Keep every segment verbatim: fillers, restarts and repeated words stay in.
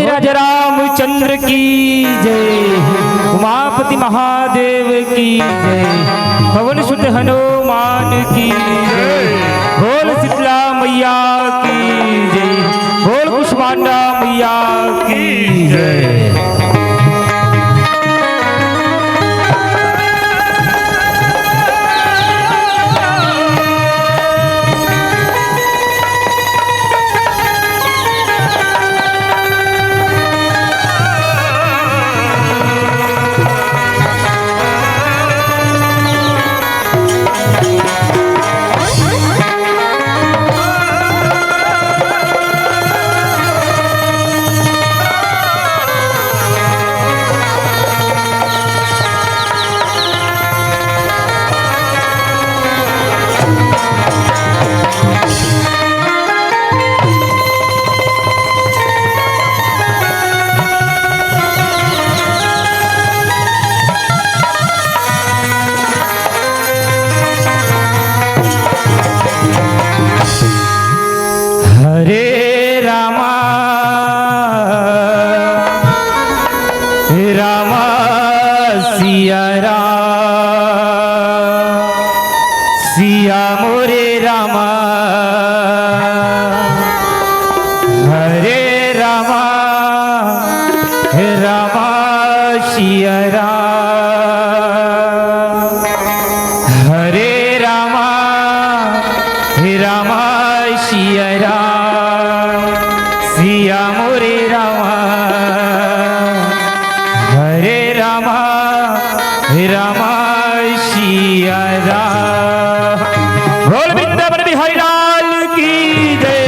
राजा रामचंद्र की जय, उमापति महादेव की जय, पवन सुत हनुमान की जय, बोल शीतला मैया की जय, बोल कुष्मांडा मैया की जय। हरे रामा, रामा सिया राम, सिया मोरे रामा। हरे रामा, रामा सिया राम। हरे रामा, रामा सिया राम, सिया मोरे रामा। हरे रामा, रामा सिया राम। बोल वृंदावन बिहारी लाल की जय।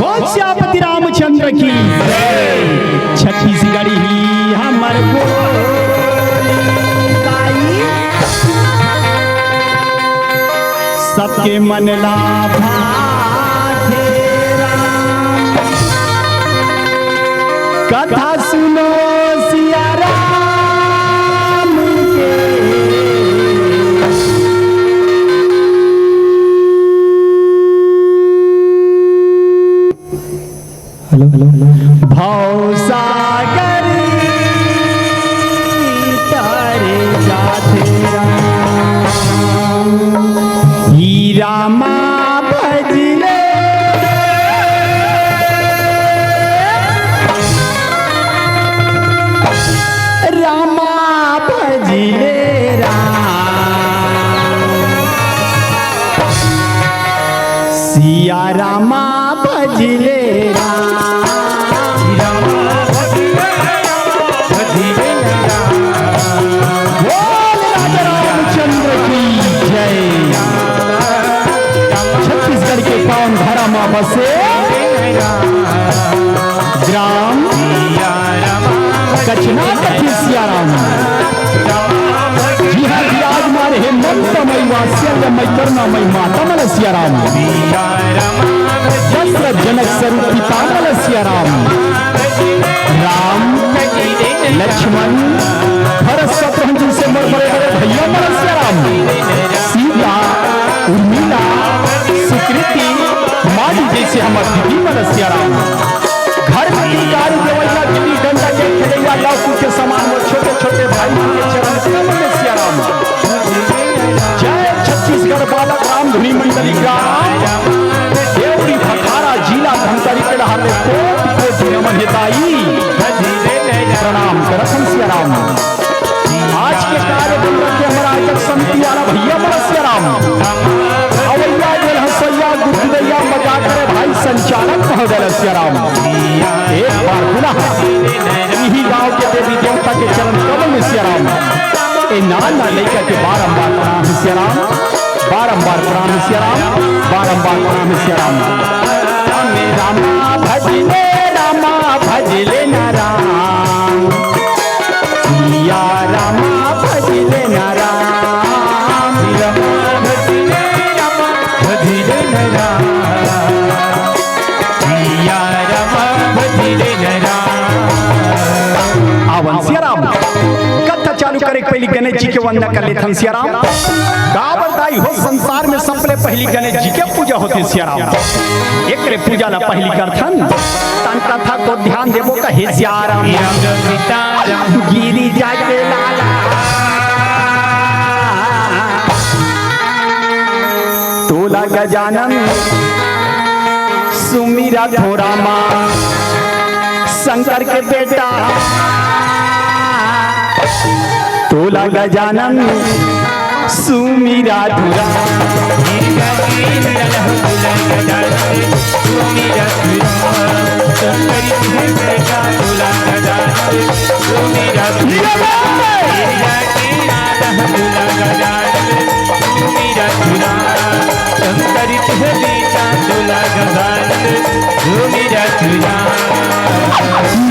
बोल सियापति रामचंद्र की जय। छत्तीसगढ़ी ही हमर बोली दाई, सबके मन ला भाथे राम। कथा सुनो सिया राम के। Hello, hello, hello. भवसागर तारे जाथे राम, ही रामा भजले, रामा भजले राम, सिया रामा भजले राम। बोल राजा रामचंद्र की जय। छत्तीसगढ़ के पावन धरा म बसे ग्राम कचना कथी सियाराम। जिहां विराजमान हे ममता मई वात्सल्य मई करुणा मई माता मन ल सियाराम। दशरथ जनक स्वरूप पिता मन ल सियाराम। राम, लक्ष्मण, भरत शत्रुघ्न जइसे मोर बड़े बड़े भइया मन ल सियाराम। सीता, उर्मिला, सुकृति, माली जइसे हमर दीदी मन ल सियाराम। घर में गिलकारी देवइया, गिल्ली डंडा के खेलइया, लौकी के समान मोर छोटे छोटे भाई मन के चरण कमल में सियाराम। जय छत्तीसगढ़ बालक रामधुनी मंडली ग्राम देवरी भखारा जिला धमतरी के डहर ले कोटि कोटि नमन हे दाई। आयोजक समिति वाला भैया मन सिया राम, अवैया जेल हंसैया गुदगुदैया मजाक करे भाई संचालक महोदय सिया राम, एक बार पुनः इही गांव के देवी देवता के चरण कमल में सिया राम, ए नान नान लइका के बारंबार प्रणाम सिया राम, बारंबार प्रणाम सिया राम, बारंबार प्रणाम सिया राम। रामा भजले, रामा भजले ना राम। सिया रामा भजले ना राम। रामा भजले, रामा भजले ना राम। सिया रामा भजले ना राम। आवन सिया राम। कथा चालू करे के पहिली गणेश जी के वंदना कर लेथन सिया राम। काबर दाई हो, संसार में सबले पहिली गणेश जी के पूजा होथे सिया राम। एकरे पूजा ला पहिली करथन। तन कथा को ध्यान देबो कहे सिया राम। गिरी जाके लाला तोला गजानन सुमिरा थोरा मा शंकर के बेटा तोला गजानन सुमिरा थोरा।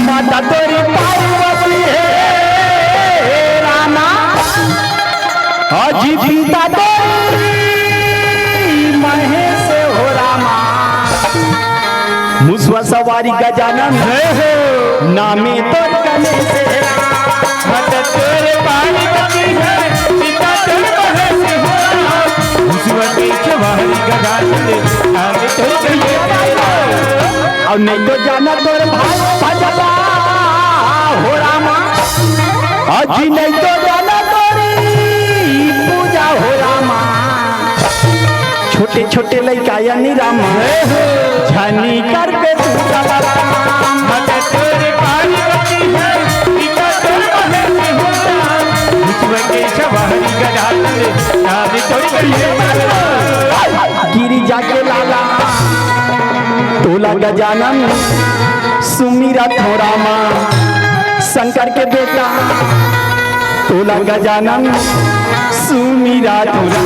माता तोरी पार्वती हे रामा, अजी पिता तोरी महेश हो रामा। मुसवा सवारी गजानन हे हो, नामे तोर गणेश हे। माता तोर पार्वती हे, पिता तोर महेश हो रामा। मुसवा के सवारी गजानन, नामे तोर गणेश हे। अउ नहीं तो जाना तोर भाई भजला हो रामा। अजी नहीं तो जाना तोरी पूजा हो रामा। छोटे छोटे लइका यानी रामा, झनी करके तू राम। गिरी जाके लाला तोला गजानन सुमिरा थोरा मा शंकर के बेटा तोला गजानन सुमिरा थोरा।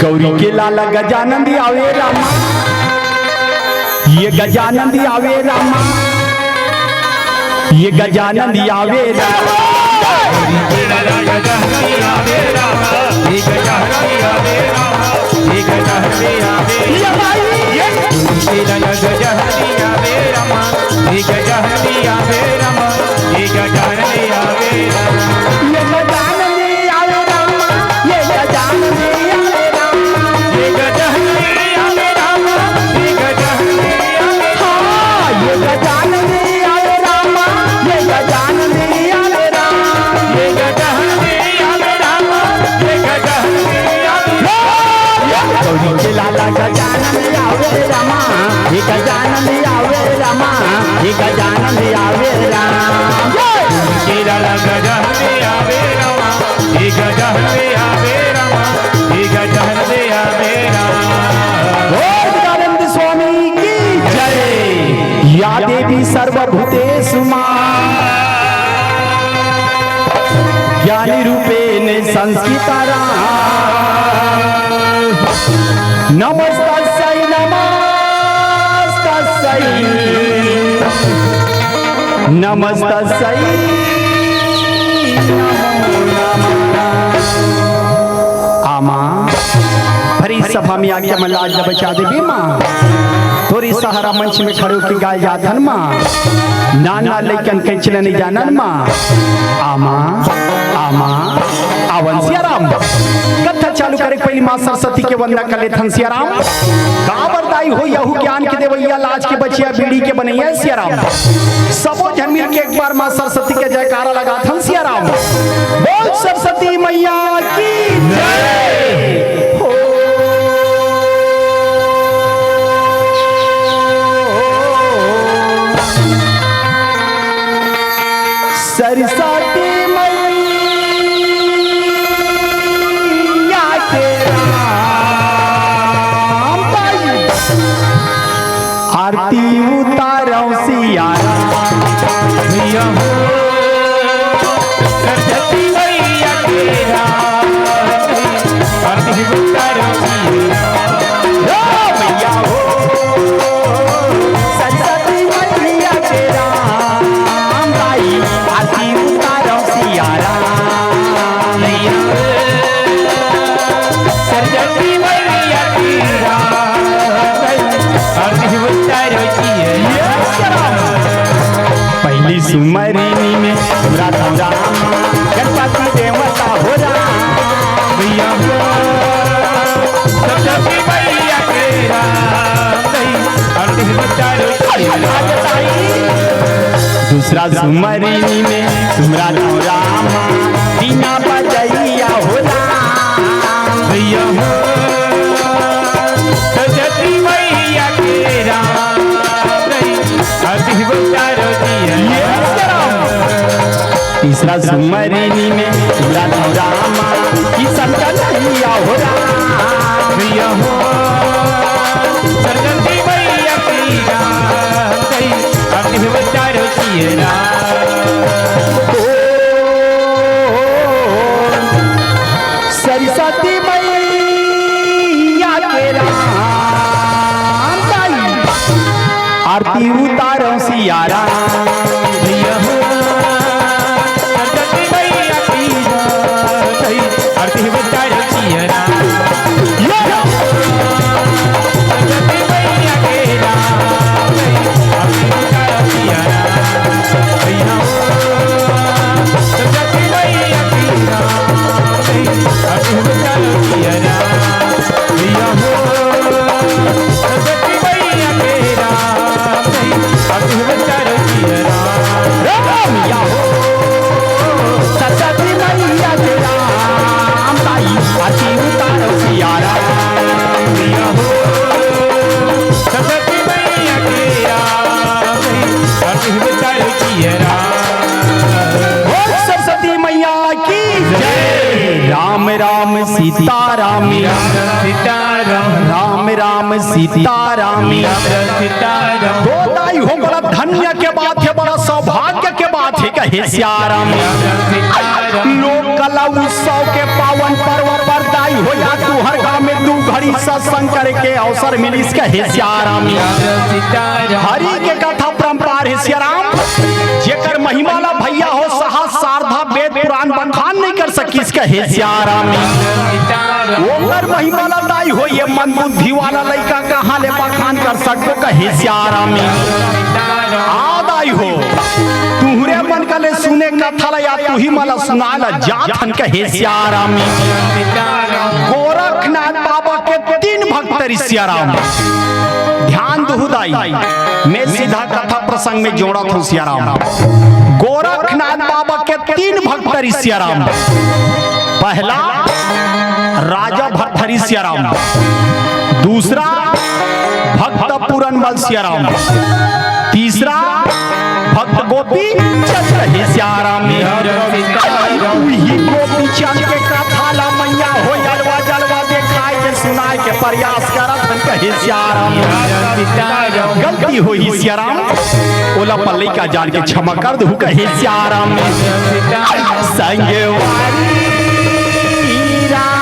गौरी के लाला गजानंद आवे रामा, ये गजानंद आवे रामा, ये गजानंद आवे रामा। गौरी के लाला गजानन आवे रामा, हे गजानन आवे रामा, हे गजानन आवे रामा। गौरी के लाला गजानन आवे रामा, हे गजानन आवे रामा, हे गजानन आवे रामा। बोल गजानंद स्वामी की जय। या देवी सर्वभूतेषु मा ज्ञानी रूपेण संस्थिता। नमस्तस्यै नमस्तस्यै नमस्तस्यै नमो नमः। आमा, भरी सभा में आके हमर लाज ल बचा देबे माँ। तोरी सहारा मंच में खड़े होके गाय जाथन माँ। नान नान लइकन कइचला नहीं जानन माँ। आमा, आमा, आवन सिया राम। कथा चालू करे के पहिली माँ सरस्वती के वंदना कर लेथन सिया राम। काबर दाई हो यहू ज्ञान के देवैया, लाज के बचिया, बीड़ी के बनैया सिया राम। सबो झन मिल के एक बार माँ सरस्वती के जयकारा लगाथन सिया राम। बोल सरस्वती मैया की जय। हो। सरस्वती मैया के राम भाई। आरती उतारव सिया राम। भैया हो, सरस्वती मैया के राम। आरती उतारव सिया राम। ओ भैया हो, सरस्वती मैया के राम भाई, आरती उतारो सिया राम। मैया, सरस्वती मैया के राम, आरती उतारो सिया राम। पहिली सुमरिनी में राधा राम, गणपति देवता हो राम। मैया हो, सरस्वती मैया के राम, आरती उतारो। दूसरा सुमरिनी में सुमरा लो राम, बीना बजैया हो राम। भैया हो, सरस्वती मैया के राम, आरती उतारो दिया। तीसरा सुमरिनी में सुमरा लो रामा, किशन कन्हैया हो राम। भैया हो, सरस्वती मैया की राम, आरती उतारो दिया। ओ, सरस्वती मैया के राम भाई, आरती उतारो सिया राम। भैया हो, सरस्वती मैया की जय। आरती उतारो सिया राम। यो! सरस्वती मैया के राम। आरती उतारो सिया राम। भैया हो, सरस्वती मैया की राम। आरती उतारो सिया राम। भैया हो, सरस्वती मैया के राम, अब हम चारों जिया राम। राम या हो, सरस्वती मैया के राम, ताई आरती उतारो सिया राम। भैया हो, सरस्वती मैया के राम, अब हम चारों जिया राम। बोल सरस्वती मैया की जय। राम राम सीता राम। राम राम सीता राम। राम राम सीता राम। राम राम सीता राम। तो दाई हो, बड़ा धन्य के बात हे, बड़ा सौभाग्य के बात हे, कहे सिया राम। राम राम सीता राम। लोक कला उत्सव के पावन पर्व पर दाई हो, या तुहर गाँव में दू घड़ी सत्संग करे के अवसर मिलिस, कहे सिया राम। राम राम सीता राम। हरि के कथा परंपरा हे सिया राम, जेकर महिमा ला भैया हो सहस शारदा वेद पुराण बखान नहीं कर सकिस, कहे सिया राम। ओकर महिमा ला दाई हो, ये मंद बुद्धि वाला लइका कहाँ ले बखान कर सकबो, कहे सिया राम। आ दाई हो, तुहरे मन का ले सुने कथा ला या तुही मन ला सुनाय ला जात हन, कहे सिया राम। गोरखनाथ बाबा के तीन भक्त रिस सिया राम। ध्यान दुहू दाई, मैं सीधा कथा प्रसंग में जोड़त हूँ सिया राम। गोरखनाथ बाबा के तीन भक्त रिस सिया राम। पहला राजा भरथरी सिया राम, दूसरा भक्त पूरन मल सिया राम, तीसरा भक्त गोपी चंद हे सिया राम। उही गोपी चंद के कथा ला मैया हो जलवा जलवा देखाय के सुनाय के प्रयास करत हन, कहे सिया राम। गलती होही सिया राम, ओला अपन लइका जान के क्षमा कर दहू, कहे सिया राम। संगवारी राम,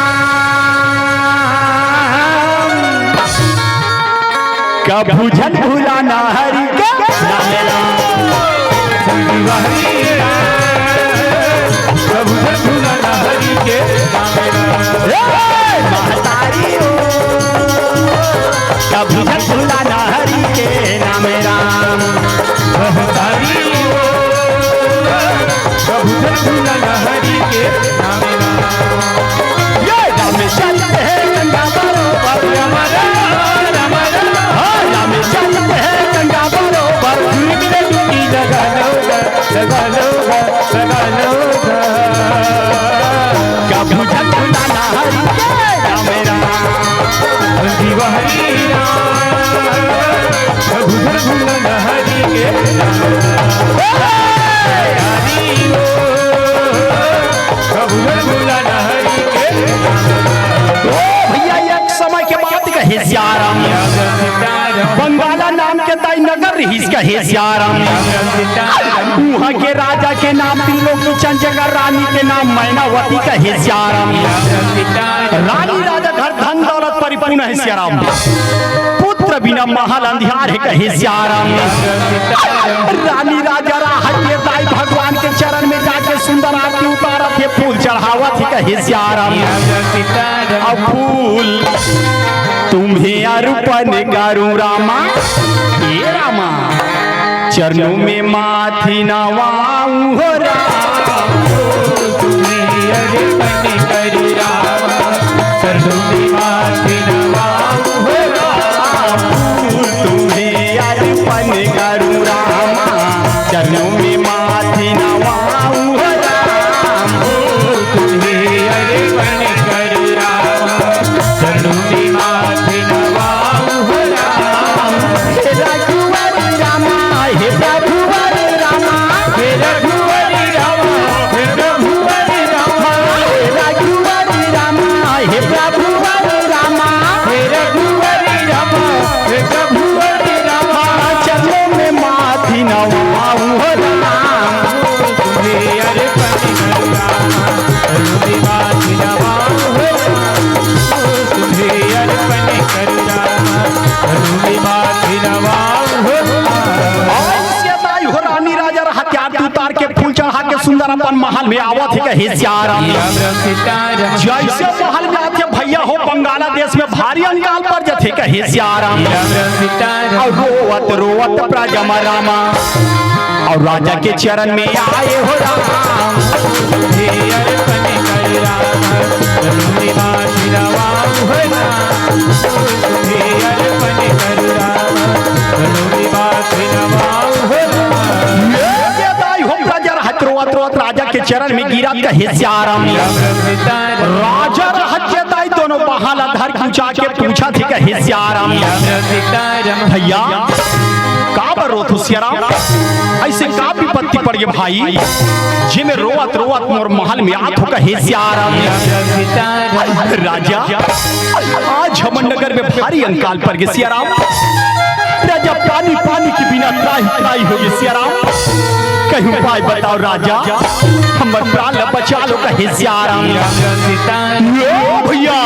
कभू झन भुलाना हरि के नाम राम। संगवारी राम, कभू झन भुलाना हरि के नाम राम। ए, महतारी हो, कभू झन भुलाना हरि के नाम राम। महतारी हो, कभू झन भुलाना हरि के नाम राम। उधर भूला न हरि के रानी हो, उधर भूला न हरि के। ओ भैया, एक समय के बात कहे सियाराम, बंगाला नाम के दाई नगर रहिस कहे सियाराम। उहाँ के राजा के नाम त्रिलोकी चंद, जेकर रानी के नाम मैनावती कहे सियाराम। रानी राजा घर धन दौलत परिपूर्ण है सियाराम। पुत्र बिना महल अंधियार है कहे सियाराम। रानी राजा राहत के दाई भगवान के चरण में जाके सुंदर आरती उतारत हे, फूल चढ़ावत हे कहे सियाराम। अब फूल तुम्हें अर्पण करूं रामा, ए रामा, चरणों में माथी नवाऊं हो राम। तुम्हें अर्पण करूं राम, चरणों में माथी नवाऊं हो राम। तुम्हें अर्पण करूं रामा, चरणों में माथी नवाऊं हो राम। तुम्हें अर्पण करूं रामा, चरणों में माथी नवाऊं हो राम। हे रघुवर रामा, हे रघुवर रामा, हे रघुवर रामा, हे रघुवर रामा, हे रघुवर रामा, हे रघुवर रामा, हे रघुवर रामा, हे रघुवर रामा। चरणों में माथी नवाऊं हो राम। तुम्हें अर्पण करूं राम, तुम्हें माथी नवाऊं हो राम। तुम्हें अर्पण करूं राम, तुम्हें माथी नवाऊं हो राम। ऐसे दाई हो रानी राजा रहत आरती उतार के फूल चढ़ा के सुंदर अपन महल में आवत हे कहे सियाराम। जैसे महल में आथे भैया हो, बंगाला देश में भारी अंकाल पर जथे कहे सियाराम। और रोवत रोवत प्रजमा रामा और राजा के चरण में आए हो राम। हे अर्पण कर राम, तुम्हें माथी नवाऊं हो राम। हे अर्पण कर राम, तुम्हें माथी नवाऊं हो राम। ये दाई हो प्रजा रहत रोवत रोवत राजा के चरण में गिरत कहे सियाराम। राजा रहत के दाई दोनों बाहाँ ला धर के उचा के पूछत हे कहे सियाराम। भैया, का बर रोत हो सियाराम? ऐसे का विपत्ति पड़ गे भाई, जेमे रोवत रोवत मोर महल में आत हो कहे सियाराम। राजा, आज हमर नगर में भारी अंकाल पर गे सियाराम। राजा, पानी पानी के बिना त्राहि त्राहि हो गे सियाराम। कहीं उपाय बताओ राजा, हमर प्राण ला बचा लो कहे सियाराम। यो भैया,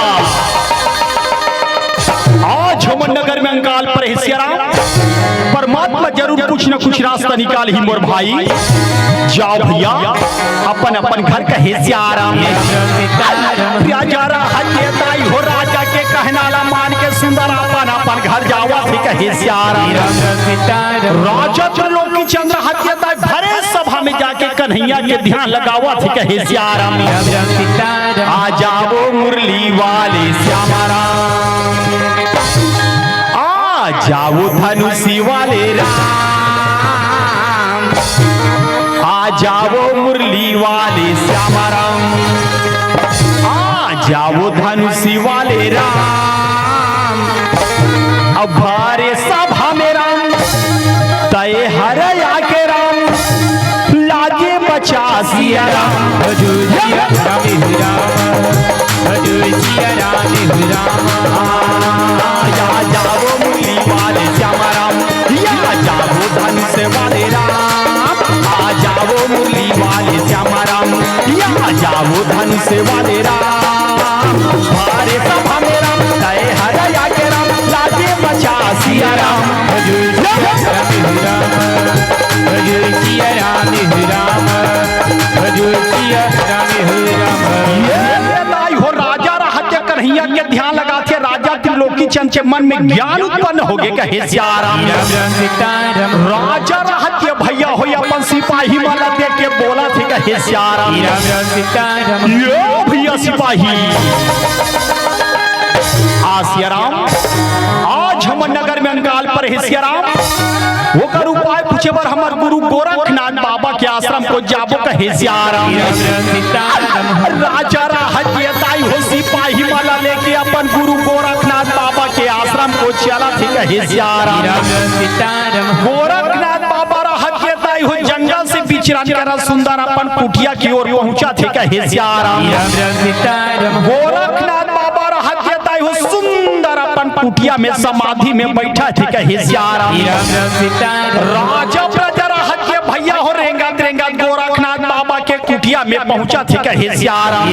आज हमर नगर में अंकाल पर हे सियाराम। परमात्मा जरूर कुछ न कुछ रास्ता निकालही मोर भाई। जाओ भैया, अपन अपन घर कहे सियाराम। राजा रहत के दाई हो, राजा के कहना ला मान के सुंदर अपन अपन घर जावत हे कहे सियाराम। राजा त्रिलोकी चंद रहत के दाई भरे सभा में जाके कन्हैया के ध्यान लगावत हे कहे सियाराम। आ जावो मुरली वाले श्यामा राम, आ जावो धनुषी वाले राम, आ जावो मुरली वाले श्यामा राम, आ जावो धनुषी वाले राम। अब भारे सभा में राम, तय हर आके राम, लागे पचास सिया राम। हजूर सिया राम हे राम, हजूर सिया राम हे राम। आ, आ जावो मुरली वाले श्यामा राम, या जावो धनुष वाले राम, आ जावो मुरली वाले श्यामा राम, या जावो धनुष वाले राम। भारे सभा में राम, तय हर आके राम, लागे पचास सिया राम। हजूर सिया राम हे राम, हजूर सिया राम हे राम, हजूर सिया राम हे राम। ये दाई हो राजा रहत के कन्हैया के ध्यान लगाथे, राजा त्रिलोकी चंद के मन में ज्ञान उत्पन्न हो गे कहे सियाराम। राजा रहत के भैया हो अपन सिपाही मन ला देख के बोलथे कहे सियाराम। यो भैया सिपाही, आ सियाराम, आज हमर नगर में अंकाल पर हे सियाराम, ओकर उपाय पूछे बर हमर गुरु गोरखनाथ बाबा के आश्रम को जाबो कहे सियाराम। राजा रहत के दाई हो सिपाही मन ला लेके अपन गुरु गोरखनाथ बाबा के आश्रम हमको चला थे कहे सियाराम। गोरखनाथ बाबा रहत के दाई हो जंगल से विचरण करा सुंदर अपन कुटिया की ओर पहुंचा थे कहे सियाराम। गोरखनाथ बाबा रहत के दाई हो सुंदर अपन कुटिया में समाधि में बैठा थे कहे सियाराम। राजा प्रजा रहत के भैया हो रेंगत रेंगत गोरखनाथ बाबा के कुटिया में पहुंचा थे कहे सियाराम।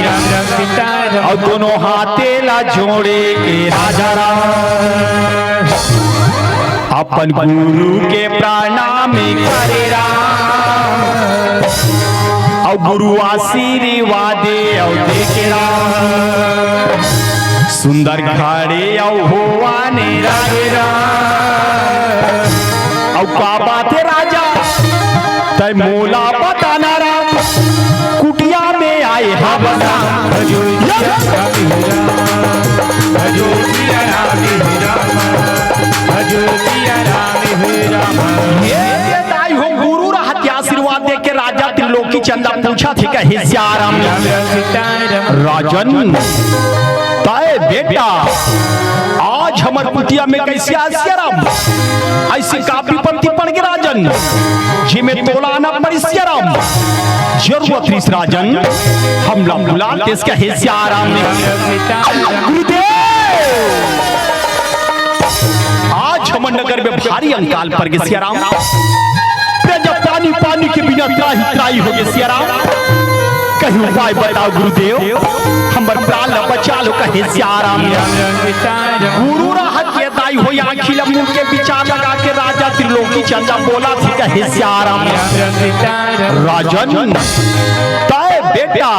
और दोनों हाथे ला जोड़े के राजा राम अपन गुरु के प्रणाम करे राम। और गुरु आशीर्वाद दे और देखे राम। सुंदर खड़े और होवाने राम। और का बात है राजा, तय मोला बताना राम। कुटिया में आए हम राम। ये, ये दाई हो गुरु रहत आशीर्वाद दे के राजा त्रिलोकी चंदा पूछा थे कहे सियाराम। राजन, तय बेटा आज हमर कुटिया में कैसे आए सियाराम? ऐसी का विपत्ति पड़ गई राजन, जिमे तोला आना पड़ी सियाराम। जरूरत रिस राजन, हमला बुला देस कहे सियाराम ने। गुरुदेव, आज हमर नगर में भारी अंकाल पड़ गए सियाराम। प्रजा पानी पानी के बिना त्राही त्राही हो गए सियाराम। कहीं उपाय बताओ गुरुदेव, हमर प्राण ला बचा लो कहे सियाराम। गुरु रहत के दाई हो आँखी ला मुड़ के विचार लगा के राजा त्रिलोकी चंदा बोला थे कहे सियाराम। राजन, तय बेटा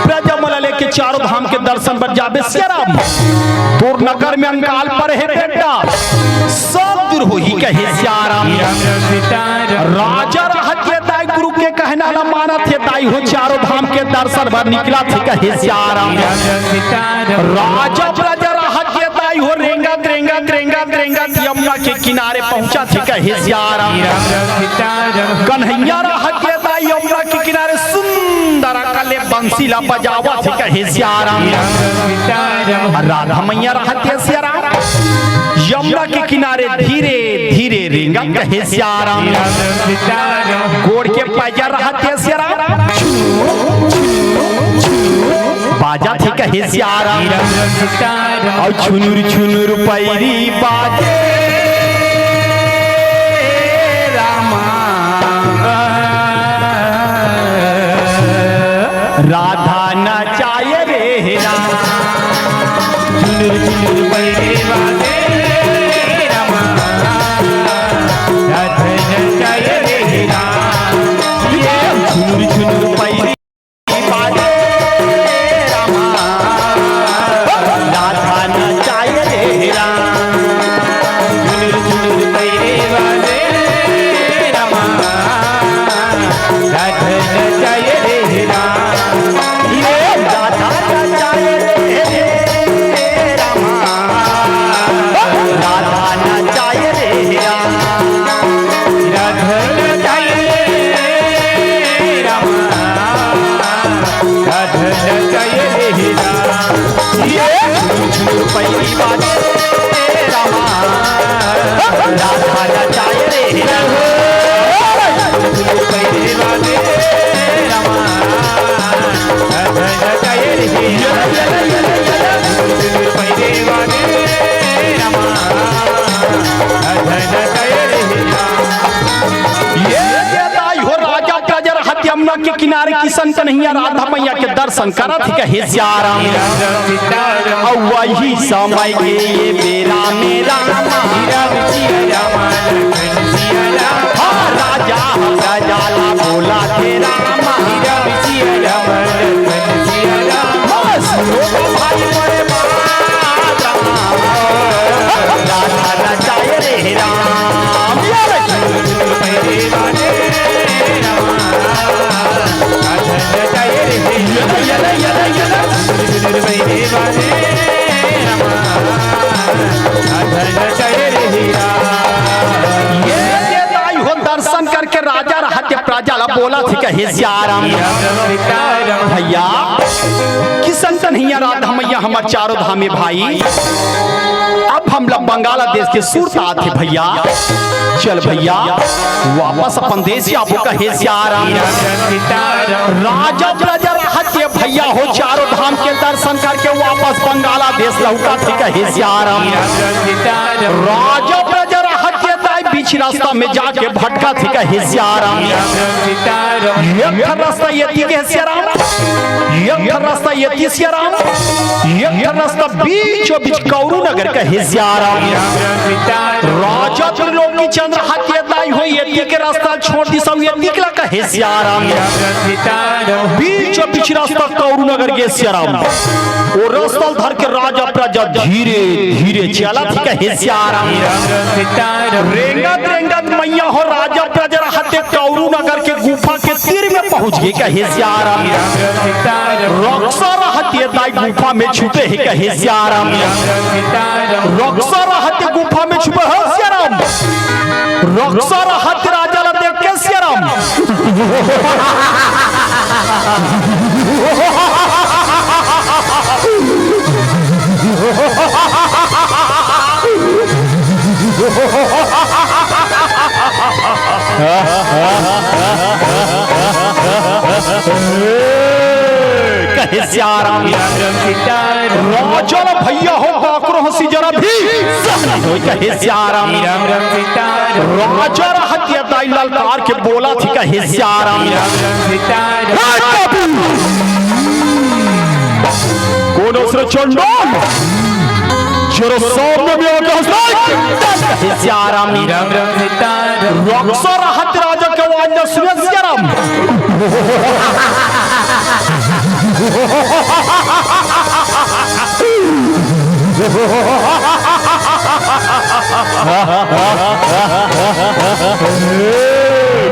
प्रजा मन ला लेके चारों धाम के दर्शन बर जाबे सियाराम। तोर नगर में अंकाल पड़े हे बेटा, सब दूर होही कहे सियाराम। राजा रहत के दाई गुरु के कहना ला मानत हे दाई हो चारों धाम के दर्शन बर निकला थे कहे सियाराम। राजा प्रजा रहत के दाई हो रेंगत रेंगत रेंगत रेंगत यमुना के किनारे पहुंचा थे कहे सियाराम। कन्हैया रहत के दाई यमुना के किनारे सुंदर अकले बंसी ला बजावा थे कहे सियाराम। राधा मैया रहत के सियाराम यमुना के किनारे धीरे धीरे रेंगत कहे सियाराम। गोड़ के पैजा रहत के सियाराम। बाजा थे कहे सियाराम। और छुनुर छुनुर पैरी बाजे रामा। राधा नचाए रे राम। झुनुर झुनुर पैरे बाजे रामा। राधा नचाए रे राम। ये झुनुर झुनुर पैरे बाजे रामा। राधा नचाए रे राम। झुनुर झुनुर पैरे बाजे रामा। राधा नचाए रे राम। ये राधा नचाए रे रामा। राधा नचाए रे राम। राधा नचाए रे रामा। राधा नचाए रे राम। ये झुनुर झुनुर पैरी बाजे रामा। राधा नचाए रे राम। झुनुर झुनुर पैरी बाजे रामा। राधा नचाए रे राम। झुनुर झुनुर पैरी बाजे रामा। राधा नचाए रे राम। ये, ये दाई हो राजा प्रजा रहत यमुना के किनारे किशन कन्हैया राधा मैया के दर्शन करत ही कहे सियाराम। और वही समय के ये बेरा में रामा। हाँ, राजा प्रजा ला बोला थे रामा। हाँ, सुनो तो भाई मोरे बात रामा। राधा नचाए रे राम। ये, ये दाई हो दर्शन करके राजा रहत प्रजा ला बोला थे कहे सियाराम। भैया, किशन कन्हैया राधा मैया हमर चारों धामे भाई। अब हमला बंगाला देश के सुरता आथे भैया। चल भैया, वापस अपन देश आबो कहे सियाराम। राजा प्रजा रहत ये भैया हो, चारों धाम के दर्शन करके वापस बंगाला देश लहुटा थे कहे सियाराम। राजा प्रजा रहत ये दाई बीच रास्ता में जाके भटका थे कहे सियाराम। एक ठन रास्ता ये ती कहे सियाराम, एक ठन रास्ता ये ती सियाराम, एक ठन रास्ता बीचों बीच कौरू नगर कहे सियाराम। राजा त्रिलोकी चंद्र रहत ये दाई हो, ये ती के रास्ता छोड़ दिस अउ ये ती के ला कहे सियाराम। बीचों बीच रास्ता कौरू नगर गे सियाराम। ओ रास्ता ल धर के राजा प्रजा धीरे धीरे चलत हे कहे सियाराम। रेंगत रेंगत मैया हो राजा प्रजा रहत ये कौरू नगर के गुफा के तीर में पहुंच गे कहे सियाराम। रक्सा रहत ये दाई गुफा में छुपे हे कहे सियाराम। रक्सा रहत ये गुफा में छुपे हे सियाराम। रक्सा रहत राजा ला देख के सियाराम। कहे सियाराम। राजा ला भैया हो काकरो हंसी जरा भी सहन नइ होय कहे सियाराम। राजा रहत ये दाई ललकार के बोलत हे कहे सियाराम। हे बाबू, कोन हस रे चंडाल? जरा सामने में आके हंस रे। कहे सियाराम। रक्सा रहत राजा के आवाज ला सुने सियाराम।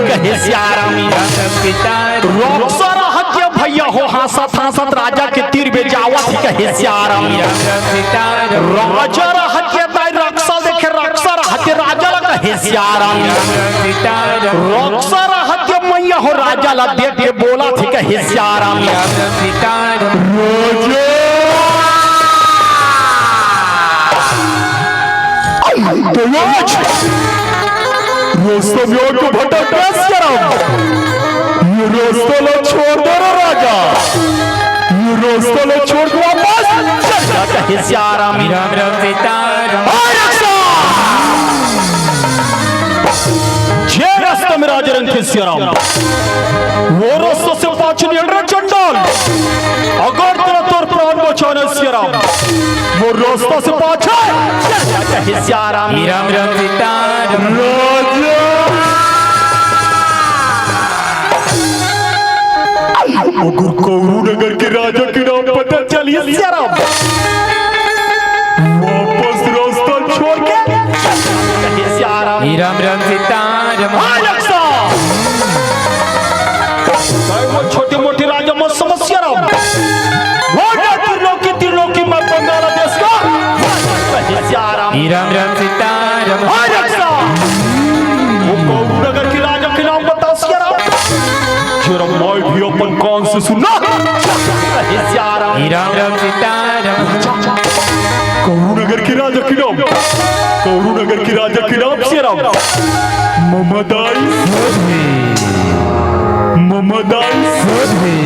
कहे सियाराम। रक्सा रहत ये भैया हो हंसत हंसत राजा के तीर में जावत हे कहे सियाराम। राजा रहत ये दाई रक्सा देखे, रक्सा रहत ये राजा ला कहे सियाराम। रक्सा रहत ये मैया हो राजा ला देख के बोलत हे कहे सियाराम। राजा। तो आज रास्ता में आके भटक गया सियाराम। ये रास्ता ला छोड़ दे रे राजा, ये रास्ता ला छोड़ के वापस चल जा कहे सियाराम। राम राम सीताराम। अरे सा! जे रास्ता में राजा रहत हे सियाराम, वो रास्ता से पाछे निकल रे चंडाल। अगर तेला तोर प्राण बचाना हे सियाराम, वो रास्ता से पाछे चल जा कहे सियाराम। राम राम सीताराम। राजा, अगर कौरू नगर के राजा के नाम पता चलिस सियाराम, वापस रास्ता छोड़ के चल जा कहे सियाराम। राम राम सीताराम। हाँ, लक्सा। चाहे वो छोटे मोटे राजा मत समझ सियाराम। वो ना त्रिलोकी, त्रिलोकी मत बंगाला देश का। सियाराम। राम राम सीताराम। हाँ, लक्सा। वो कौरू नगर के राजा के नाम बता सियाराम। जरा मैं भी अपन कान से सुनना। सियाराम। राम राम सीताराम। कौरू नगर के राजा के नाम, कौरू नगर के राजा के नाम सियाराम। ममदाई सोधे, ममदाई सोधे,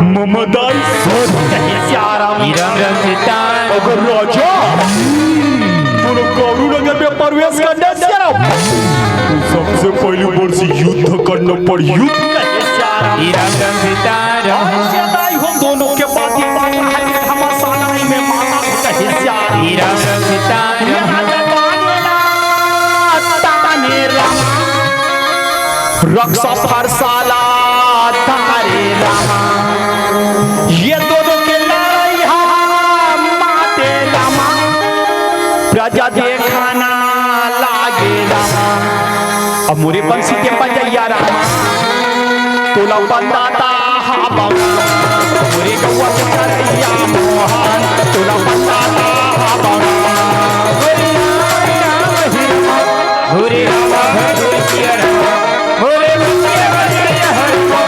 ममदाई सोधे। सियाराम। राम राम सीताराम। अगर राजा तोला कौरू नगर में प्रवेश करना सियाराम, तो सबसे पहली वर्ष युद्ध करना पड़, युद्ध। राम राम सीताराम। हम दोनों के बाती बात है, घमासाना में माता कहे सियाराम। राम राम सीताराम। रक्सा फरसाला तारे रामा, ये दोनों के लड़ाई हा माते रामा, प्रजा देखना लागे रामा। अब मोरे बंसी के बजैया रामा, तोला बताता हा बाबा, मोरे गौवा के चरैया मोहन, तोला बताता हा बाबा। हरे राम, हरे राम, हरे राम, हरे सिया राम, हरे राम, हरे राम।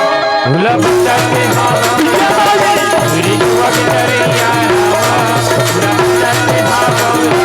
भोला भक्ता के भावा, हरे राम, हरे राम, हरे राम।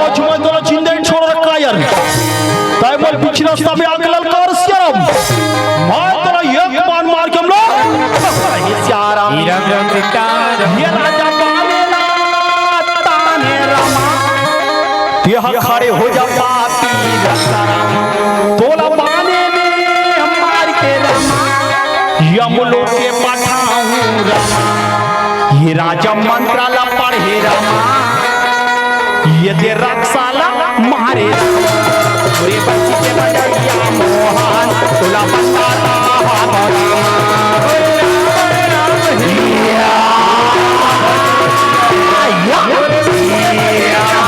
आज मैं तोला जिंदा छोड़ रखा यार। तै मोर पीछे रास्ता में आके ललकार सियाराम। मैं तोला एक बाण मार के हमला। सियाराम। ये राजा बानेला ताने रामा। तेहा खड़े हो जा पापी रक्षाराम। तोला बाने में मार के रामा। यमलोक के पठाऊं रामा। ये राजा मंत्र ला पढ़े रामा। ये दे रक्षाला मारे। पूरे बस्ती के बजैया मोहन, तोला बंदा रहा बरामा। या, या, या।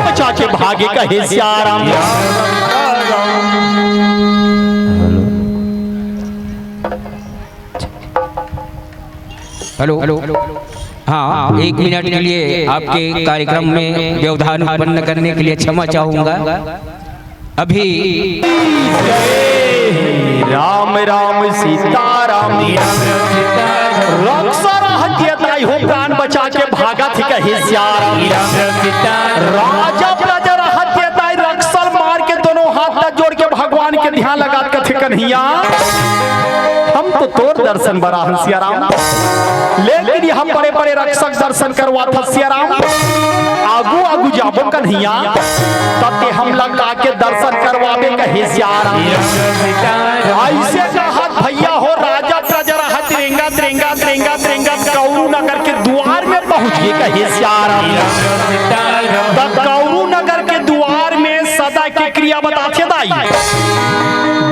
बचा के भागे कहे सियाराम। Hello, hello. हाँ, एक मिनट के लिए आपके कार्यक्रम में व्यवधान उत्पन्न करने के लिए क्षमा चाहूंगा। अभी राम राम सीताराम। रक्षा रहत ये दाई हो, प्राण बचा के भागत हे कहे सियाराम। राजा प्रजा रहत ये दाई, रक्षा मार के दोनों हाथ ला जोड़ के भगवान के ध्यान लगात कथे, कन्हैया हम तो तोर दर्शन बर आहन सियाराम, लेकिन यहाँ बड़े बड़े रक्षक दर्शन करवात हस सियाराम। आगू आगू जाबो कन्हैया, तब ते हमला का के दर्शन करवाबे कहे सियाराम। ऐसे कहत भैया हो, राजा प्रजा रहत रेंगत रेंगत रेंगत रेंगत कौरू नगर के द्वार में पहुंच गे कहे सियाराम। त कौरू नगर के द्वार में सदा के क्रिया बताथे दाई।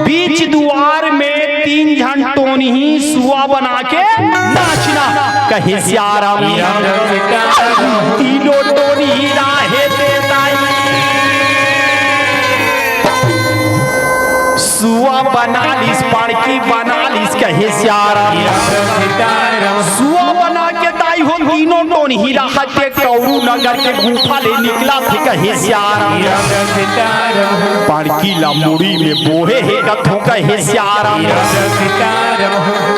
बीच दुआर में तीन झन टोनही सुआ बना के नाचना कहे सियाराम। तीनों टोनही राहे दे दाई। सुआ बना लिस, पड़की बना लिस कहे सियाराम। सुआ बना के दाई हो तीनों टोनही राहत ते कौरू नगर के गुफा ले निकलत हे कहे सियाराम। पड़की ला मुड़ी में बोहे हे कथों कहे सियाराम।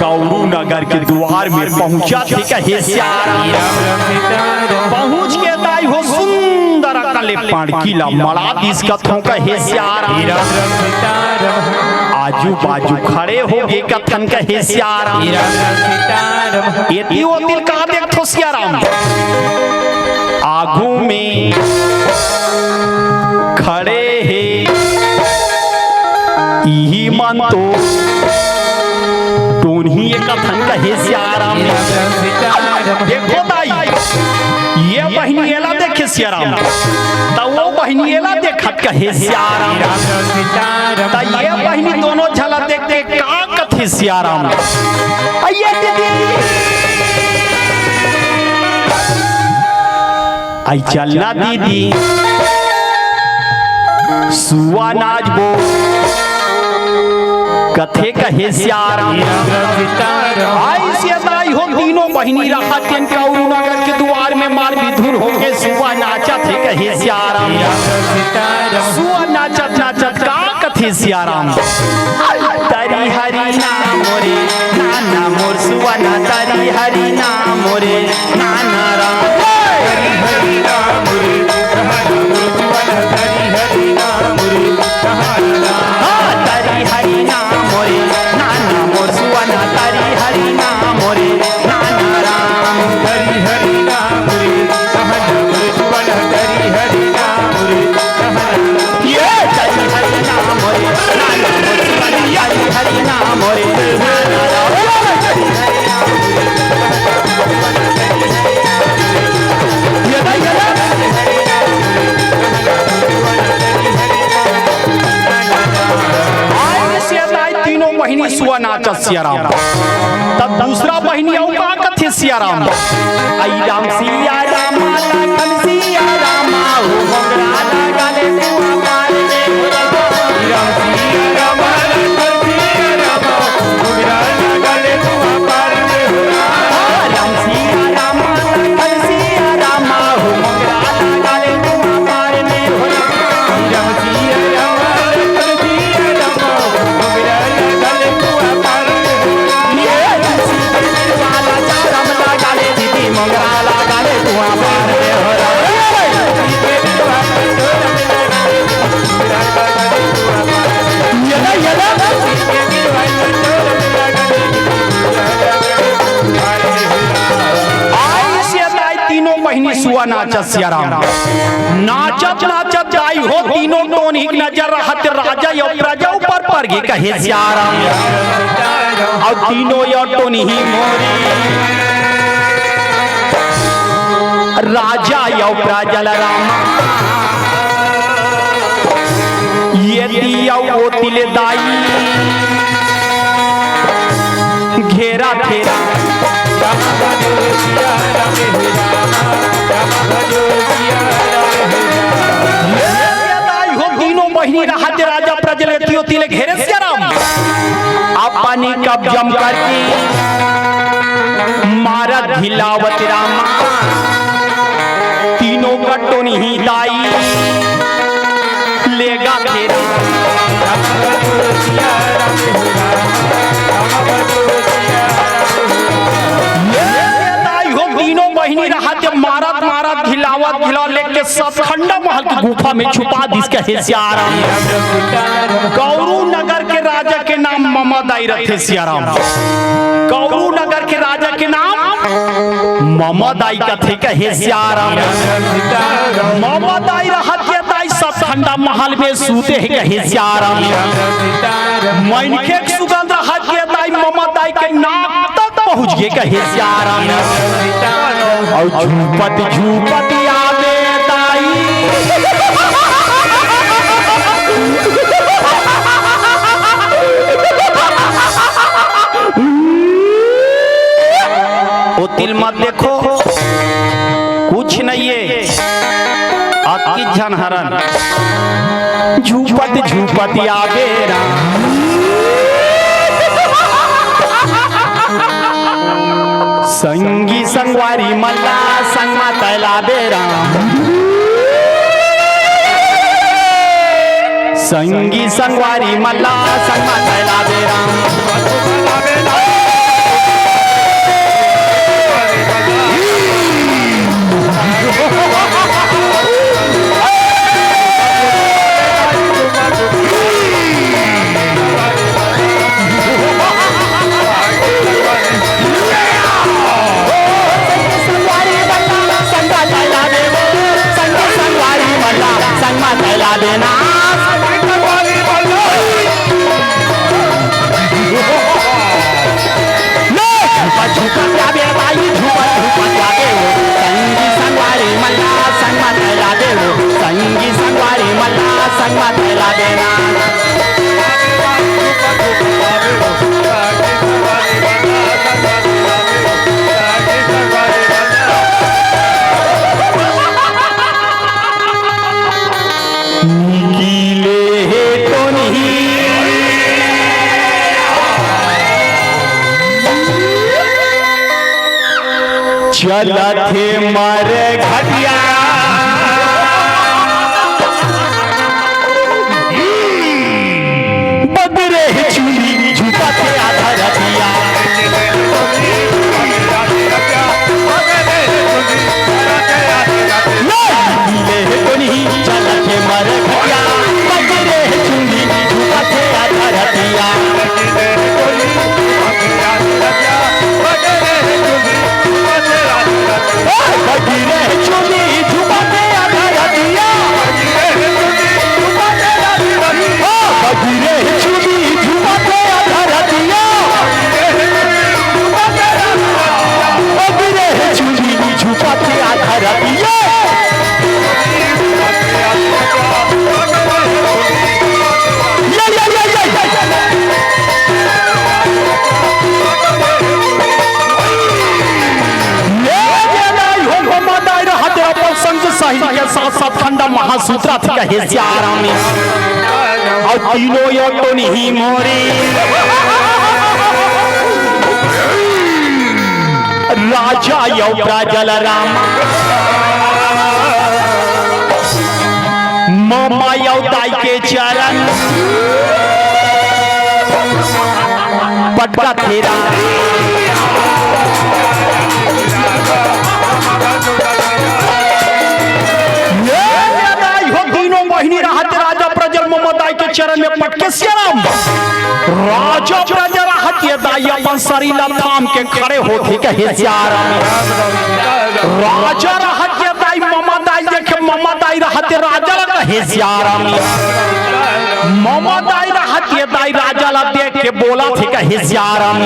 कौरू नगर के द्वार में पहुंचत हे कहे सियाराम। पहुंच के दाई हो सुंदर अकन ले पड़की ला मड़ा दिस कथों कहे सियाराम। आजू बाजू खड़े हो गे कथन कहे सियाराम। एती ओती का देखथो सियाराम। आगू में खड़े हे इही मन तो टोनही कथन कहे सियाराम। देखो दाई, ये बहिनी एला देखे सियाराम, त वो बहिनी एला देखत कहे सियाराम। त ये बहिनी दोनों झला देख के का कथे सियाराम। अइया दीदी, आई चलना दीदी, सुआ नाचबो कथे कहे सियाराम। आई से दाई हो तीनों बहिनी रहत तेन कौरू नगर के दुआर में मार बिधुर होके सुआ नाचत हे कहे सियाराम। सुआ नाचत नाचत का कथे सियाराम। तरी हरी नाम रे नाना मोर सुआ ना, तरी हरी नाम रे नाना राम। तरी हरी नाम रे नाना मोर सुआ ना, तरी हरी नाम रे नाना राम। हाँ, तरी हरी नाम रे नाना मोर सुआ ना, तरी हरी नाम रे नाना राम। तरी हरी सुआ नाचत सिया राम। तब दूसरा बहिनी अउ का कथे सिया राम? आई राम सिया राम, लखन सिया राम, ओ मोंगरा लगा ले कुआं पार में हो राम। राम सिया राम, लखन सिया राम, ओ मोंगरा लगा ले कुआं पार में हो राम। राम सिया राम, लखन सिया राम, ओ मोंगरा लगा ले कुआं पार में हो राम। राम सिया राम, लखन सिया राम, ओ मोंगरा लगा ले कुआं पार में हो राम। ये वाला चारम लगा ले दीदी, मोंगरा लगा ले कुआं पार में हो राम। ये ना, ये ना। आई से दाई तीनों बहिनी सुआ नाचत सिया राम। नाचत नाचत दाई हो तीनों टोनही के नजर रहत राजा अउ प्रजा ऊपर पर गे कहे सिया राम। अउ तीनों अउ टोनही मोरी राजा अउ प्रजा ल राम। ये दिया वो तिले दाई घेरा घेरा। ये दाई हो तीनों बहिनी रहत राजा प्रजा ल एती ओती ले घेरे सिया राम। अपनी कब्जम करके मारत धिलावत रामा। तीनों कट्टो नहीं दाई लेगा घेरा। ये दाई हो तीनों बहिनी रहत मारत मारत धिलावत धिलावत लेके सतखंडा महल के गुफा में छुपा दिस कहे सिया राम। गौरू नगर के राजा के नाम ममा दाई रथे सिया राम। गौरू नगर के राजा के नाम ममा दाई कथे कहे सिया राम। ममा दाई रहत के दाई सतखंडा महल में सूते हे कहे सिया राम। मनखे के सुगंध रहत के दाई ममा दाई के नाक तक पहुंच गे कहे सिया राम। अउ झूपत झूपत आवे दाई। ओ तिल मत देखो, कुछ नहीं है। अतकी झन हरन। झूपत झूपत आवे राम। संगी संगवारी मन ला संग मा तैला दे राम। संगी संगवारी मन ला संग मा तैला दे राम। निकिले हे तो नहीं। चलत हे मर घटिया। बदरे हे चुनी झुका के आधा रतिया। ले हे कोनी चलत हे मर घटिया। बदरे हे चुनी झुका के आधा रतिया। बदरे हे चुनी सूत्र थे कहे सियाराम। अउ तीनों यो तो नहीं मोरी। राजा यो प्रजल राम। ममा यो दाई के चरण। पटका थे राम। ये दाई हो तीनों बहिनी रहत राजा प्रजल ममा दाई के चरण में पटके सियाराम। राजा प्रजल रहत ये दाई अपन शरीर ला थाम के खड़े होथे कहे सियाराम। राजा रहत ये दाई ममा दाई देखे ममा दाई रहत राजा ला कहे सियाराम। ममा दाई रहत ये दाई राजा ला देख के बोलथे कहे सियाराम।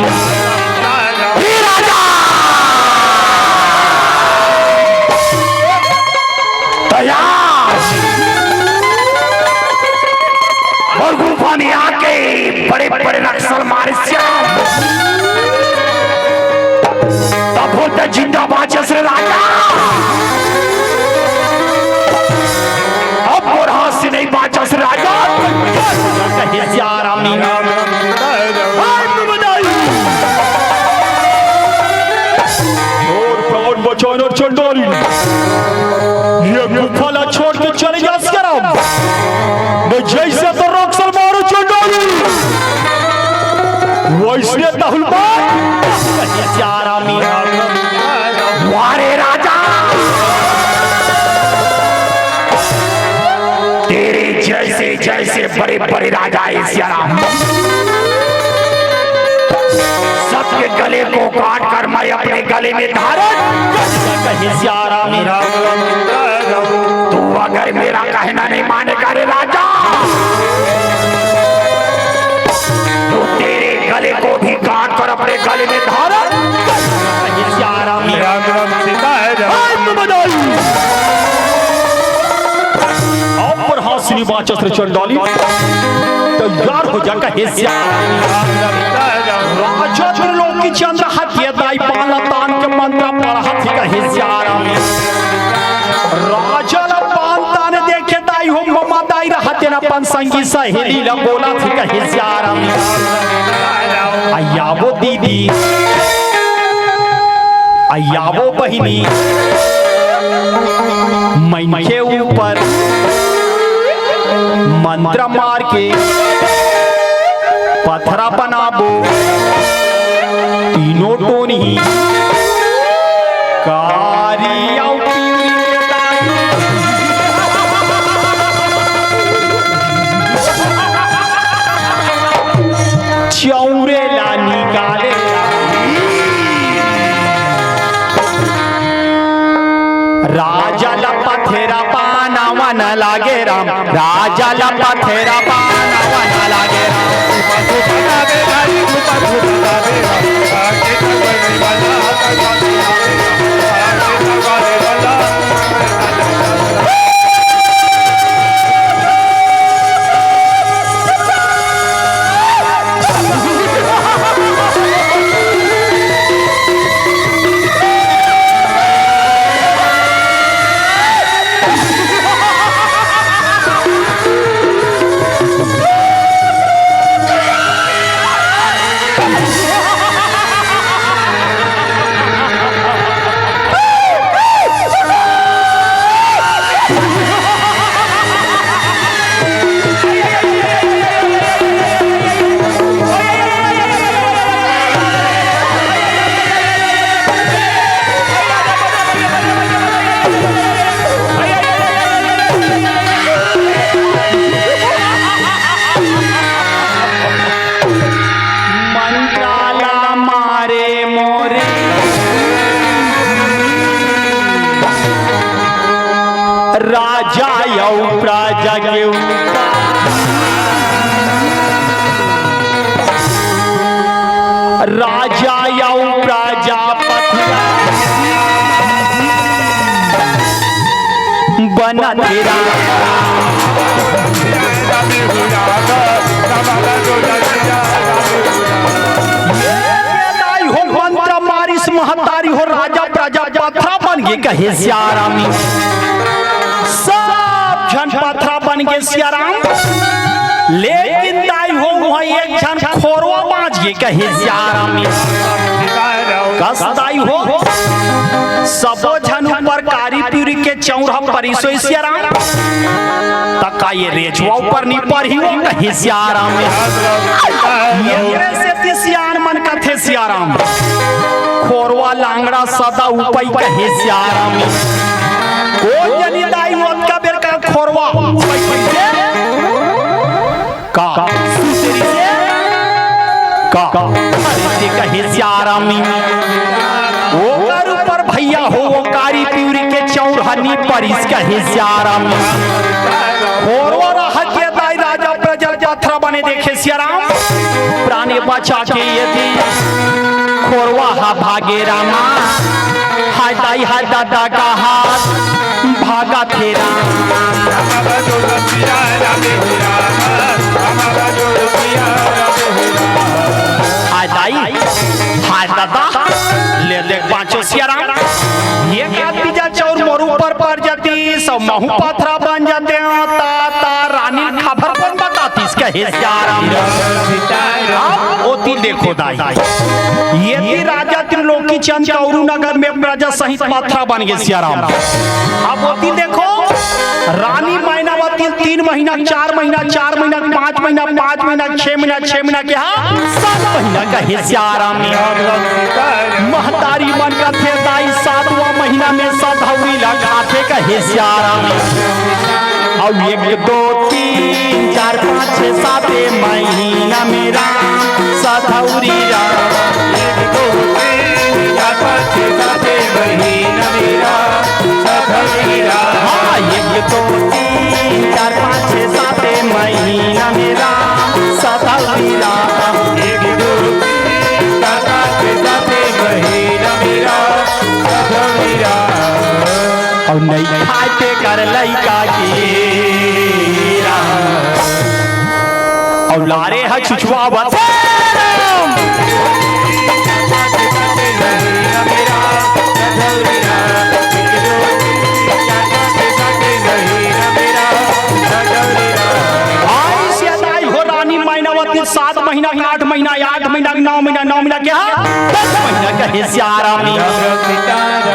हे राजा! तैयार! अउ गुफा में आके बड़े-बड़े रक्षल मारे सियाराम। तब बोलथे जिंदा बाँचस रे राजा। अब मोर हाथ से नहीं बाँचस रे राजा। कहे सियाराम। हाय बधाई। मोर प्राण बचाना चंडाली। ये गुफा ला छोड़ के चले जा सियाराम। मैं जैसे तो रक्षल मारो चंडाली। वैसने तहुल मार। सियाराम। वारे राजा। तेरे जैसे जैसे बड़े बड़े राजा हे सियाराम। सबके गले को काट कर मैं अपने गले में धारण। कहे सियाराम। तू अगर मेरा कहना नहीं मानेगा रे राजा, तो तेरे गले को भी काट कर अपने गले में धारण। कहे सियाराम। राम राम सीता है राम। हाय बधाई। अउ प्रहासिनी बाँचस रे चंडाली, तैयार हो जा कहे सियाराम। राजा त्रिलोकी चंद्र हथिया दाई पाला तान के मंत्र पढ़त कहे सियाराम। राजा ला पान तान देखे दाई हो ममा दाई रहते न अपन संगी सहेली ला बोलथे कहे सियाराम। अया वो दीदी, अया वो बहिनी, मनखे ऊपर मंत्र मार के पथरा बनाबो। तीनों टोनी कारी अउ पीवरी चौरे ला निकाले। राजा ला पथरा पाना वन लागे राम, राजा ला पथरा पाना वन लागे राम। मंत्राला मारे मोरे राजा अउ प्रजा के ऊपर। राजा अउ प्रजापति बना तेरा। दाई हो मंत्र मारिस महतारी हो राजा प्रजा पथरा बन गे कहे सियाराम। सब पथरा बन गे सियाराम। लेकिन दाई हो, उहाँ एक झन खोरवा बाँच गे कहे सियाराम। कस दाई हो, सबो झन ऊपर कारी पिउरी के चौंरा परिस होही सियाराम। त का ये रेचवा ऊपर नी परही वो कहे सियाराम। ये रे सेती सियान मन कथे सियाराम। खोरवा लांगड़ा सदा उपई कहे सियाराम। कोन जनी दाई ओतका बेर का खोरवा उपई कहिसे? का सुसरी से? का अरे ते कहे सियाराम। ओकर ऊपर भैया हो, वो कारी पिउरी के चौंरा नी परिस कहे सियाराम। खोरवा रहा के दाई राजा प्रजल पथरा बने देखे सियाराम। प्राणे बचा के ये दी खोरवा हा भागे रामा। हाय दाई हाय दादा का हाथ भागा थे राम। हाय दाई हाय दादा, ले ले बाँचो सियाराम। ये का बीजा चौर मोर ऊपर पर जाती, सब महू पथरा बन जाते हैं। ता, ता रानी खबर कोन बतातीस कहे सियाराम। अब ओती देखो दाई, ये ती राजा त्रिलोकी चंद कौरू नगर में प्रजा सहित पथरा बन गे सियाराम। अब ओती देखो, रानी मैनावती तीन महीना, चार महीना, चार महीना, पाँच महीना, पाँच महीना, छह महीना, छह महीना के हा सात महीना कहे सियाराम। महतारी मन कथे दाई सातवां महीना में सधौरी ला खाथे कहे सियाराम। अउ एक दो तीन चार पाँच छह साते महीना में राम सधौरी राम। एक दो तीन चार पाँच छह साते महीना में राम सधौरी राम। हाँ, एक दो तीन चार पाँच छह साते महीना में राम सधौरी राम। एक दो तीन चार पाँच छह साते महीना में राम सधौरी राम। अउ नइ खाए ते कर लइका के राम। अउ लारे ह छुछुआ बता राम। आई से दाई हो रानी मैनावती सात महीना के आठ महीना, आठ महीना के नौ महीना, नौ महीना के हा दस महीना कहे सियाराम।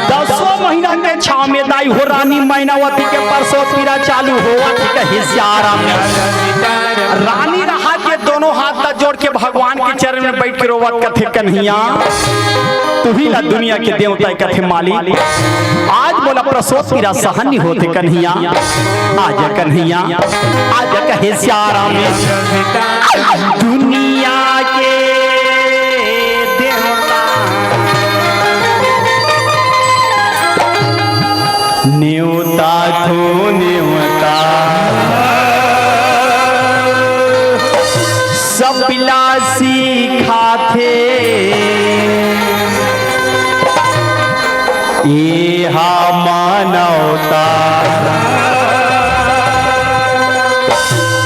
दसवां महीना के छाव में दाई हो रानी मैनावती के प्रसव पीरा चालू होवत हे कहे सियाराम। रानी रहा के दोनों हाथ ला जोड़ के भगवान के चरण में बैठ के रोवत कथे, कन्हैया, तुही ला दुनिया के देवता कथे मालिक, आज मोला प्रसव पीरा सहन नहीं होते कन्हैया, आजा कन्हैया, आजा कहे सियाराम। दुनिया के देवता नेवता थो नेवता, सब बिलासी खाथे। एहा मानवता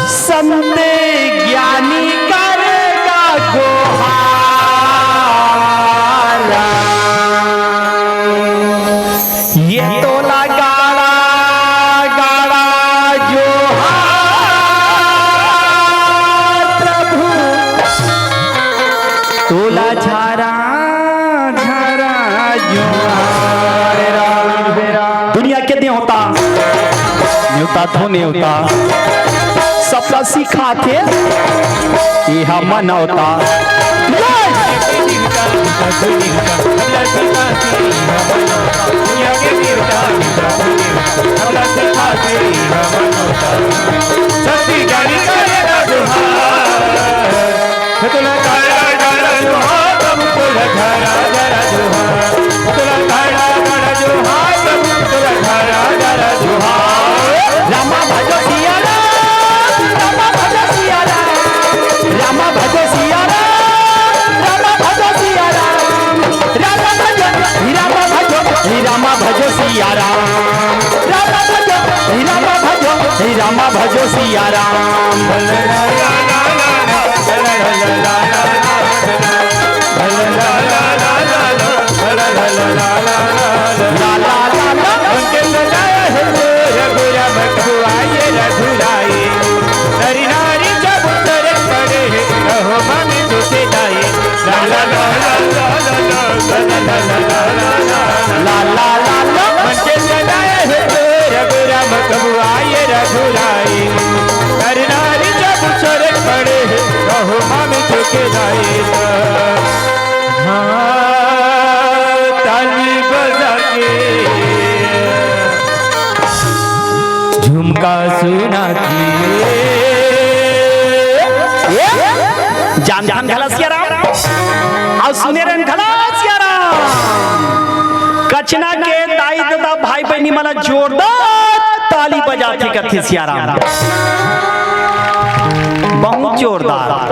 संत ज्ञानी कर गा गोहार। ये तोला गाड़ा गाड़ा जोहार प्रभु, तोला झारा झारा जोहार। दुनिया के देवता नेवता थो नेवता, सबला सिखाथे एहा मनौता। के दाई त, हाँ, ताली बजा के झुमका सुना के। जानथन घला सिया राम, अउ सुने रहन घला सिया राम। कचना के दाई ददा भाई बहिनी मन जोरदार ताली बजाथे कथे सिया राम। बहुत जोरदार।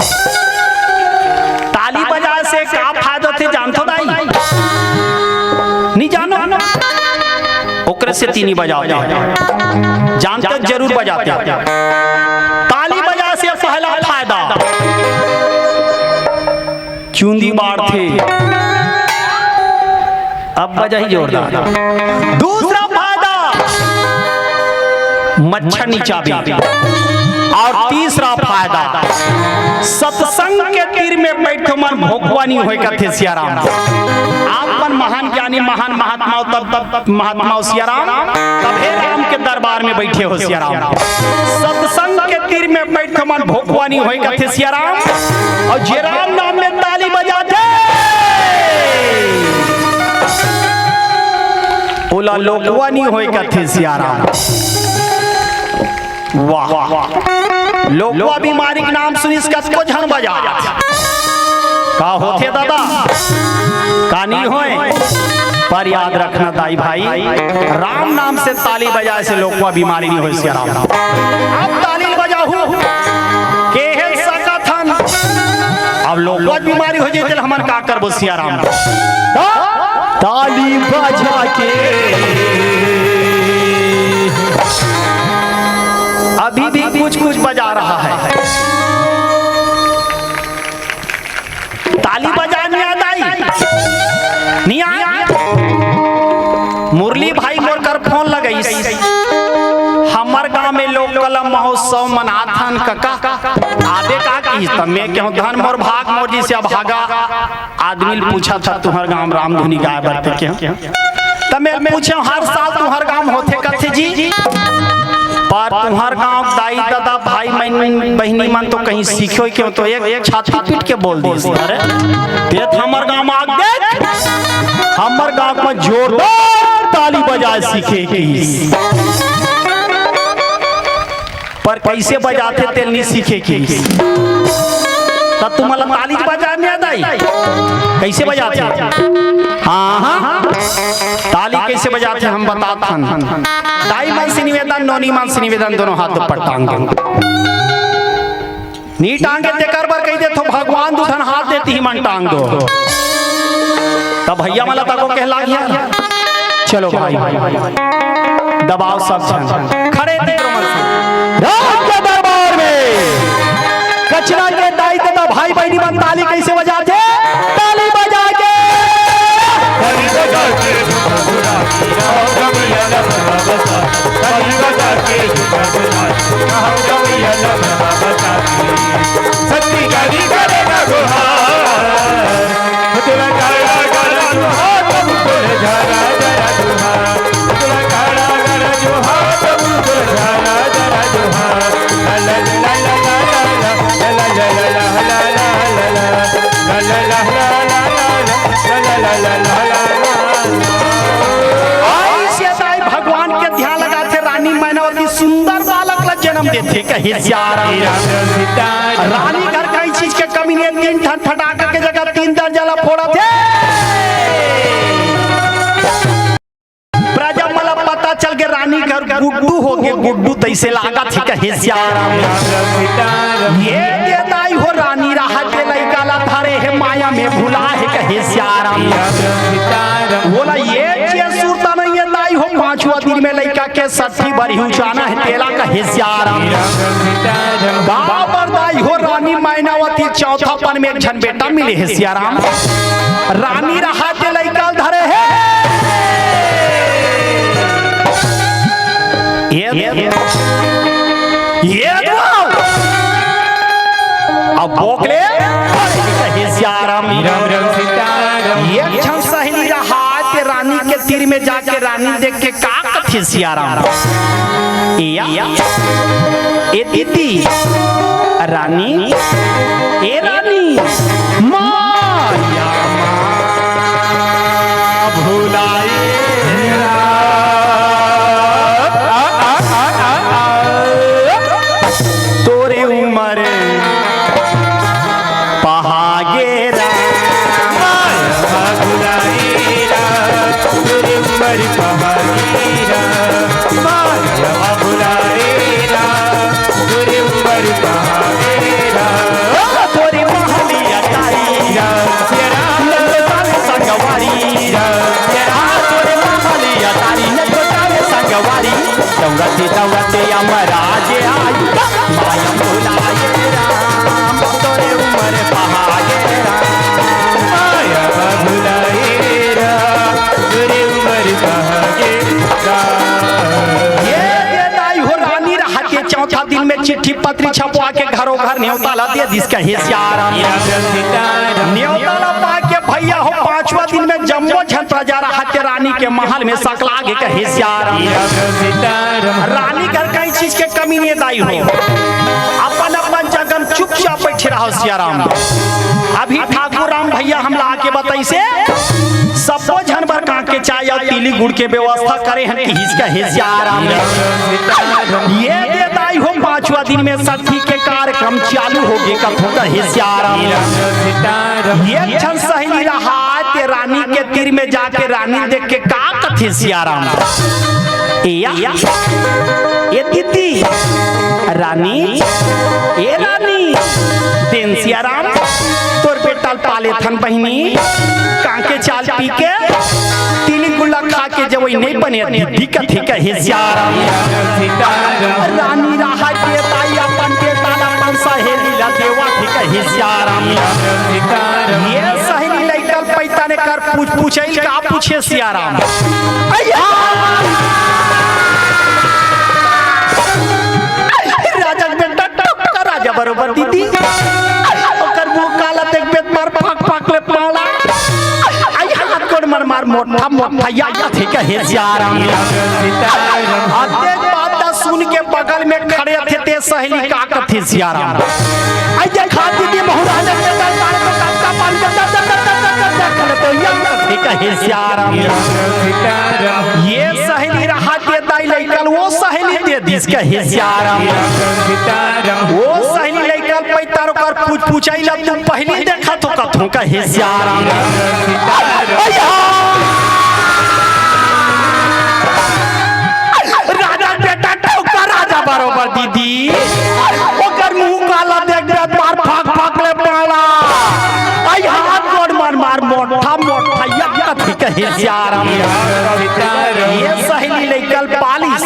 ताली बजाए से का फायदा होथे जानथो दाई? नहीं जानो? ओकरे से तीनी बजाओ। जानते जरूर बजाते। ताली बजाए से पहला फायदा चुंदी बाढ़थे। अब बजा ही जोरदार। दूसरा फायदा मच्छर निचाबे। और तीसरा फायदा सत्संग के तीर में बैठो मन भोकवा नहीं होय कथे सियाराम। आप मन महान ज्ञानी महान महात्मा तब तब महात्मा हो सियाराम, तभे राम के दरबार में बैठे हो सियाराम। सत्संग के तीर में बैठ मन भोकवा नहीं होय कथे सियाराम। और जे राम नाम में ताली बजाथे ओला लोकवा नहीं होय कथे सियाराम। वाह, लोकवा बीमारी के नाम सुनिस कतको झन बजा। का होथे दादा? का नहीं होय? पर याद रखना दाई भाई, राम नाम से ताली बजाए से लोकवा बीमारी नहीं होय सियाराम। अब ताली बजाहू, केहे सकत हन। अब लोकवा बीमारी हो जाए, हमन का करबो सियाराम? ताली बजा के अभी भी कुछ कुछ बजा रहा है। ताली बजाए नहीं आता ही। नहीं आए। मुरली भाई मोर कर फोन लगइस, हमर गांव में लोक कला महोत्सव मनाथन कका, आबे का की? त मैं कहूं धन मोर भाग, मोर जइसे अभागा आदमी ल पूछा था तुहर गांव रामधुनी गाय बर ते क्यों? त मैं पूछे हर साल तुहर गांव होथे कथे जी, पर तुहर गांव दाई ददा भाई मन बहिनी मन तो कहीं सीखो क्यों? तो एक छाती पीट के बोल दिस, अरे देख हमर गांव में आग देख, हमर गांव में जोरदार ताली बजाए सीखे की। पर कैसे बजाथे तेल नहीं सीखे की। तब तुम्हारा ताली बजाने आ दाई कैसे बजाथे? हाँ हाँ, ताली कैसे बजाथे हम बतात हन। दाई मन से निवेदन, नोनी मन से निवेदन, दोनों हाथ ऊपर टांग दो। नी टांगे तेकर बर कहि देथो भगवान दू ठन हाथ देती ही मन टांग दो। तब भैया मला तको कहला गया। चलो भाई, दबाओ सब झन। खड़े तीनों मन से। राम के दरबार में कचरा के दाई तथा भाई बहिनी मन ताली कैसे बजाथे? ताली बजा के। आई से दाई भगवान के ध्यान लगाथे, रानी मैनावती सुंदर बालक ला जन्म देथे, कहे सियाराम। रानी घर कहीं चीज के कमी नहीं, तीन ठन फटाका के जगह तीन दरजा ला फोड़थे। प्रजा मला पता चल के रानी घर गुड्डू हो के गुड्डू तैसे लागत हे, कहे सियाराम। ये दे दाई हो रानी रहा के लइका ला धरे हे माया में भुला हे, कहे सियाराम। बोला ये चीज सुरता नहीं है दाई हो, पांचवा दिन में लइका के सठी बरही उचाना हे तेला, कहे सियाराम। बाबर दाई हो रानी मैनावती चौथापन में एक झन बेटा मिले हे सियाराम। रानी रहा के लइका धरे हे। ये, ये, ये अब बोकले हे सियाराम। ये झन सहेली रहा के रानी के तीर में जाके रानी देख के का कथे सियाराम। या, ए दीदी, रानी, ए रानी, पहागे रा। माया भुलाए रा, तोरे उमर पहागे रा। माया भुलाए रा, तोरे उमर पहागे रा। ओ तोरे महलिया ताई रा, तेरा ललदार संगवारी रा। तेरा तोरे महलिया ताई, ललदार संगवारी। दौड़ते दौड़ते यमराज आए, माया भुलाए राम, तोरे उमर पहागे राम। माया भुलाए राम, तोरे उमर पहागे राम। ये दे दाई हो रानी रहत के चौथा दिन में चिट्ठी पत्री छपवा के घरों घर न्योता ला दे दिस कहे सियाराम। न्योता ला पा के भैया हो पांचवा दिन में जम्मो झन प्रजा रहत के रानी के महल में सकला गे कहे सियाराम। रानी घर कहीं चीज के कमी नहीं दाई हो, अपन अपन जगह में चुपचाप बैठे रहो सियाराम। अभी ठाकुर राम भैया हमला आके बताइसे, सबो झन बर कांके चाय अउ तिली गुड़ के व्यवस्था करे हन किहिस कहे सियाराम। ये दे दाई हो पांचवा दिन में सखी के कार्यक्रम चालू हो गे कथों कहे सियाराम। ये झन सहेली रहा ते रानी के तीर में जाके रानी देख के का कथे सियाराम। ए या, ए दीदी, रानी, ए रानी, तेन सियाराम, तोर बेटा ल पाले थन बहिनी, कांके चाय पी के, तिली गुड़ ला खा के जवई नहीं बने, दीदी कथे कहे सियाराम। रानी रहा के दाई अपन बेटा ला अपन सहेली ला देवा थे कहे सियाराम। ये सहेली लइका पैता ने कर पूछ पूछे का पूछे सियाराम। अय्या! राजा के बेटा टक्कर राजा बरोबर दीदी। ओकर मुंह काला देख बेत मार फाक फाक ले पाला। आई हाथ कोड़ मर मार मोटा मोटा या या थे कहे सियाराम। अतेक बात ला सुन के बगल में खड़े थे ते सहेली का कथे सियाराम। आई देखा दीदी महू राजा के बेटा तारे को कब का पानी का दर दर दर दर दर दर दर कर तो या कथे कहे सियाराम। ये सहेली रहा के दाई लइका ल वो सहेली दे दिस कहे सियाराम। वो सहेली लइका ल पैता ओकर पूछ पूछाई ला तू पहली देखा तो कथों कहे सियाराम। अय्या! राजा बेटा टोका राजा बरोबर दीदी। ओकर मुंह काला देख देख मार फाक फाक ले पाला। आई हाथ गोड़ मार मार मोटा मोटा या कथे कहे सियाराम। ये सहेली लइका ल पालिस,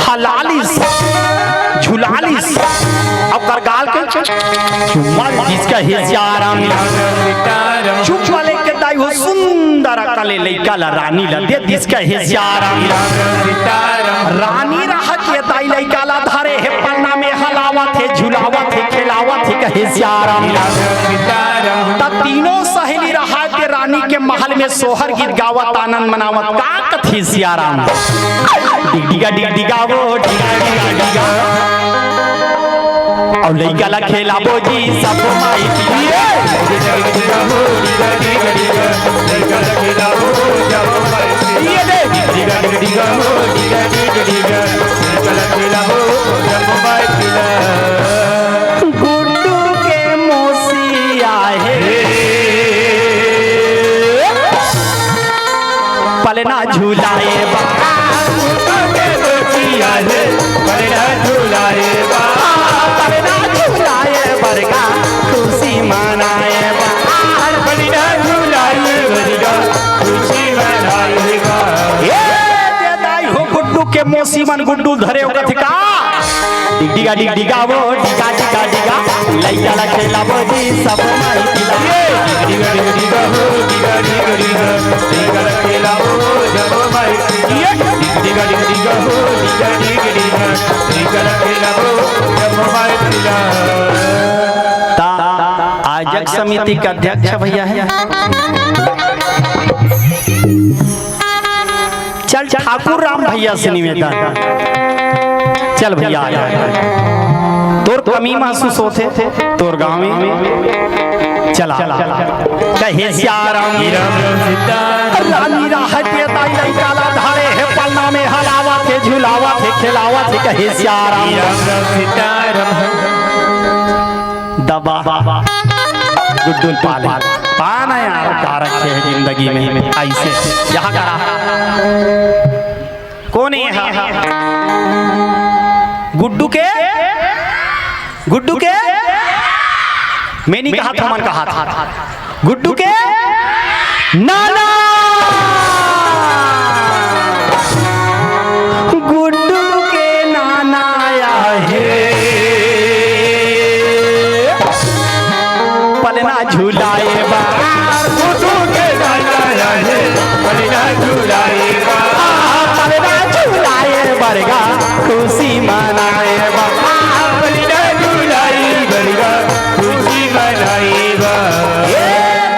हलालिस, झुलालिस, ओकर गाल के चुम्मा दिस कहे सियाराम। चुम्मा लेके दाई हो सुंदर अकले लइका ला रानी ला दे दिस कहे सियाराम। रानी रहा के दाई लइका ला धरे हे पलना में हलावत हे, झुलावत हे, खेलावत हे कहे सियाराम। त तीनों सहेली रहा के रानी के महल में सोहर गीत गावत आनंद मनावत का कथे सियाराम। डिग डिगा डिग डिगा वो डिगा डिगा डिगा। अउ लइका ला खेलाबो जी सब माई पिया। ये दे। गुड्डू के मौसी आहे। पलना झुलाए बा। गुड्डू के मौसी आहे। पलना झुलाए बा। पलना झुलाए बरगा खुशी मनाए बा। पलना झुलाए बरगा खुशी मनाए बा। ए, दे दाई हो गुड्डू के मौसी मन गुड्डू धरे हो कथे का। डिगा डिग डिगा वो डिगा डिगा डिगा, लइका ला खेलाबो जी सब माई पिला। डिगा डिग डिगा हो डिगा डिग डिगा, लइका ला खेलाबो जब माई पिला। डिगा डिग डिगा हो डिगा डिग डिगा, लइका ला खेलाबो जब माई पिला। ता आयोजक समिति के अध्यक्ष भैया हे। चल ठाकुर राम भैया से निवेदन। चल भैया, आ जा। तोर कमी महसूस होथे तोर गाँव में। चला। कहे सियाराम। रानी राहत के ताई लइका ला धारे हे पलना में हलावत हे, झुलावत हे, खेलावत हे, कहे सियाराम। बाबा, गुड्डू ल पा ले। पाना यार, का रखे हे जिंदगी में अइसे। यहाँ करा। कोन ए हा? गुड्डू के, गुड्डू के, मैं नहीं कहा था, मन कहा था। गुड्डू के नाना, गुड्डू के नाना आए हे। पलना झुलाए बर। गुड्डू के नाना आए हे, पलना झुलाए बर। आ, पलना झुलाए बर गा, खुशी मनाए बर। आ, पलना झुलाए बर गा, खुशी मनाए बर। ए,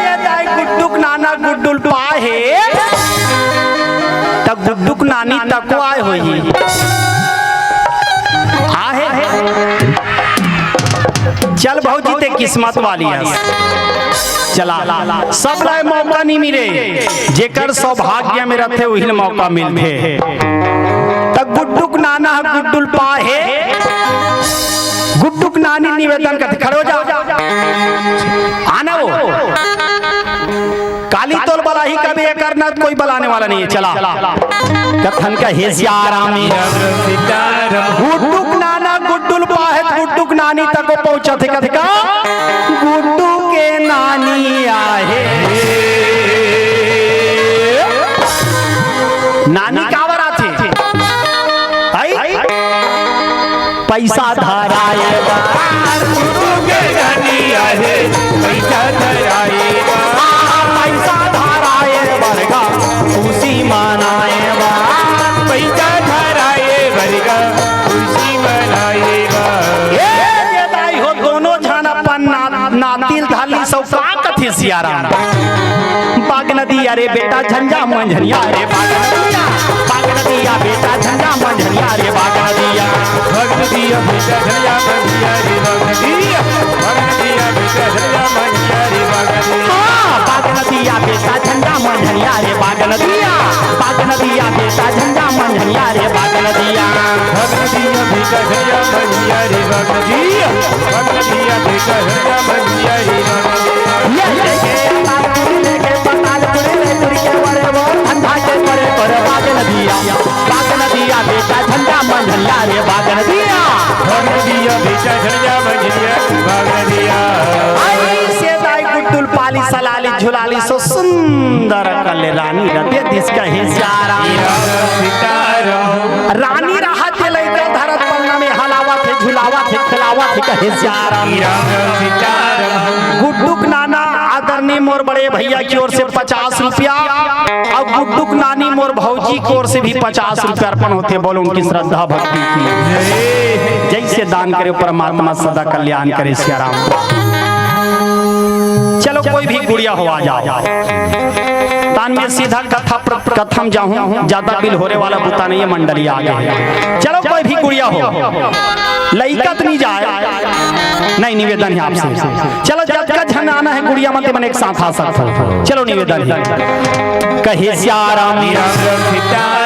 ए दाई, गुड्डू के नाना गुड्डू ल पाए हे, त गुड्डू के नानी तको आए होही। आहे। चल भौजी, ते किस्मत वाली हस। चला, सब ला मौका नहीं मिले, जेकर सौभाग्य में रथे, उही ल मौका मिलथे। त गुड्डू के नाना ह गुड्डू ल पाए हे, गुड्डू के नानी निवेदन करथे, खड़े हो जा, आना वो। काली तोल बलाही, कभी एकर ना कोई बलाने वाला नहीं है। चला। कथन का हे सियाराम। गुड्डू के नाना गुड्डू ल पाहे त गुड्डू के नानी तको पहुंचत हे। कथका गुड्डू के नानी आहे। नानी काबर आथे? आई? पैसा धराए बर। गुड्डू के नानी आहे, पैसा धराए बर। आ, पैसा धराए बर गा, खुशी मनाए बर। पैसा धराए बर गा, खुशी मनाए बर। ए, ए दाई हो, दोनों झन अपन ना-, नाती ल धर लिस अउ का कथे सियाराम? बाग नदिया रे बेटा झंझा मंझनिया रे बाग नदिया, बाग नदिया बेटा झंझा मंझनिया रे बाग नदिया। बाग नदिया बेटा झंझा मंझनिया रे बाग नदिया, बाग नदिया बेटा झंझा मंझनिया रे बाग नदिया। हाँ, बाग नदिया बेटा झंझा मंझनिया रे बाग नदिया, बाग नदिया बेटा झंझा मंझनिया रे बाग नदिया। बाग नदिया बेटा झंझा मंझनिया रे बाग नदिया, बाग नदिया बेटा झंझा मंझनिया रे बाग नदिया। ये लेके तालपुरी लेके पतालपुरी रे तुरी के वरे वो धंधा के परे परे बाग नदिया, बाग नदिया बेटा झंझा मंझनिया रे बाग नदिया। बाग नदिया बेटा झंझा मंझनिया बाग नदिया। अइसे दाई गुड्डू ल पालिस, लालिस, झुलालिस, सो सुंदर कर ले रानी रते दिस कहे सियाराम। रानी रहत हे लइका धरत पलना में हलावत हे, झुलावत हे, खिलावत हे कहे सियाराम। गुड्डू के नाना आदरणीय मोर बड़े भैया की ओर से पचास रुपया अउ गुड्डू के नानी मोर भौजी की ओर से भी पचास रुपया अर्पण होथे। बोलो उनकी श्रद्धा भक्ति की। जइसे दान करे परमात्मा सदा कल्याण करे सियाराम। चलो कोई भी गुड़िया हो आ जाओ। तान में सीधा कथा प्र-, कथा म जाहूं, ज्यादा बिल होरे वाला बुता नहीं है, मंडली आ गए। चलो कोई भी गुड़िया हो, लइका त नहीं जाए, नहीं, निवेदन हे आपसे। चलो, जतका झन आना हे गुड़िया मन, ते मन एक साथ आ सकत हो। चलो, निवेदन हे। कहे सियाराम।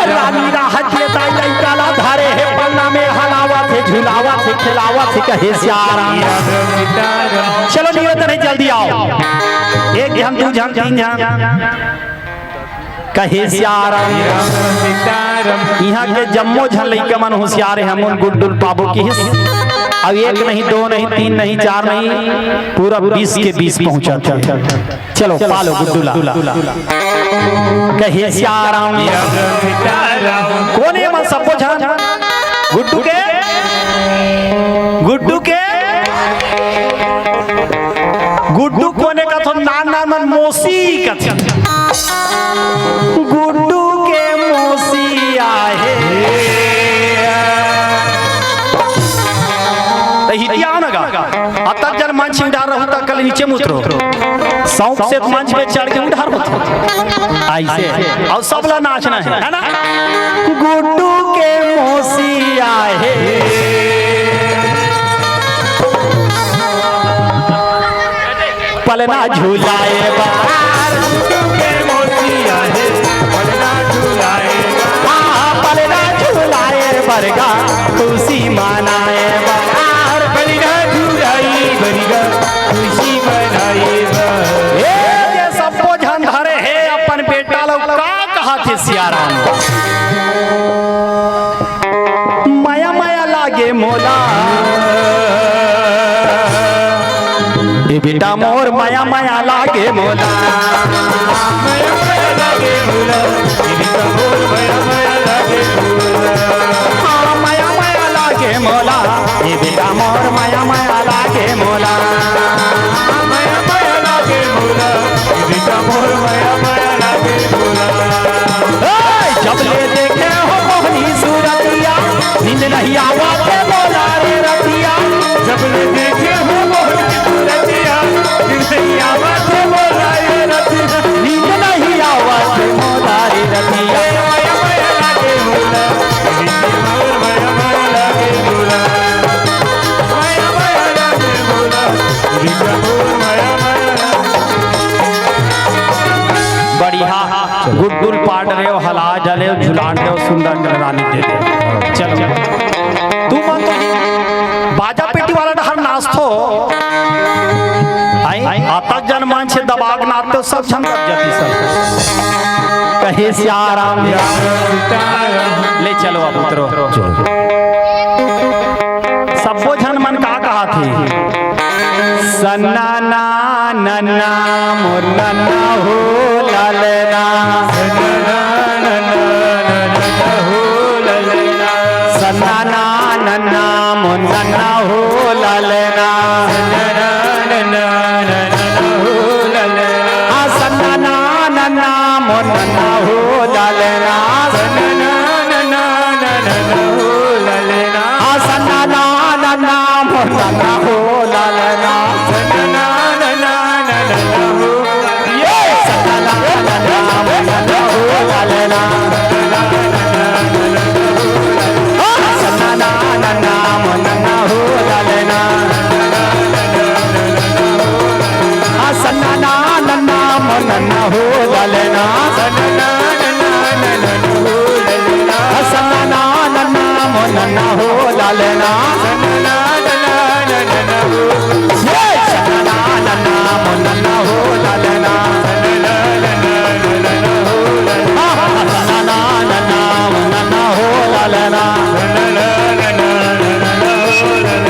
रानी राहत ले ताई लइका ला धरे हे पलना में, हलावत हे, झुलावत हे, खिलावत हे, कहे सियाराम। चलो, निवेदन हे, जल्दी आओ, एक झन, दू झन, तीन झन। कहे सियाराम। इहाँ के जम्मो झन लइका मन होशियार हे, हमन गुड्डू ल पाबो किहिस। अब एक नहीं, दो नहीं, तीन नहीं, चार नहीं, पूरा बीस के बीस पहुंचत हे। चलो, पालो गुड्डू ला। कहे सियाराम। कोन ए मन सब्बो झन? गुड्डू के? गुड्डू के? गुड्डू कोने कथो, नान नान मन मौसी कथे। गुड्डू के मौसी आहे। त हितिया न गा। अतक जन मंच में उधार रहू त कल नीचे में उतरो। शौक से मंच पे चढ़ के उधार होथे। अइसे। अउ सबला नाचना हे, है ना? गुड्डू के मौसी आहे। पलना झुलाए बर। गुड्डू के मौसी आहे, पलना झुलाए बर। हाँ, पलना झुलाए बर गा, खुशी मनाए बर। पलना झुलाए बर गा, मया मया लागे मोला, ए बेटा मोर मया मया लागे मोला। मया मया लागे मोला, ए बेटा मोर मया मया लागे मोला। हाँ, मया मया लागे मोला, ए बेटा मोर मया मया लागे मोला। मया मया लागे मोला, ए बेटा मोर मया मया लागे मोला। ए, जब ले देखे हो मोहनी सूरतिया, नींद नहीं आवत हे मोला रे रतिया। जब ले देखे हो मोहनी सूरतिया, नींद नहीं आवत हे मोला रे रतिया। नींद नहीं आवत हे मोला रे रतिया। मया मया लागे मोला, ए बेटा मोर मया मया लागे मोला। मया मया लागे मोला, ए बेटा मोर मया मया लागे। बढ़िया, गुड्डुल पाट रहे हो, हला जले हो, झुलान रहे हो, सुंदर कर रानी दे दे। चलो, तू मन तो बाजा पेटी वाला डहर नाचथो। आई, अतक जन मन से दबाग नाचते हो, सब झन दब जाती सब। कहे श्याम राम। ले चलो अब उतरो। सब्बो झन मन का कहा थे? सन्ना ना नन्ना मोर नन्ना हो ललना। सन्ना ना नन्ना नन्ना हो ललना। सन्ना ना नन्ना मोर नन्ना हो ललना। सन्ना ना नन्ना नन्ना हो ललना। आ सन्ना ना नन्ना मोर नन्ना हो ललना। सन्ना ना नन्ना नन्ना हो ललना। आ सन्ना ना नन्ना मोर नन्ना हो ललना। सन्ना ना नन्ना नन्ना हो। ये सन्ना ना नन्ना मोर नन्ना हो ललना। आ सन्ना ना नन्ना मोर नन्ना हो ललना। आ सन्ना ना नन्ना मोर नन्ना हो ललना। सन्ना ना नन्ना नन्ना हो ललना। आ सन्ना ना नन्ना मोर नन्ना हो ललना। सन्ना ना नन्ना नन्ना हो। ये सन्ना ना नन्ना मोर नन्ना हो ललना। सन्ना ना नन्ना नन्ना हो ललना। आ सन्ना ना नन्ना मोर नन्ना हो ललना। सन्ना ना नन्ना नन्ना हो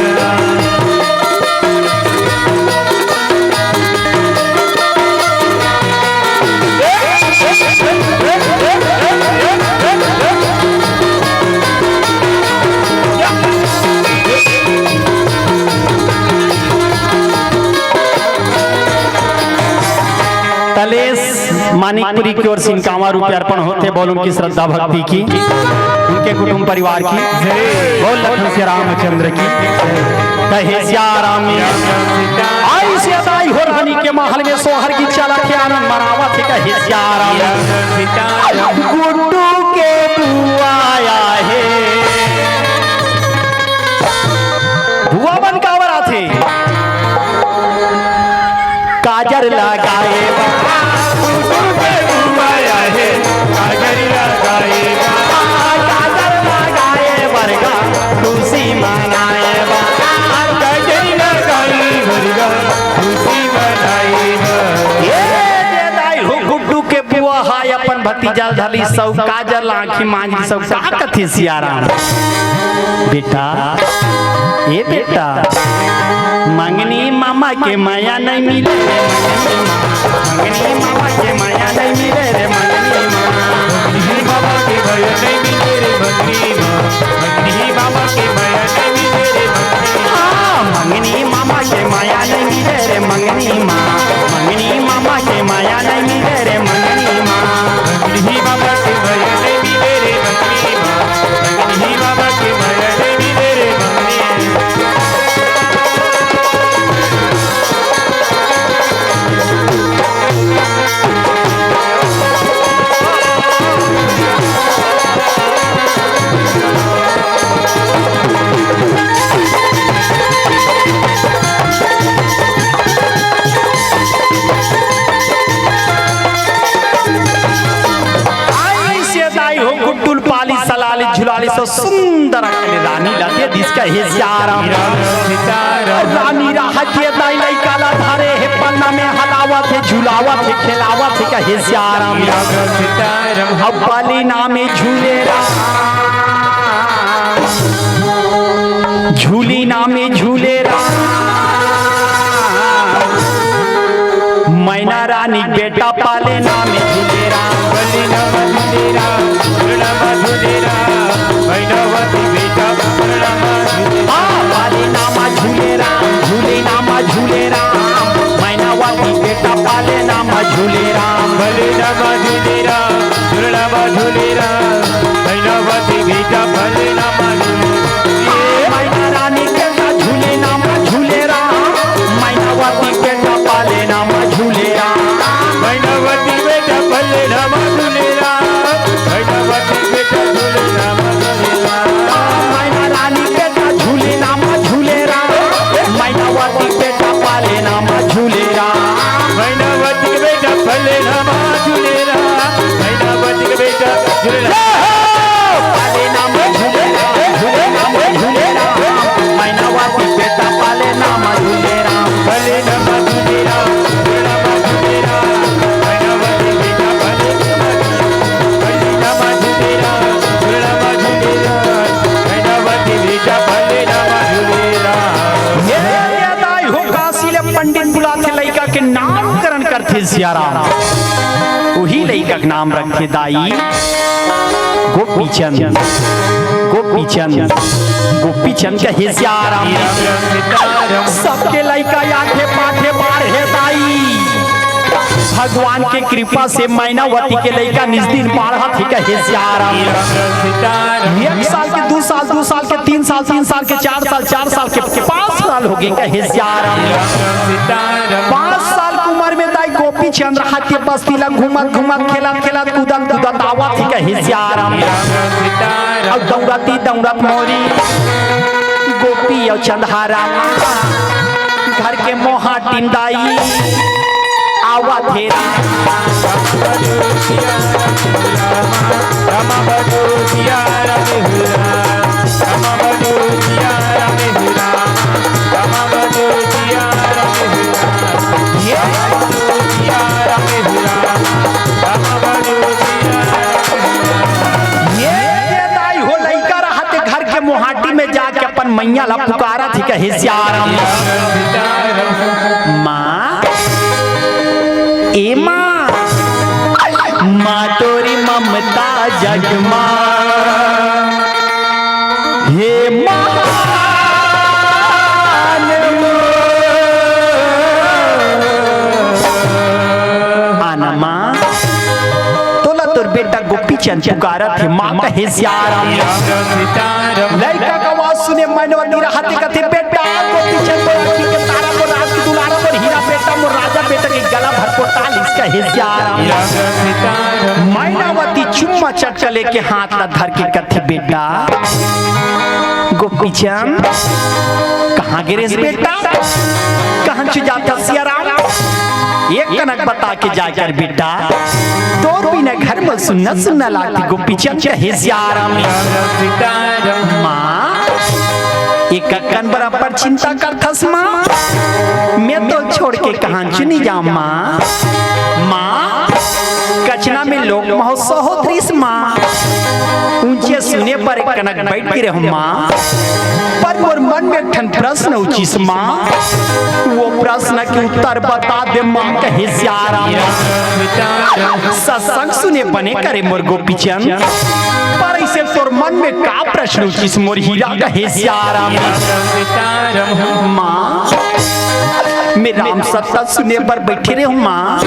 ललना। तलेश मानिकपुरी की ओर से इक्यावन रुपये अर्पण होथे। बोल उनकी श्रद्धा भक्ति की, उनके कुटुंब परिवार की। बोल लखन से रामचंद्र की। कहे श्याम राम। आई से दाई हो रानी के महल में सोहर की चलत हे, आनंद मनावत हे। कहे श्याम राम। गुड्डू के बुआ आए हे। बुआ मन काबर आथे? काजर लगाए बर। गुड्डू के बुआ आए हे, काजर लगाए बर। काजर लगाए बर गा, खुशी मनाए बर। काजर लगाए बर गा, खुशी मनाए बर। ये दे दाई हो गुड्डू के बुआ हा अपन भतीजा ल धली सौ काजर ला आँखी मांझी सौ का कथे सियाराम। बेटा, ए बेटा, मंगनी मामा के मया नहीं मिले रे मंगनी माँ। मंगनी मामा के मया नहीं मिले रे मंगनी माँ। मंगनी मामा के मया नहीं मिले रे मंगनी माँ। मंगनी मामा के मया नहीं मिले रे मंगनी माँ। हाँ, मंगनी मामा के मया नहीं मिले रे मंगनी माँ। मंगनी मामा के मया नहीं मिले रे मंगनी माँ। मंगनी मामा के मया नहीं मिले रे मंगनी माँ। मंगनी मामा के मया नहीं मिले रे मंगनी माँ। आई से दाई हो गुड्डुल पाली सलाली झुलाली सो सुंदर अकले रानी ला दे दिस कहे सियाराम। रानी राहत ये दाई लइका ला धरे हे पन्ना में हलावत हे झुलावत हे, खेलावत हे कहे सियाराम। अब पाली नामे झूले राम, झूली नामे झूले राम, मैना रानी बेटा पाले नामे झूले राम। हाँ, पाले नामा झूले राम, झूले नामा झूले राम, मैनावती बेटा पाले नामा झूले राम। भले नामा झूले राम, झूले नामा झूले राम, मैनावती बेटा भले नामा झूले। मैना रानी बेटा झूले नामा झूले राम, मैनावती बेटा पाले नामा झूले राम। मैनावती बेटा भले नामा झूले राम, मैनावती बेटा झूले नामा झूले राम। मैना रानी बेटा झूले नामा झूले राम, मैनावती बेटा पाले नामा झूले राम। मैनावती बेटा भले नामा झूले राम, मैनावती बेटा झूले राम। पाले नामा झूले राम, झूले नामा झूले राम, मैनावती बेटा पाले नामा झूले राम। भले नामा झूले राम, झूले नामा झूले राम, मैनावती बेटा भले नामा झूले राम। भले नामा झूले राम, झूले नामा झूले राम, मैनावती बेटा भले नामा झूले राम। ये दाई हो काशी ले पंडित बुलाथे, लइका के नामकरण करथे सियाराम। उही लइका के नाम रखे दाई गोपीचंद, गोपीचंद, गोपीचंद कहे सियाराम। सबके लइका आठे पाठे बाढ़े दाई। भगवान के कृपा से मैनावती के लइका निज दिन बाढ़त हे कहे सियाराम। एक साल के, दू साल, दू साल के, तीन साल, तीन साल के, चार साल, चार साल के, पाँच साल हो गे कहे सियाराम। पाँच साल के उमर में दाई गोपीचंद हाथी बस्ती ला घूमत घूमत, खेलत खेलत, कूदत कूदत आवत हे कहे सियाराम। अउ दौड़ती दौड़त मोरी गोपी अउ चंद हराम घर के मोहाटिन दाई आवत हे। ये, ये दाई हो लइका रहत हे घर के मोहाटी में जाके अपन मैया ला पुकारत हे कहे सियाराम। माँ, ए माँ, माँ तोरी ममता जगमा, हे महान आना माँ, तोला तोर बेटा गोपीचंद पुकारत हे, माँ कहे सियाराम। लइका के आवाज सुने मैनावती रहत हे कथे, बेटा गोपीचंद तोर आँखी के तारा, मोर राज के दुलारा, मोर हीरा बेटा, मोर राजा बेटा के गला भर पोटा लिस कहे सियाराम। मैनावती चुम्मा चटका लेके हाथ ला धर के कथे, बेटा गोपीचंद, कहाँ गे रेहेस बेटा? कहाँ च जाथस सियाराम? एक कनक बता के जाय कर बेटा, तोर बिना घर में सुन्ना सुन्ना लागथे गोपीचंद कहे सियाराम। माँ, एक कन बराबर चिंता करथस माँ, मैं तो छोड़ के कहाँ च नइ जाँव माँ। माँ, कचना में लोक महोत्सव होत रिहिस माँ, उंचे सुने बर एक कनक बइठ गे रेहेंव माँ, पर मोर मन में एक ठन प्रश्न उठिस माँ, वो प्रश्न के उत्तर बता दे माँ कहे सियाराम। सत्संग सुने बने करे मोर गोपीचंद, पर अइसे तोर मन में का प्रश्न उठिस मोर हीरा कहे सियाराम। माँ, मैं राम सत्ता सुने बर बइठे रेहेंव माँ,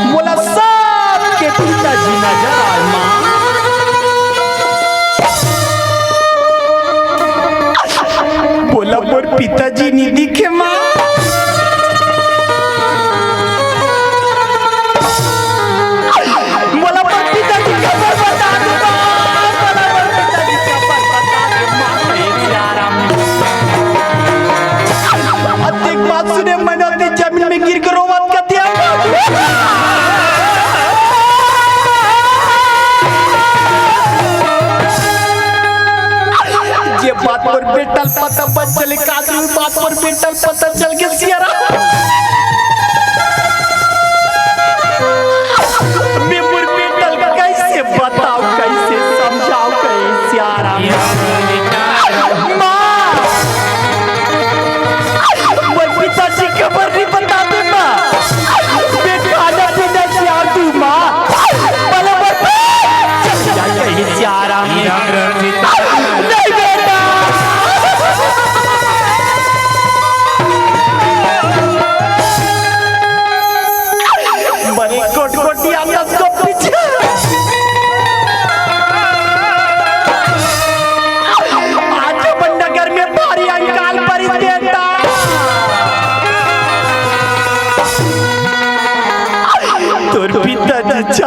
मोला सबके पिताजी नजर आए माँ। मोला मोर पिताजी नइ दिखे माँ। मोला मोर पिताजी कबर बता दे माँ, मोला मोर पिताजी कबर बता दे माँ, हे सियाराम। अतेक बात सुने मैनावती जमीन में गिर के रोवत कथे, जे बात मोर बेटा ल पता बच चले, काजू बात मोर बेटा ल पता चल के सियाराम।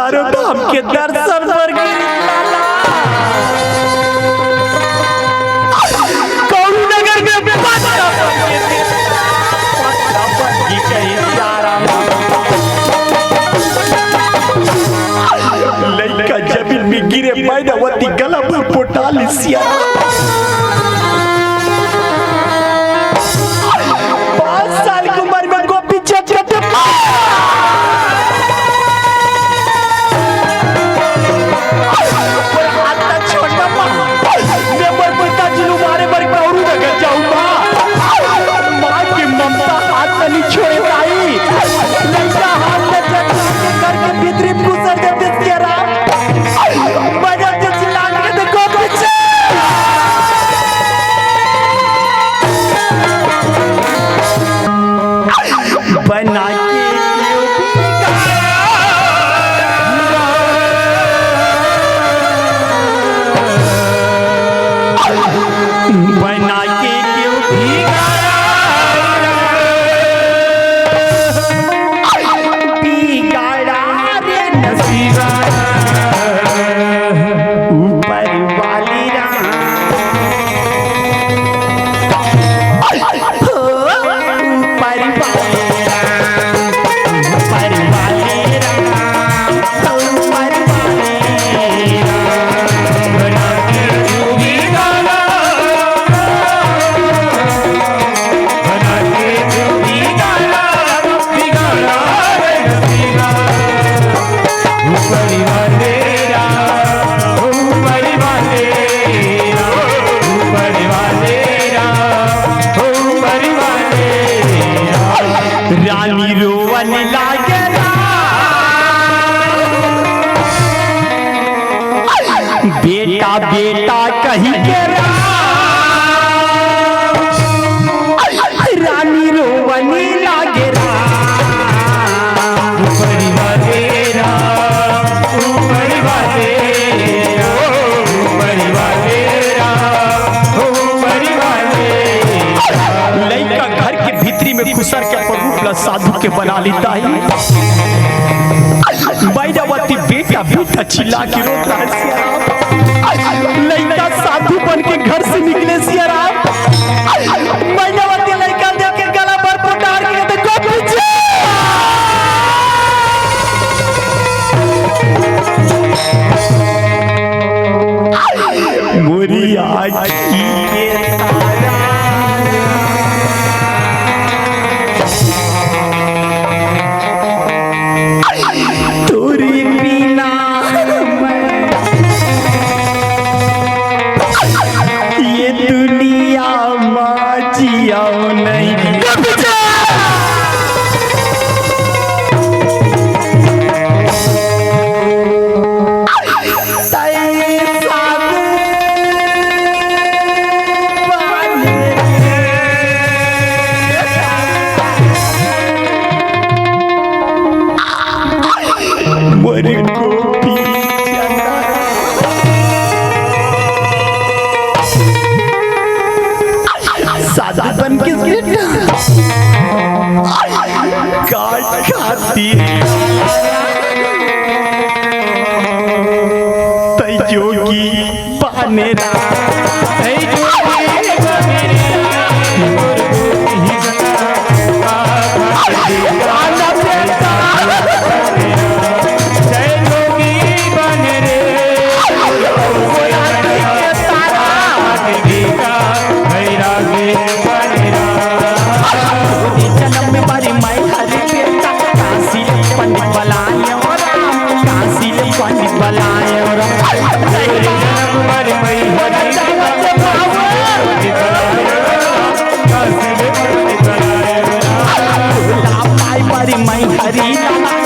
चारों धाम के दर्शन बर गिरी लाला। कौरू नगर में पत्ता बन के पत्ता बन के कहीं चारा। लइका जमीन में गिरे, मैनावती गला में पोटा लिस सियाराम। पाँच साल की उम्र में गोपी चंद का टुकड़ा। पर हाथ ना छोड़ माँ। मैं मोर पिताजी नु मारे बर कौरू नगर जाऊँ माँ। माँ की ममता हाथ नहीं छोड़े ताई। लइका हाथ में चटका के करके भीतरी घुसर जाते सियाराम। बजर के चिल्लान के देखो पीछे। बना के बना के क्यों बिगाड़ा, बिगाड़ा रे नसीबा, ऊपर वाली राम। हो, ऊपर वाली राम, ऊपर वाली राम। रानी रोवन लागे राम। बेटा बेटा कही के राम, रानी रोवनी लागे राम। ऊपरी वाले राम, ऊपरी वाले राम, ऊपरी वाले राम, ऊपरी वाले राम। लइका घर के भीतरी में घुसर के अपन रूप ला साधु के बना लेता है। मैनावती बेटा बेटा चिल्ला के रोता है सियाराम। लइका साधु बन के घर से निकले सियाराम। मैनावती लइका देख के गला भर पुटार के कहते, "गोपी जी!" मोरी आँखी के तारा। तोरी बिना मैं ये दुनिया मा जियाओ नहीं। मोर गोपी चंदा। साधु बन के बेटा काट खाती तै जोगी बने रा, तै जोगी बने रा।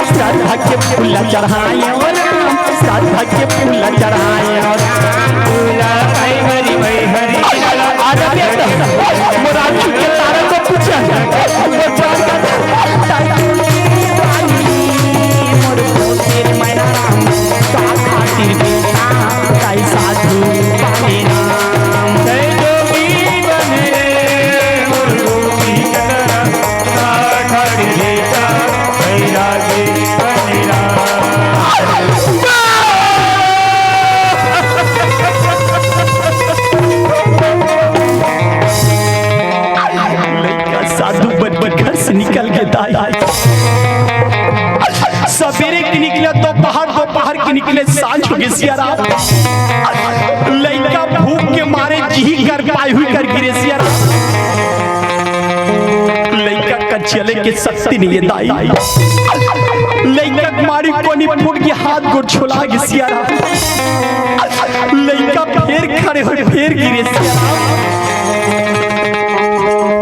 श्रद्धा के फूल चढ़ाए हो राम, श्रद्धा के फूल चढ़ाए हो राम। अरे बेटा, मोर आँखी के तारा को पूछा, मोर जान का मोर पोते मैना राम, का खातिर बेटा, काई साधु बने राम। जय जोगी बने रे, मोर गोपी चंदा। राधा कृष्ण बैरागी हरे राम। निकल गे दाई। सबेरे के निकले, दोपहर, दोपहर के निकले, सांझ हो गे सियाराम। लइका भूख के मारे जी कर पाए हुई कर गिरे सियाराम। लइका का चले के शक्ति नहीं है दाई। लइका के मारी कोनी फूट के हाथ गोड़ छोला गे सियाराम। लइका फेर खड़े होए, फेर गिरे सियाराम।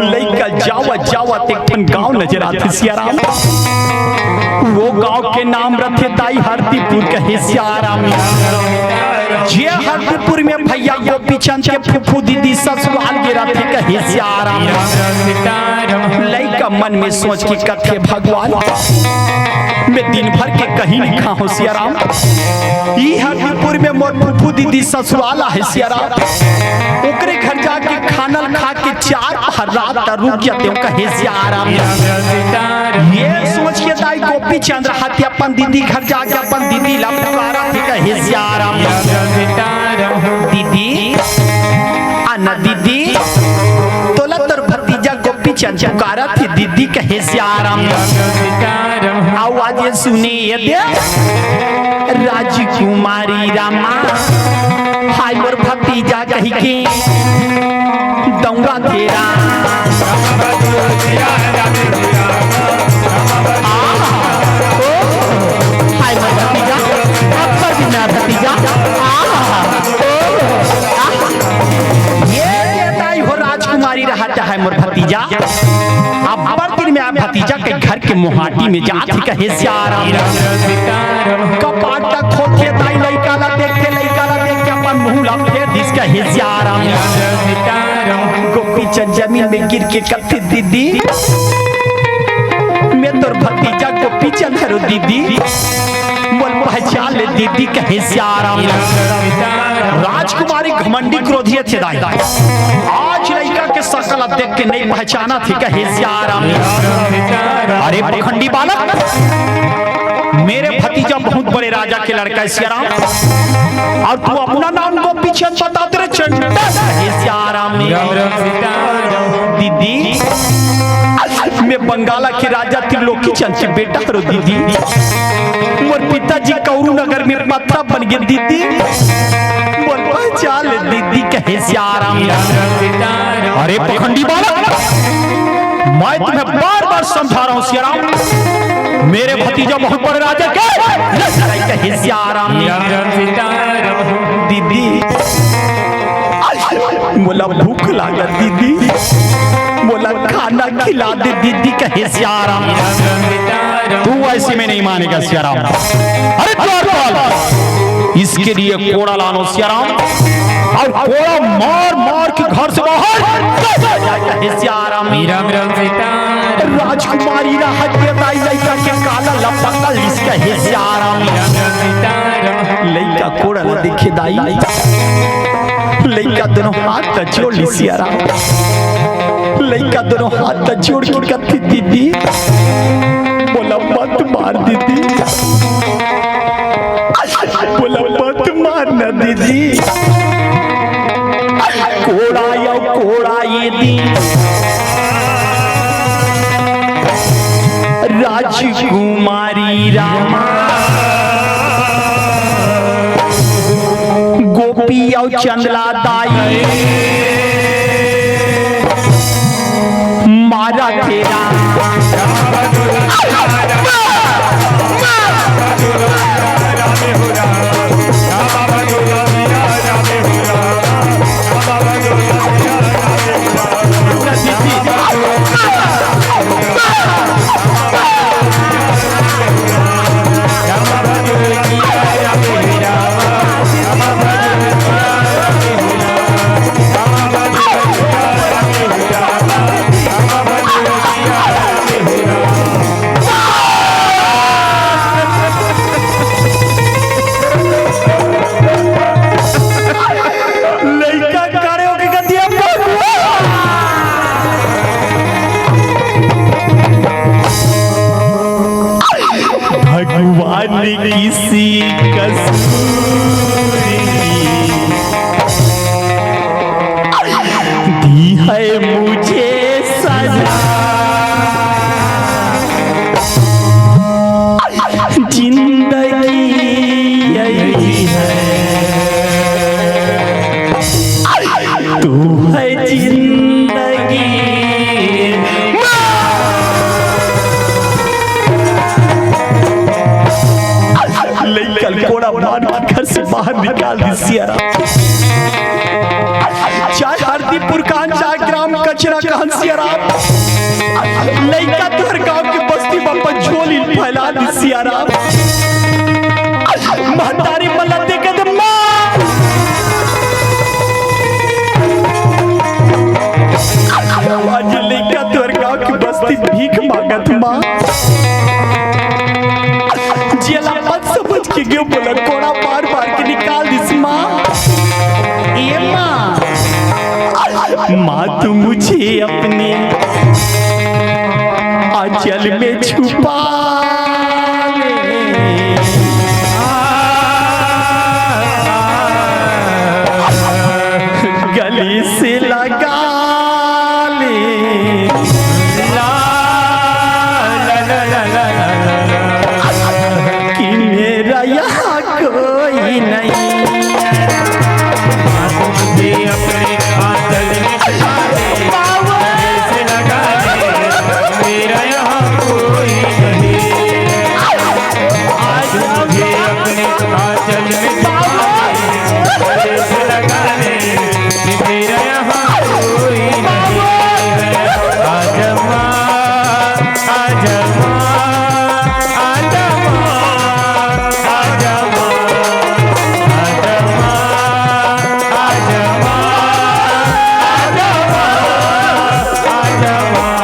लइका जावत जावत एक ठन गांव नजर आथे सियाराम। वो गांव के नाम रथे दाई हरदीपुर कहे सियाराम। जे हरदीपुर में भैया गोपी चंद के फूफू दीदी ससुराल गे रथे कहे सियाराम। लइका मन में सोच के कथे भगवान, मैं दिन भर के कहीं नहीं खाहूं सियाराम। ई हरदीपुर में मोर फूफू दीदी ससुराल आहे सियाराम। ओकरे घर जाके खाना खा के चार पहर रात रुक जाते हो कहे सियाराम। ये सोच के दाई गोपी चंद रहत हे अपन दीदी घर जाके अपन दीदी ला पुकारा थे कहे सियाराम। दीदी, आना दीदी, तोला तोर भतीजा गोपी चंद पुकारा थे दीदी कहे सियाराम। आवाज ये सुनी ये दे, राजकुमारी रामा, हाय मोर भतीजा कही के दौड़ा तेरा। आहा, ओ, हाय मोर भतीजा, अब्बर भी ना भतीजा। आहा, ओ, आहा। ये कहता ही हो राजकुमारी रहता है मोर भतीजा। अब्बर दिन में आप भतीजा के घर के मोहाटी में जात ही कहे सियाराम। कपाट तक खोल के दाई लइका ला देख के, लइका ला देख के अपन मुंह ला फेर दिस कहे सियाराम। गोपी चंद जमीन में गिर के कथे दीदी, मैं तोर भतीजा गोपी चंद हरो दीदी, मोल पहचान ले दीदी कहे सियाराम। राजकुमारी घमंडी क्रोधी थे दाई। आज लइका के शकल देख के नहीं पहचाना थे कहे सियाराम। अरे पखंडी बालक, मेरे भतीजा बहुत बड़े राजा के लड़का है सियाराम, और तू अपना नाम गोपी चंद बताते रे चंडा कहे सियाराम। दीदी, मैं बंगाला के राजा त्रिलोकी चंद के बेटा हरो दीदी। मोर पिताजी कौरू नगर में पत्रा बन गए दीदी। मोर पहचान ले दीदी कहे सियाराम। अरे पखंडी बालक, मैं तुम्हें बार बार समझा रहा हूँ सियाराम, मेरे भतीजा बहुत बड़े राजा के लड़का कहे सियाराम। दीदी, मोला भूख लागत दीदी, मोला खाना खिला दे दीदी कहे सियाराम। तू ऐसे में नहीं मानेगा सियाराम। अरे द्वारपाल, इसके लिए कोड़ा लानो सियाराम, और कोड़ा मार मार के घर से बाहर कहे सियाराम। राजकुमारी रहत के दाई लइका के काला लपकल इसका हे सियाराम। लइका कोड़ा ला देखे दाई, लइका दोनों हाथ ला जोड़ ली सियाराम। लइका दोनों हाथ ला जोड़ के कथे दीदी, मोला मत मार दीदी, मोला मत मार ना दीदी। कोड़ा या कोड़ा ये दी राजकुमारी रामा, गोपी अउ चंदला दाई मारा तेरा। लइका खड़े होके कह दिया, "भगवान, भगवान किसी कसूर की दी है मुझे सजा।" कोड़ा मार के घर से बाहर निकाल दिस सियाराम। चाहे हरदीपुर कहन, चाहे ग्राम कचरा कहन सियाराम, लइका तोर गांव के बस्ती म अपन झोली फैला दिस सियाराम। महतारी मन ला देखे दे माँ। आज लइका तोर गांव के बस्ती भीख मांगत माँ। जेला मत समझ के गेंव, मोला कोड़ा मार मार के निकाल दिस माँ। ए माँ, माँ तू मुझे अपने आंचल में छुपा ले, गले से लगा ले, ला, ला, ला, कि मेरा यहाँ कोई नहीं। मुझे अपने आंचल में छुपा ले, गले से लगा ले, मेरा यहाँ कोई नहीं। आज मुझे अपने आंचल में छुपा ले, गले से लगा ले, मेरा यहाँ कोई नहीं है। आजा माँ, आजा माँ, आजा माँ, आजा माँ, आजा माँ, आजा माँ, आजा माँ, आजा माँ।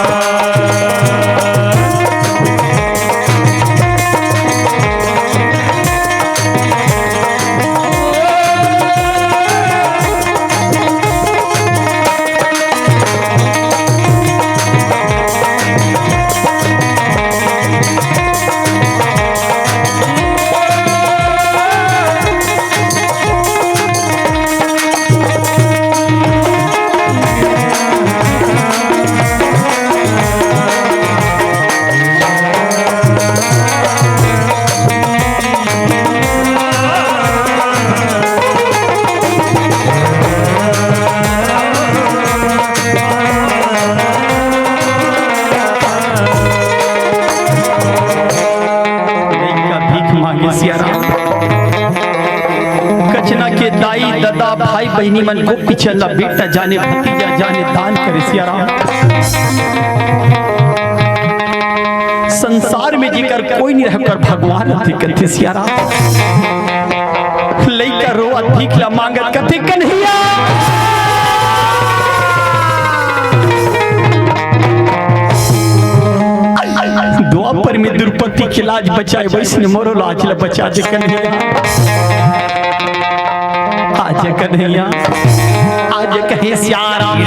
लइका भीख मांगे सियाराम। कचना के दाई, ददा, भाई, बहिनी मन को पिछला बेटा जाने, भतीजा जाने, दान करे सियाराम। संसार में जेकर कोई नहीं रहे, ओकर भगवान रथे, कथे सियाराम। लइका रोवत भीख ला मांगत कथे, "कन्हैया, द्वापर में द्रौपदी के लाज बचाए, वइसने मोरो लाज ला बचा दे कन्हैया। आजा कन्हैया, आजा कहे सियाराम।"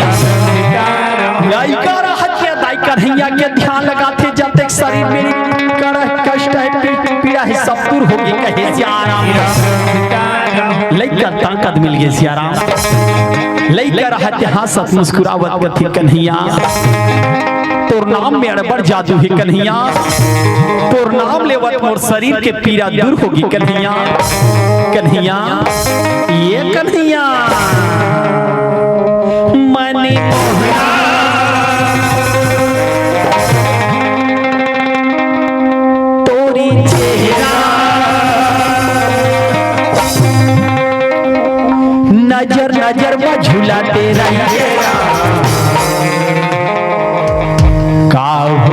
लइका रहत के दाई कन्हैया के ध्यान लगाथे, जब तक शरीर में कड़क कष्ट है, पीठ पीड़ा है, सब दूर होगे, कहे सियाराम। लइका ताकत मिल गे सियाराम। लइका रहत के हंसत मुस्कुरावत कथे, "कन्हैया, तोर नाम में अड़बड़ जादू हे कन्हैया, तोर नाम लेवत मोर शरीर के पीड़ा दूर होगे कन्हैया।" कन्हैया, ये कन्हैया, मने मोहना तोरी चेहरा, नजर नजर में झूला तेरा। का हो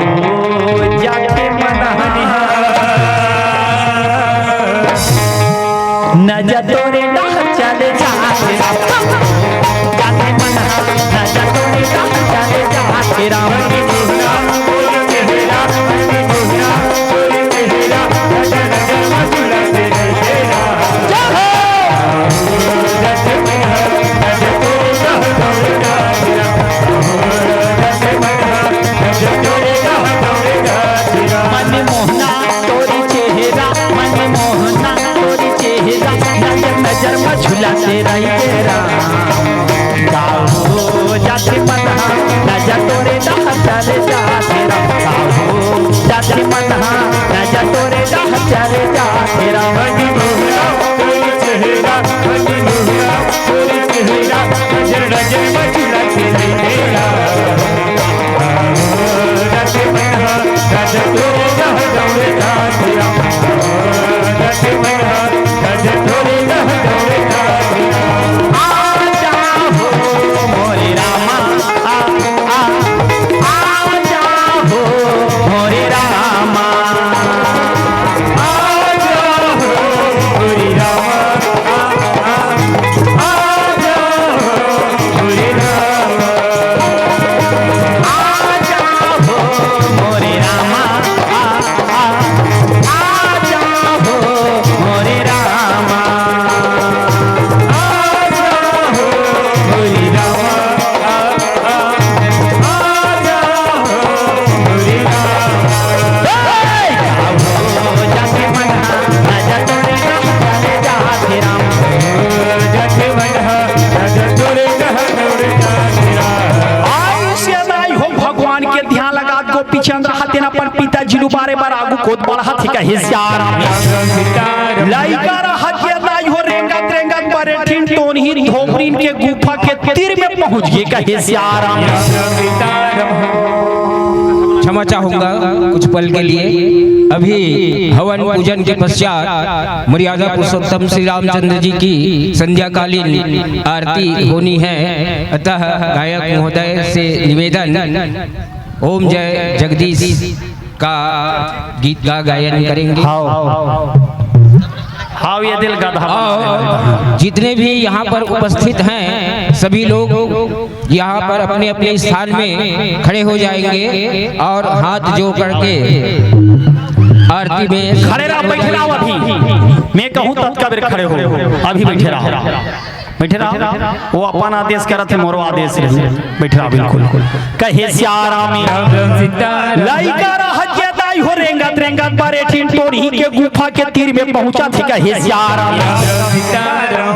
जाके मन हनिहा, नजर तोरे डाह चले जाके। जाके मन हा, नजर तोरे डाह चले जाके। राम मन मोहना तोरी चेहरा, मन मोहना तोरी चेहरा, नजर नजर में झुलाते रही तेरा। तेन अपन पिताजी ल उबारे बर आगू कोत बढ़त हे कहे सियाराम। लइका रहत ये दाई हो रेंगत रेंगत बरेठिन टोनही धोबरिन के गुफा के तीर में पहुंच गे कहे सियाराम। क्षमा चाहूंगा कुछ पल के लिए। अभी हवन पूजन के पश्चात मर्यादा पुरुषोत्तम श्री रामचंद्र जी की संध्याकालीन आरती होनी है, अतः गायक महोदय से निवेदन, ओम जय जगदीश का गीत का गायन करेंगे। हाव। हाव, ये दिल गधा। और जितने भी यहाँ पर उपस्थित हैं सभी लोग, यहाँ पर अपने अपने स्थान में खड़े हो जाएंगे और हाथ जोड़ करके आरती में खड़े रहो, बैठे रहो। अभी मैं कहूँ तब का बेर खड़े हो, अभी बैठे रहो, बैठे रहो। वो अपन आदेश करत हे, मोरो आदेश रही। बैठे रहो बिल्कुल। कहे सियाराम। लइका रहत ये दाई हो रेंगत रेंगत बरेठिन टोनही के गुफा के तीर में पहुंचत हे कहे सियाराम।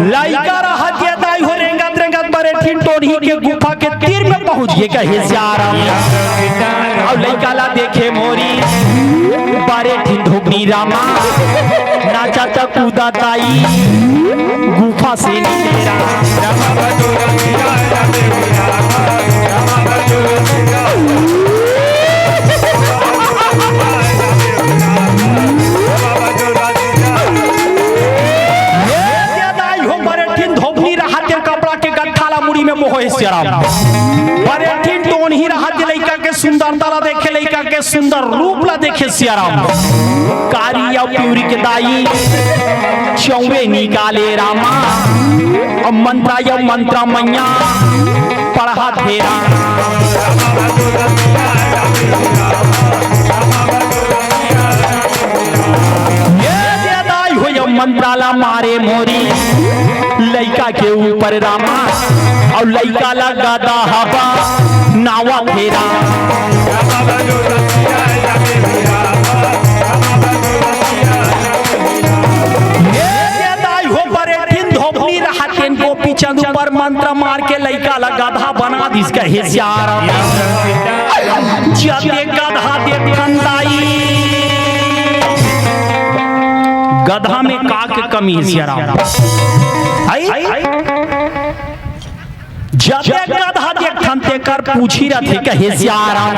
लइका रहत ये दाई हो रेंगत रेंगत बरेठिन टोनही के गुफा के तीर में पहुंच गे कहे सियाराम। अउ लइका ला देखे मोरी बरेठिन धोबनी रामा, नाचत कूदत आई गुफा से निकले राम। ये दाई हो बरेठिन धोबनी रहत तेन कपड़ा के गट्ठा ला मुड़ी में मोहे सियाराम। बरेठिन टोनही रहत लइका के सुंदरता ला देखे, लइका के सुंदर रूप ला देखे सियाराम। कारी अउ पिवरी के दाई चौबे निकाले रामा। अउ मंत्रा अउ मंत्रा मैया पढ़त हे राम। ये दे दाई हो ये मंत्रा ला मारे मोरी लइका के ऊपर रामा, अउ लइका ला गधा हवा नावा फेरा। ये दे दाई हो बरेठिन धोबनी रहत तेन गोपी चंद ऊपर मंत्र मार के लइका ला गधा बना दिस कहे सियाराम। जते गधा देखन दाई, गधा में का के कमी हे सियाराम? आई? जते गधा देखथन तेकर पूछी रथे कहे सियाराम।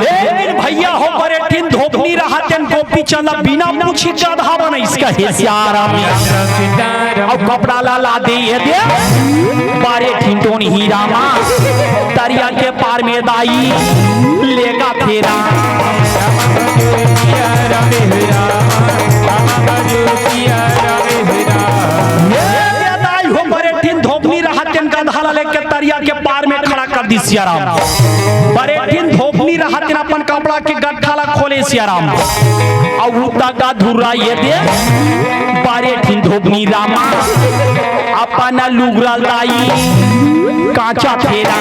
लेकिन भैया हो बरेठिन धोबनी रहत तेन गोपी चंद बिना पूछी गधा बनइस कहे सियाराम। अउ कपड़ा ला ला दे ये दे बरेठिन टोनही रामा, तरिया के पार में दाई लेगा फेरा। ये दे दाई हो बरेठिन धोबनी रहत तेन गधा ला लेके तरिया के पार में खड़ा कर दिस सियाराम। बरेठिन धोबनी रहत तेन अपन कपड़ा के गट्ठा ला खोले सियाराम। अउ उता का धुर्रा ये दे बरेठिन धोबनी रामा, अपन लुगरा दाई कांचा फेरा।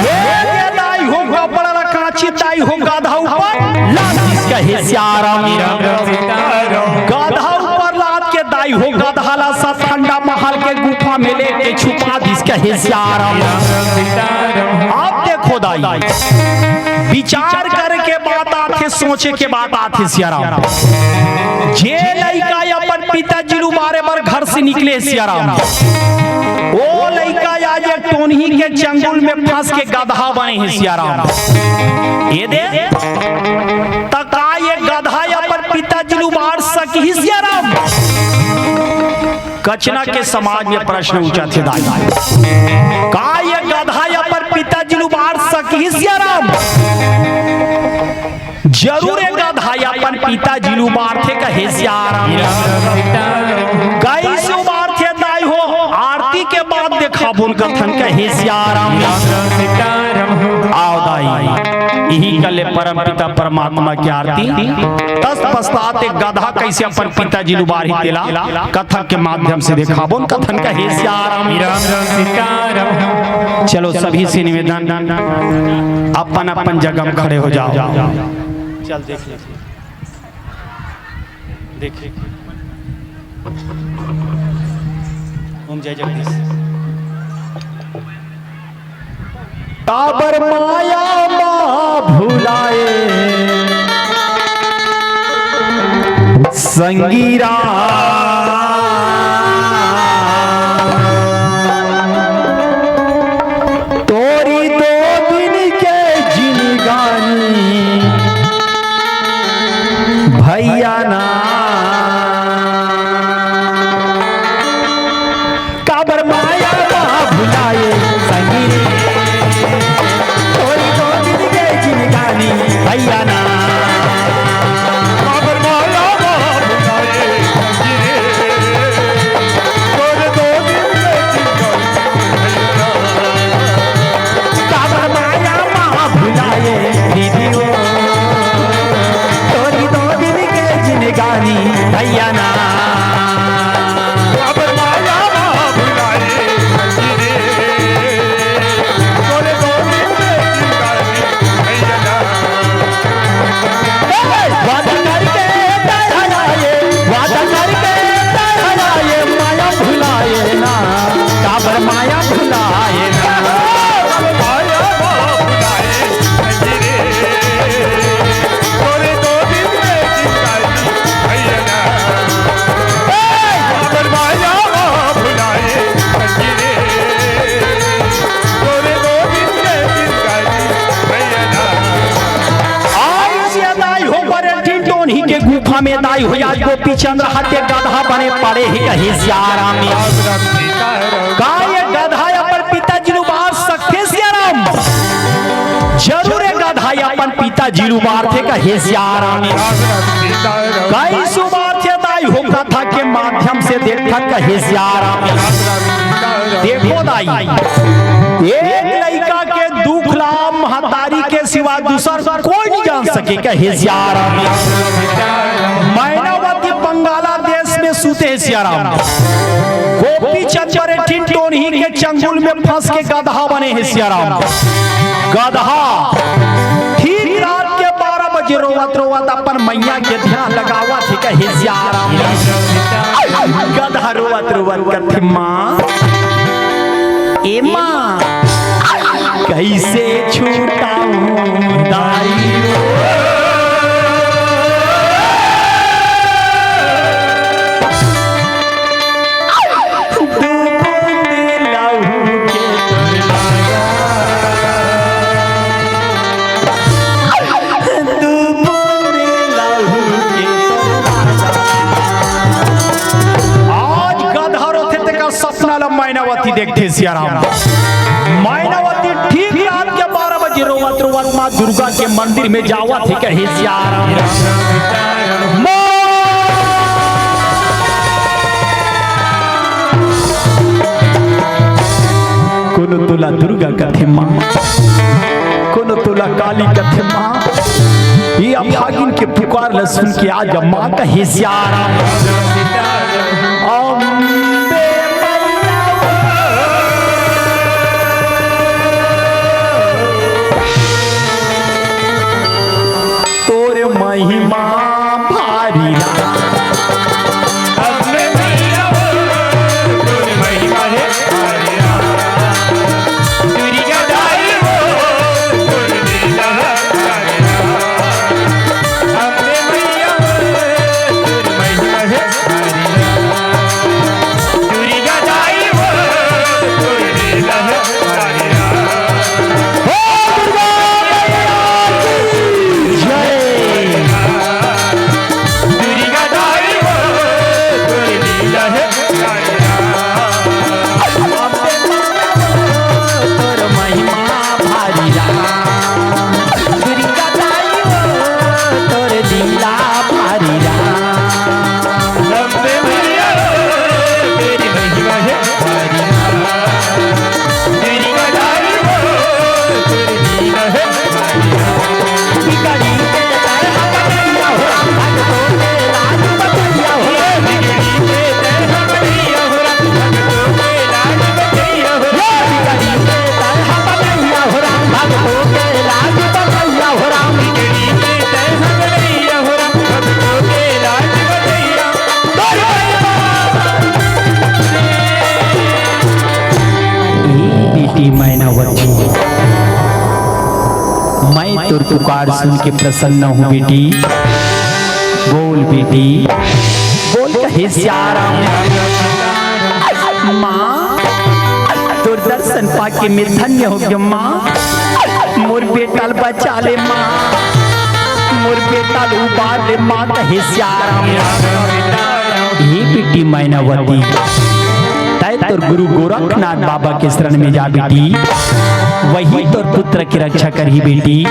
ये दे दाई हो कपड़ा ला कांची दाई हो गधा ऊपर लाद दिस कहे सियाराम। गधा ऊपर लाद के दाई हो गधा ला सब ठंडा महल के गुफा में लेके छुपा दिस कहे सियाराम। अब देखो दाई, विचार करे के बात आथे, सोचे के बात आथे सियाराम। जे लइका अपन पिताजी ल उबारे बर घर से निकले सियाराम, ओ लइका आज एक टोनही के चंगुल में फंस के गधा बने हे सियाराम। ये दे, त का ये गधा अपन पिताजी ल उबार सकही सियाराम? कचना के समाज में प्रश्न उठथे दाई, का ये गधा अपन पिताजी ल उबार सकही सियाराम? जरूर ये गधा अपन पिताजी ल उबारथे कहे सियाराम। कइसे उबारथे दाई हो? आरती के बाद देखाबोन कथन कहे सियाराम। आओ दाई, इही कले परम पिता परमात्मा के आरती। तत्पश्चात एक गधा कइसे अपन पिताजी ल उबारही तेला कथा के माध्यम से देखाबोन कथन कहे सियाराम। चलो सभी से निवेदन, अपन अपन जगह में खड़े हो जाओ। चल देख ले। देख, ओम जय जगदीश। काबर माया मा भुलाए संगीरा, तोरी दो दिन के जिनगानी भैया ना। काबर माया मा भुलाए संगी रे, तोरी दो दिन के जिनगानी भैया ना। काबर माया मा भुलाए संगी रे, तोरी दो दिन के जिनगानी भैया ना। काबर माया मा भुलाए दीदी ओ, तोरी दो दिन के जिनगानी भैया ना। काबर माया मा भुलाए दीदी रे, तोरी दो दिन के जिनगानी भैया ना। वादा करके तैयार आए, वादा करके तैयार आए, माया भुलाए ना, काबर माया भुलाए ना। माया भुलाए रे, तोरे दो दिन में जिंदगी भैया ना। काबर माया भुलाए रे, तोरे दो दिन में जिंदगी भैया ना। आई से दाई हो बरेठिन टोनही के गुफा में दाई हो, आज गोपी चंद्र हाथे गदहा बने पड़े हे कहे सियाराम। का ये गदहा अपन पिताजी ल उबार सकथे सियाराम? जरूर ये गदहा अपन पिताजी ल उबारथे कहे सियाराम। कइसे उबारथे दाई हो, कथा के माध्यम से देखत कहे सियाराम। देखो दाई, एक लइका के दुख ला महतारी के सिवा दूसर कोई नहीं जान सके कहे सियाराम। मैनावती बंगाला देश में सूते हे सियाराम। गोपी चंद बरेठिन टोनही के चंगुल में फंस के गदहा बने हे सियाराम। गदहा ठीक रात के बारह बजे रोवत रोवत अपन मैया के ध्यान लगावत हे कहे सियाराम। गदहा रोवत रोवत कथे, माँ, ए माँ, कइसे छुटाऊं दाई ओ? दू बूंद लहू के तोर लागा, दू बूंद लहू के तोर लागा। आज गदहा रोथे तेकर सपना ल मैनावती देखथे सियाराम। मैनावती ठीक रात के बारह बजे रोवत रोवत माँ दुर्गा के मंदिर में जावत हे कहे सियाराम। माँ! कोनो तोला दुर्गा कथे माँ, कोनो तोला काली कथे माँ। ये अभागिन के पुकार ल सुन के आज माँ कहे सियाराम। अम्बे मैया तोर महिमा भारी ला। अम्बे मैया तोर महिमा हे भारी ला। दुर्गा दाई हो तोर लीला भारी ला। अम्बे मैया तोर महिमा हे भारी ला। तोर पुकार सुन के प्रसन्न हूँ बेटी। बोल बेटी, बोल कहे सियाराम। माँ, तोर दर्शन पाके मैं धन्य हो गयो माँ। मोर बेटा ल बचा ले माँ, मोर बेटा ल उबार ले माँ, कहे सियाराम। हे बेटी मैनावती, तै तोर गुरु गोरखनाथ बाबा के शरण में जा बेटी, वही तोर पुत्र की रक्षा करही बेटी।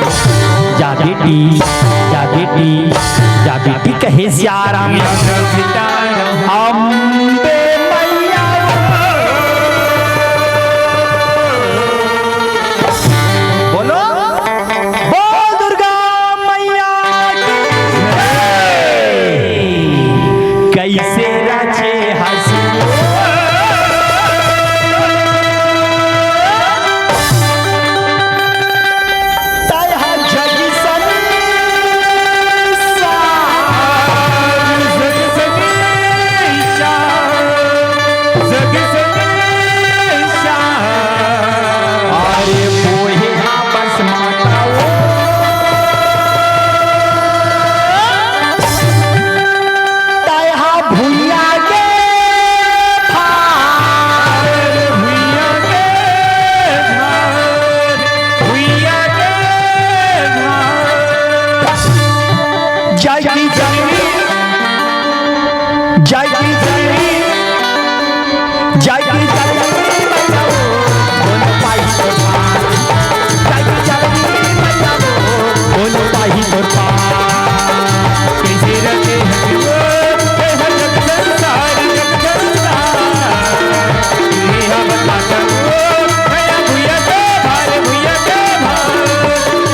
जा बेटी, जा बेटी, जा बेटी, कहे सियाराम। अम्बे मैया। बोलो, बोल दुर्गा मैया की जय। कैसे रचे हंसी। अरे बोहे हा बस माता वो। तैहा भुइया के भार, भुइया के भार, भुइया के भार। जय की जय, जय की जय। जय की जय। बोल पाही तोर पार। जय की जय। बोल पाही तोर पार। कैसे रखे हैं वो, हे हर जग संसार, जग संसार। ये हम बता दो, भैया भैया के भार, भैया के भार।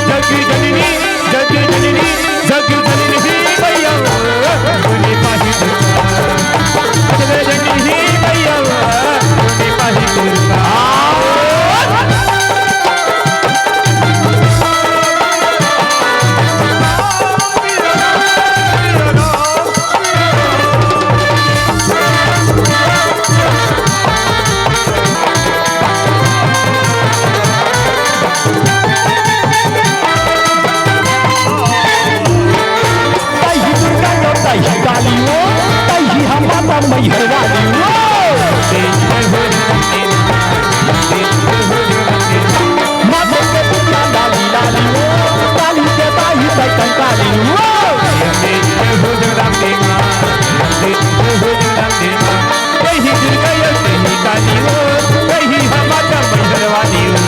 जग जननी, जग जननी, जग जननी मैया, तूने पाही दुर्गा। जग जननी मैया, तूने पाही दुर्गा। तैही दुर्गा यो, तैही काली वो, तैही हम माता मैहर वाली वो। माता के पुतला लाली लाली वो, काली के दाई बैठन काली वो। तैही दुर्गा यो, तैही काली वो, तैही हम माता मैहर वाली वो।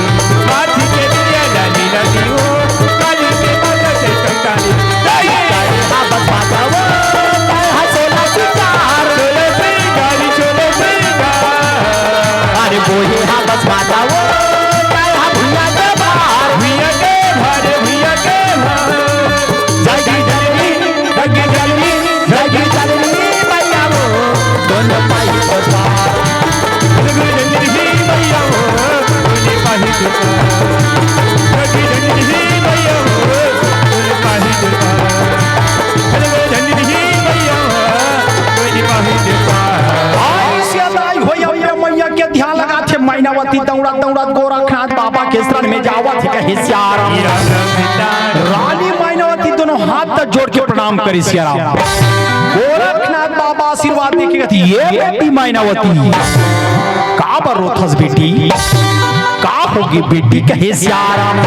माथी के बिंदिया लाली लाली वो, काली के माता के कंकाली। जय जय हा बस माता वो, जय हा सोला सिंगार। सोला सिंगार, सोला सिंगार। अरे बोहे हा बस माता वो, जय हा भुइया के भार। भुइया के भार, भुइया के भार। जय जय जननी, जग जननी, जग जननी मैया वो, दोनों पाही तोर पार। जग जननी मैया वो, दोनों पाही तोर पार। जग जननी मैया वो, दोनों पाही तोर पार। जग जननी मैया वो, दोनों पाही तोर पार। आई से लाई होई अम्बे मैया के ध्यान लगाथे, मैनावती दौड़त दौड़त गोरखनाथ बाबा के शरण में जावत हे, कहे सियाराम। रानी मैनावती दोनों हाथ जोड़ के प्रणाम करे सियाराम। गोरखनाथ बाबा आशीर्वाद देके कथे, "ये बेटी मैनावती, का बर रोथस बेटी? का होगे बेटी?" कहे सियाराम।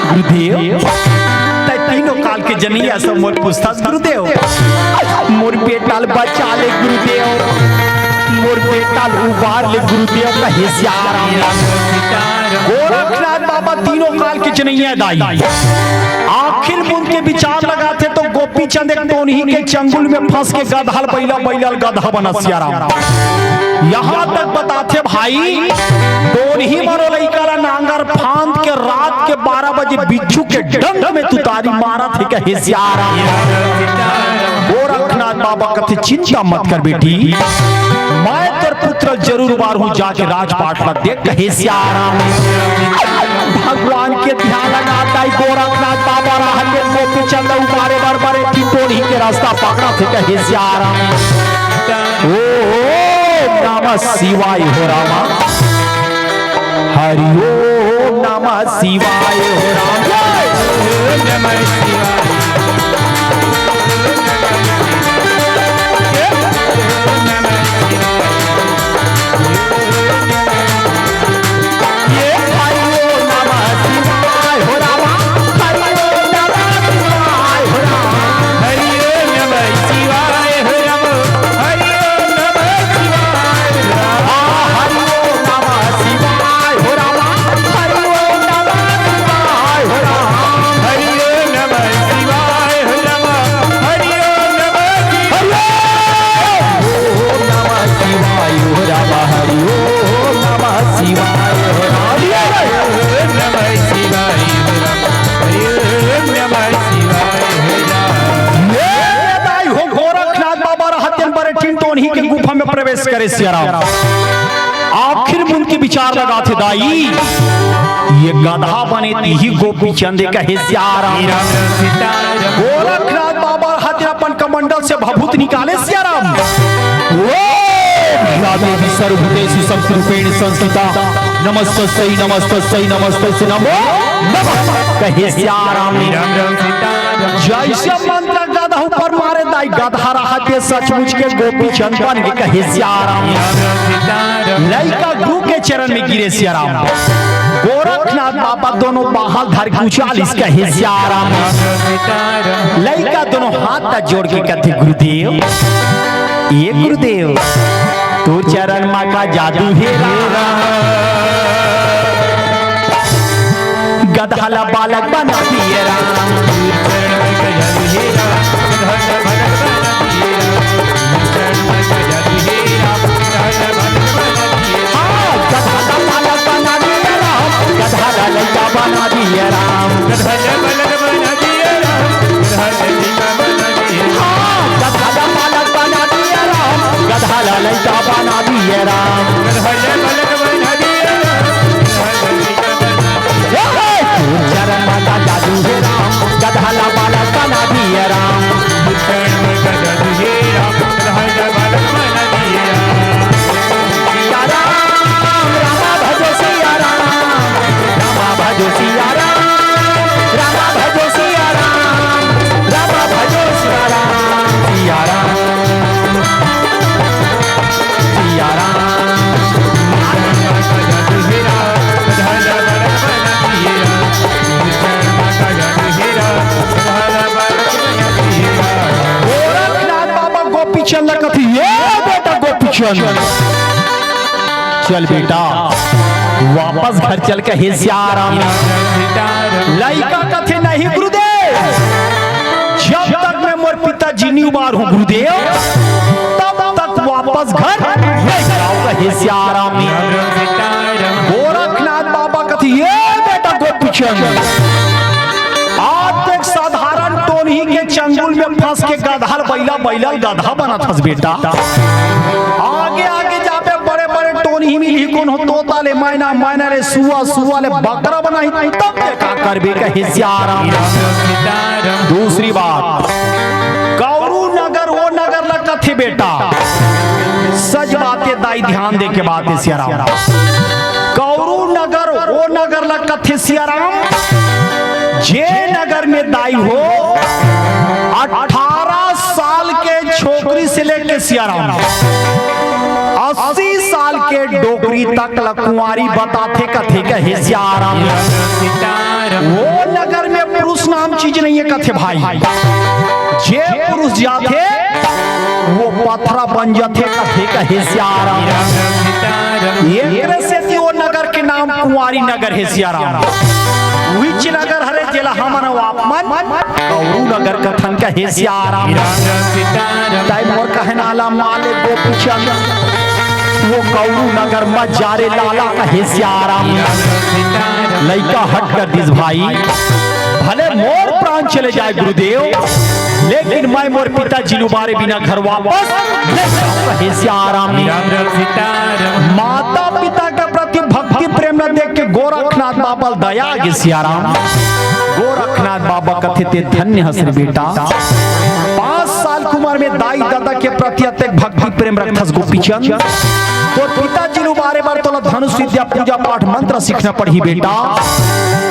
गुरुदेव, तै तीनों काल के जनैया सब मोर पूछथस गुरुदेव, मोर बेटा ल बचा ले गुरुदेव, मोर बेटा ल उबार ले गुरुदेव, कहे सियाराम। गोरखनाथ बाबा तीनों काल के जनैया दाई। आखिर मन के विचार लगाथे तो गोपीचंद एक टोनही के चंगुल में फंस के गधा ल बइला, बइला ल गधा बना सियाराम। यहाँ तक बताथे भाई, टोनही मारो लइका ला नांगर फांद के रात के बारह बजे बिच्छू के डंक में तुतारी मारत हे, कहे सियाराम। गोरखनाथ बाबा कथे, "चिंता मत कर बेटी, मैं तोर पुत्र जरूर उबारहूँ, जाके राजपाट ला देख," कहे सियाराम। भगवान के ध्यान लगात हे गोरखनाथ बाबा, राह के गोपीचंद उबारे बर बरे की टोनही के रास्ता पकड़त हे, कहे सियाराम। ओम नमः शिवाय हो रामा। हरि ओम नमः शिवाय हो राम। जय। ओम नमः शिवाय। ये हरि ओम नमः शिवाय हो राम। हरि ओम नमः शिवाय हो राम। हरि ओम नमः शिवाय हो राम। हरि ओम नमः शिवाय हो राम। आ, हरि ओम नमः शिवाय हो राम। हरि ओम नमः शिवाय हो राम। हरि ओम नमः शिवाय हो राम। हरि ओम नमः शिवाय। हरि ओम नमः शिवाय हो राम। हरि ओम नमः शिवाय हो राम। हरि ओम नमः शिवाय हो राम। हरि ओम नमः शिवाय हो राम। ये दाई हो गोरखनाथ बाबा रहत तेन बड़े टिन टोनही के गुफा में प्रवेश करे सियाराम। आखिर मन के विचार लगाथे दाई, ये गधा बने तिही गोपी चंद कहे सियाराम। गोरखनाथ बाबा रहत तेन अपन कमंडल से भभूत निकाले सियाराम। ओम या देवी सर्वभूतेषु शक्ति रूपेण संस्थिता नमस्तस्यै नमस्तस्यै नमस्तस्यै नमो नमः कहे सियाराम। जैसे मंत्र गधा ऊपर मारे दाई, गधा रहत हे सचमुच के गोपी चंद बन के कहे सियाराम। लइका गुरु के चरण में गिरे सियाराम। गोरखनाथ बाबा दोनों बाहल धर के उचालिस कहे सियाराम। लइका दोनों हाथ ला जोड़ के कथे गुरुदेव, ये गुरुदेव, तोर चरण मा का जादू हे राम। गधा ला बालक बना दिए राम। हाँ, गधा ला बालक बना दिए राम, गधा ला लइका बना दिए राम। हाँ, गधा ला बालक बना दिए राम, गधा ला लइका बना दिए राम। हे, हे, चरण मा का जादू हे राम, गधा ला बालक बना दिए राम। सिया राम, रामा भजो सिया राम, रामा भजो सिया राम, रामा भजो सिया राम, रामा भजो सिया राम, सिया राम, सिया राम। गोरखनाथ बाबा गोपीचंद ला कथे, "ये बेटा गोपीचंद, चल बेटा, वापस घर चल," कहे सियाराम। लइका कथे, "नहीं गुरुदेव, जब तक मैं मोर पिता जिनी उबार हूँ गुरुदेव, तब तक वापस घर नहीं जाऊंगा," हे सियाराम। गोरखनाथ बाबा कथे, "ये बेटा गोपीचंद, आज तो एक साधारण टोनही के चंगुल में फंस के गधा ल बइला, बइला ल गधा बनत हस बेटा। आगे आगे जाबे बड़े बड़े टोनही मिलही, कोनो तोता ले मैना, मैना ले सुआ, सुआ ले बकरा बनाही, तब ले का करबे," कहे सियाराम। दूसरी बात, कौरू नगर ओ नगर ला कथे बेटा, सच बात हे दाई, ध्यान दे के बात हे सियाराम। कौरू नगर ओ नगर ला कथे सियाराम, जे नगर में दाई हो अठारह साल के छोकरी से लेके सियाराम अस्सी साल के डोकरी तक ला कुंवारी बताथे कथे कहे सियाराम। ओ नगर में पुरुष नाम चीज नहीं है कथे भाई, जे पुरुष जाथे वो पथरा बन जाथे कथे कहे सियाराम। एकरे सेती ओ नगर के नाम कुंवारी नगर हे सियाराम। उहीच नगर हरे जेला हमन आप मन कौरू नगर कथन कहे सियाराम। तै मोर कहना ला माले गोपीचंद, वो कौरू नगर मत जा रे लाला कहे सियाराम। लइका हट कर दिस भाई, भले मोर प्राण चले जाए गुरुदेव, लेकिन मैं मोर पिता जिन उबारे बिना घर वापस नहीं जाऊं कहे सियाराम। माता पिता के प्रति भक्ति प्रेम न देख के गोरखनाथ बाबा ल दया आगे सियाराम। गोरखनाथ बाबा कथे, "ते धन्य हस रे बेटा।" पाँच साल के उमर में दाई ददा के प्रति अतेक भक्ति प्रेम रखथस गोपीचंद, तोर पिताजी ल उबारे बर तोला धनुष विद्या, पूजा पाठ, मंत्र सीखना पड़ही बेटा।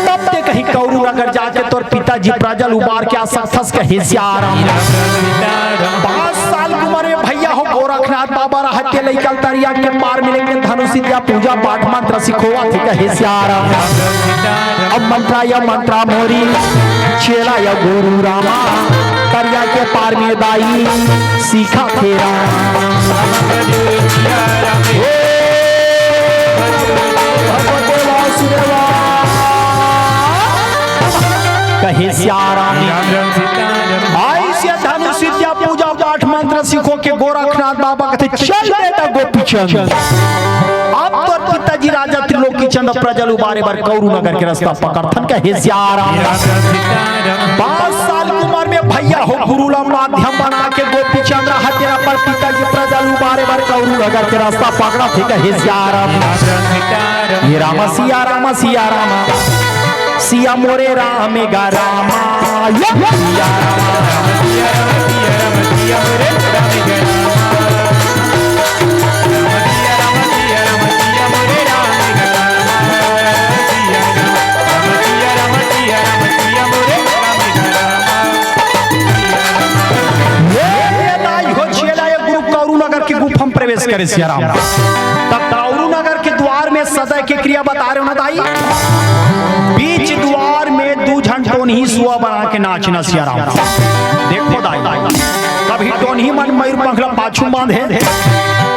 तब ते कहीं कौरू नगर जाके तोर पिताजी प्रजा ल उबार के आ सकथस, कहे सियाराम। पाँच साल के उम्र में भैया हो गोरखनाथ बाबा रहत हे लइका ल तरिया के पार में लेके धनुष विद्या, पूजा पाठ, मंत्र सिखोवत हे, कहे सियाराम। अब मंत्रा या मंत्रा मोरी, चेला या गुरु रामा, तरिया के पार में दाई सीखा थे राम। ओ, भगवते वासुदेवा। कहे सियाराम। अइसे धनुष विद्या, पूजा पाठ, मंत्र सीखो के गोरखनाथ बाबा कथे, "चल बेटा गोपीचंद, अब तोर पिताजी राजा त्रिलोकी चंद प्रजा ल उबारे बर कौरू नगर के रास्ता पकड़थन," कहे सियाराम। पाँच साल के उम्र में भैया हो गुरु ला माध्यम बना के गोपीचंद रहत हे तेरा पर पिताजी प्रजा ल उबारे बर कौरू नगर के रास्ता पकड़थे, कहे सियाराम। ये राम सिया राम सिया राम। सिया मोरे राम गा रामा, ये सिया राम। ये, ये दाई हो चेला, ये गुरु कौरू नगर के गुफा में प्रवेश करे सिया राम। तब कौरू नगर के द्वार में सदा के क्रिया बता रहे हो ना दाई, बीच द्वार में दू झन टोनही सुआ बना के नाचना सिया राम। देखो दाई, कभी टोनही मन मयूर पंख ला पाछू बांधे,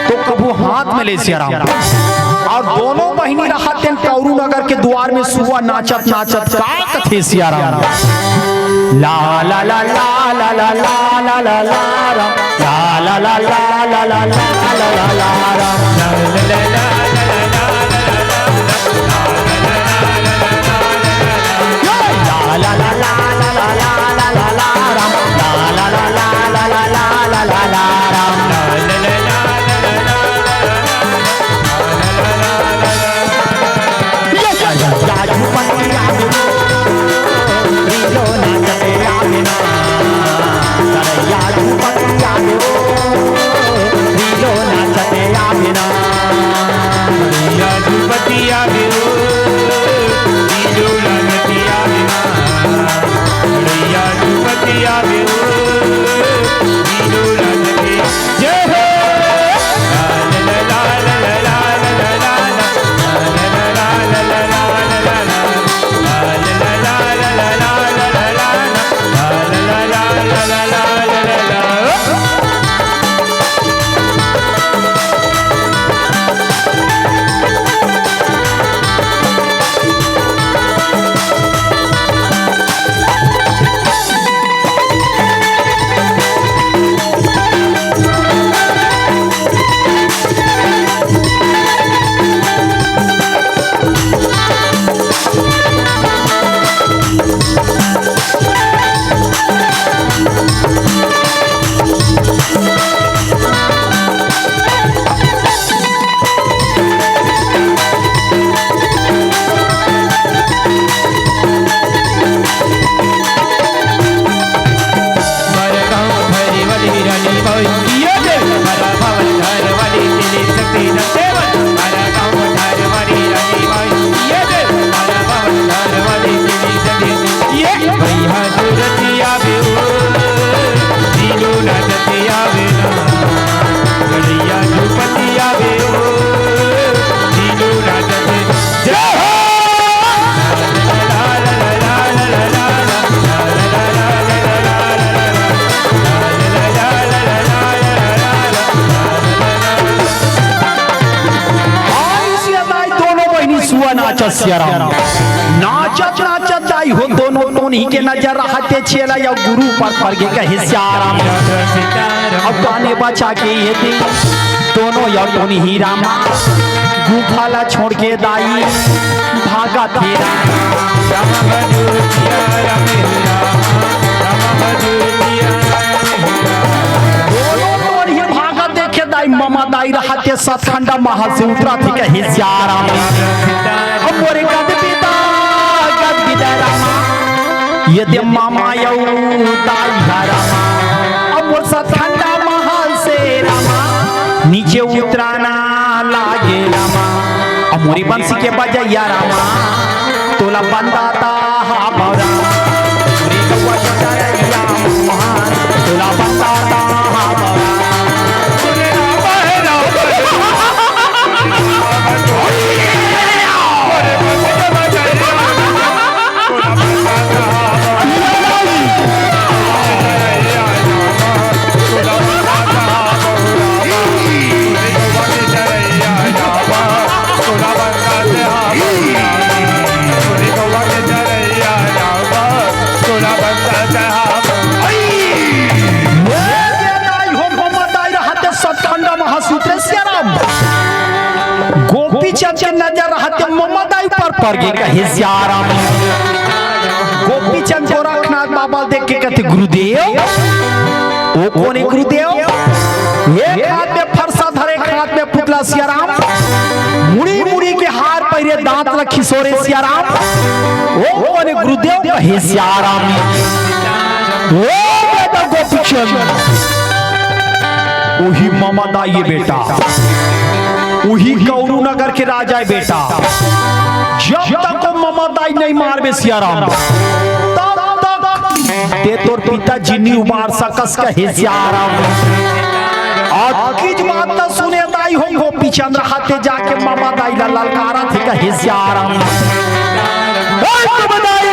तो कभू हाथ में ले सिया राम। और दोनों बहिनी रहत तेन कौरू नगर के द्वार में सुआ नाचत नाचत का कथे सिया राम। ला ला ला ला राम। ला ला ला ला राम। दोनों बहिनी सुआ नाचत सियाराम। नाचत नाचत दाई हो दोनों टोनही के नजर रहत हे चेला या गुरु पर पड़ गे कहे सियाराम। अब काने बचा के ये दे दोनों या टोनही रामा गुफा ला छोड़ के दाई भागत हे राम। दोनों टोनही भागत देखे दाई ममा दाई रहत हे सतखंडा महल से उतरत हे कहे सियाराम। अब मोरे गद पिता गद पिता रामा ये दे मामा यऊ दाई हरा। अब मोर सतखंडा महल से मुरी बंसी के बजैया रामा, तोला बंदाता हा बौरा। मुरी गौवा के चरैया रामा, तोला बंदाता हा बौरा। गोपी चंद के नजर रहते ममा दाई पर पड़ गे, कहे सियाराम। गोपी चंद गोरखनाथ बाबा देख के कथे, "गुरुदेव।" ओ कोन हे गुरुदेव? एक हाथ में फरसा धरे, एक हाथ में पुतला सियाराम। मुड़ी मुड़ी के हार पहिरे, दांत ल खिसोरे सियाराम। ओ कोन हे गुरुदेव? कहे सियाराम। ओ बेटा गोपी चंद, उही ममा दाई ए बेटा, उही कौरू नगर के राजा ए बेटा। जब तक ओ ममा दाई नहीं मारबे सियाराम, तब तक ते तोर पिताजी नी उबार सकस, कहे सियाराम। अतकीच बात त सुने दाई हो, गोपी चंद हाथे जाके ममा दाई ला ललकारथे, कहे सियाराम। ए ममा दाई,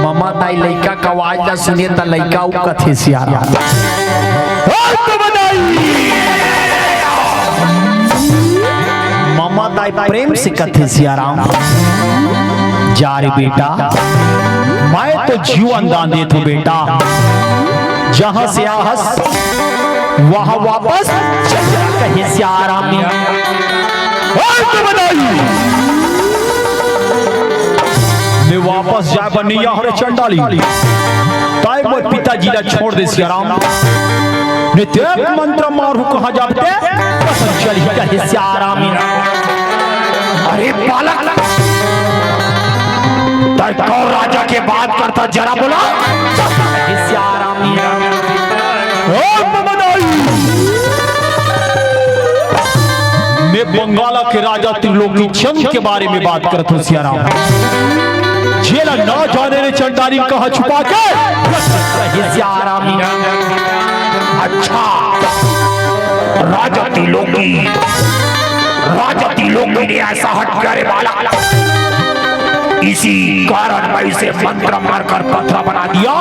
ममा दाई लइका के आवाज ला सुने त लइका अउ कथे सियाराम। ए ममा दाई, ममा दाई प्रेम से कथे सियाराम, "जा रे बेटा, मैं तो जीवन दान देथों बेटा, जहां से आए हस वहां वापस चल जा," कहे सियाराम। ए ममा दाई, मैं वापस जाए बर नइ आए हंव रे चंडाली। तैं मोर पिताजी ला छोड़ दे सियाराम। नइ ते मंत्र मारहूं कहां जाबे ते, पता चलही कहे सियाराम। अरे बालक, तैं कोन राजा के बात करथस जरा बोला। कहे सियाराम। ओ ममा दाई, मैं बंगाला के राजा त्रिलोकी चंद के बारे में बात करथों सियाराम। जेला ना जाने रे चंडाली कहां छुपा के रखे सियाराम। अच्छा, राजा त्रिलोकी, राजा त्रिलोकी ने ऐसा हट करे वाला, इसी कारण मैं इसे मंत्र मारकर पत्थर बना दिया।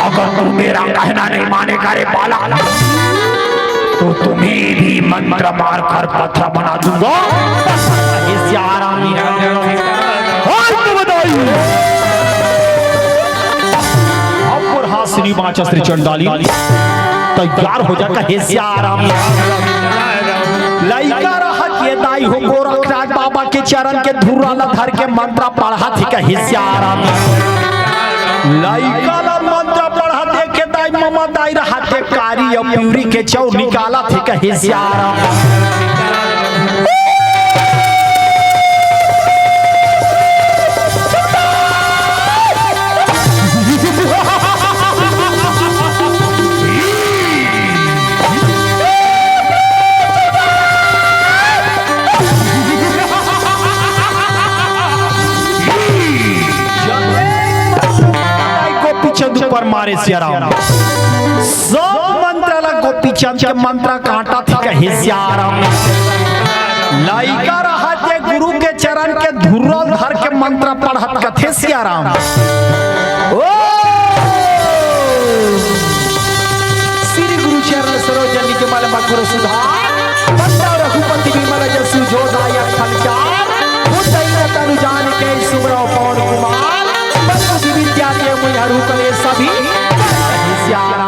अगर तू मेरा कहना नहीं मानेगा रे बालक, तो तुम्हें भी मंत्र मारकर पत्थर बना दूंगा। अब प्रहासिनी बाचस रे चंडाली, तैयार हो जा कहे सियाराम। लइका रहत ये दाई हो गोरखनाथ बाबा के चरण के धुर्रा ला धर के मंत्र पढ़त हे कहे सियाराम। लइका ला मंत्र पढ़त देख के दाई ममा दाई रहत हे कारी अउ पिवरी के चौर निकालत हे कहे सियाराम। गोपी चंद ऊपर मारे सियाराम। सब मंत्र ला गोपी चंद के मंत्र काटत हे कहे सियाराम। लइका रहत हे गुरु के चरण के धुर्रा धर के मंत्र पढ़त कथे सियाराम। ओ श्री गुरु चरण सरोज निज मल मकुर सुधार, बंदा रघुपति विमल जसु जो दायक फलचार। उज्जैन तनु जानिके सुमिरौ पवन कुमार। बंदु विद्या के मुनि हरू कले सभी। सियाराम।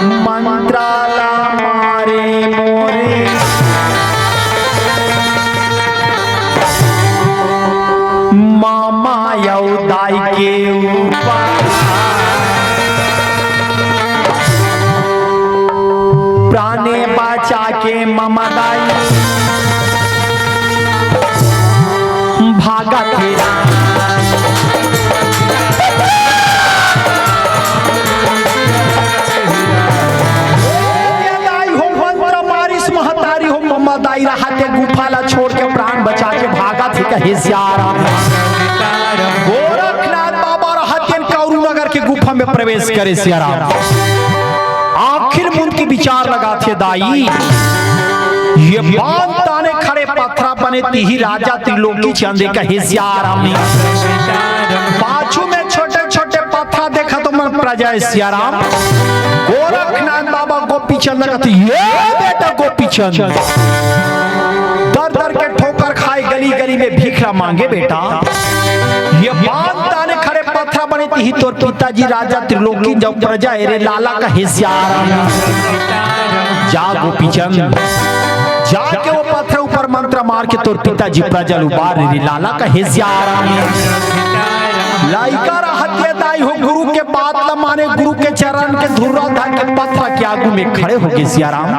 मंत्र ला मारे मोरे ममा अउ दाई के ऊपर। प्राणे बचा के ममा दाई भागत हे। हे सियाराम। गोरखनाथ बाबा रहत तेन कौरू नगर के गुफा में प्रवेश करे सियाराम। आखिर मन के विचार लगाथे दाई, ये बांध ताने खड़े पथरा बने तिही राजा त्रिलोकी चंद कहे सियाराम। पाछू में छोटे छोटे पथरा देखत मन प्रजा सियाराम। गोरखनाथ बाबा गोपीचंद कथे, ये बेटा गोपीचंद, दर दर के ठोकर खाए, गली गली में भिखरा मांगे बेटा। ये बांध ताने खड़े पथरा बने तिही तोर पिताजी राजा त्रिलोकी जब प्रजा एरे लाला कहे सियाराम। जा गोपीचंद, जाके वो पथरा ऊपर मंत्र मार के तोर पिताजी प्रजा ल उबार रे लाला कहे सियाराम। लइका रहत ये दाई हो गुरु के बात ल माने, गुरु के चरण के धुर्रा धर के पथरा के आगू में खड़े हो गे सियाराम।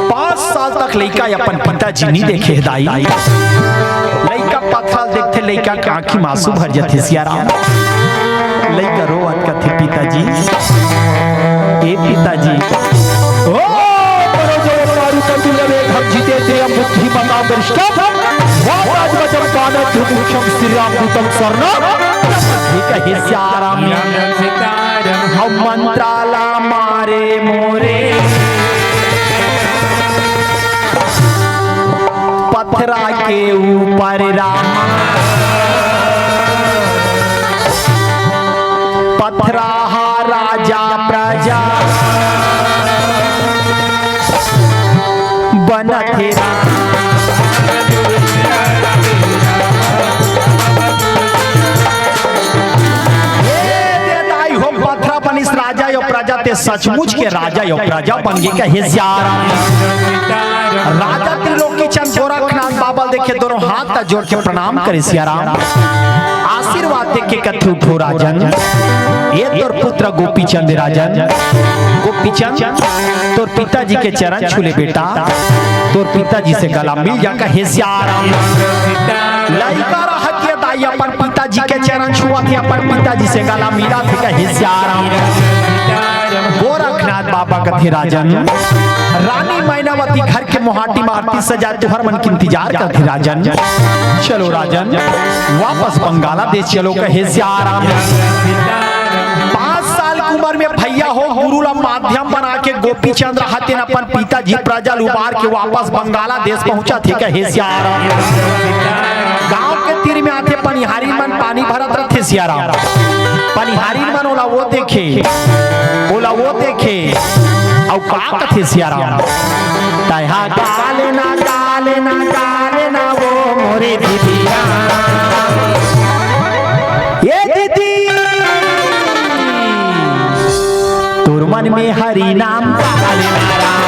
पांच साल तक लइका अपन पिताजी नी देखे हे दाई। लइका पथरा ल देखथे, लइका के आंखी में आंसू भर जाथे सियाराम। लइका रोवत कथे, पिताजी, ए पिताजी, ओ परो जो पारु कंदुलवे हम जीते त्रियम बुद्धि मता वरिष्ठम वाम राजवचन पानत मुख्यम श्री राम दूतम शरणम। ठीक है सियाराम। हम मंत्राला मारे मोरे पथरा के ऊपर रामा, पथरा हा राजा प्रजा बनत हे राम। हे दे दाई हो पथरा बनिस राजा यो प्रजा, ते सचमुच के राजा यो प्रजा बन गे कहे सियाराम। राजा त्रिलोकी चंद गोरखनाथ बाबा ल देखे दोनों हाथ ला जोड़ के प्रणाम करे सियाराम। आशीर्वाद दे के कथे, उठो राजन, ये तोर पुत्र गोपीचंद राजन। गोपीचंद, तोर पिताजी के चरण छू ले बेटा, तोर पिताजी से गला मिल जा कहे सियाराम। लइका रहत ये दाई अपन पिताजी के चरण छुअत हे, अपन पिताजी से गला मिलत हे कहे सियाराम। गोरखनाथ बाबा कथे राजन, रानी मैनावती घर के मोहाटी में आरती सजा तुहर मन के इंतजार करथे राजन। चलो राजन, वापस बंगाला देश चलो कहे सियाराम। पांच साल की उम्र में भैया हो गुरु ला माध्यम बना के गोपीचंद रहत तेन अपन पिताजी प्रजा ल उबार के वापस बंगाला देश पहुंचत हे कहे सियाराम। गांव के तीर में आथे पनिहारी मन पानी भरत रथे सियाराम। पनिहारी मन ओला वो देखे, ओला वो देखे, अउ का कथे सियाराम? तैहा गाले ना, गाले ना, गाले ना वो मोरे दीदिया। ये दीदी, तोर मन में हरि नाम गाले ना राम।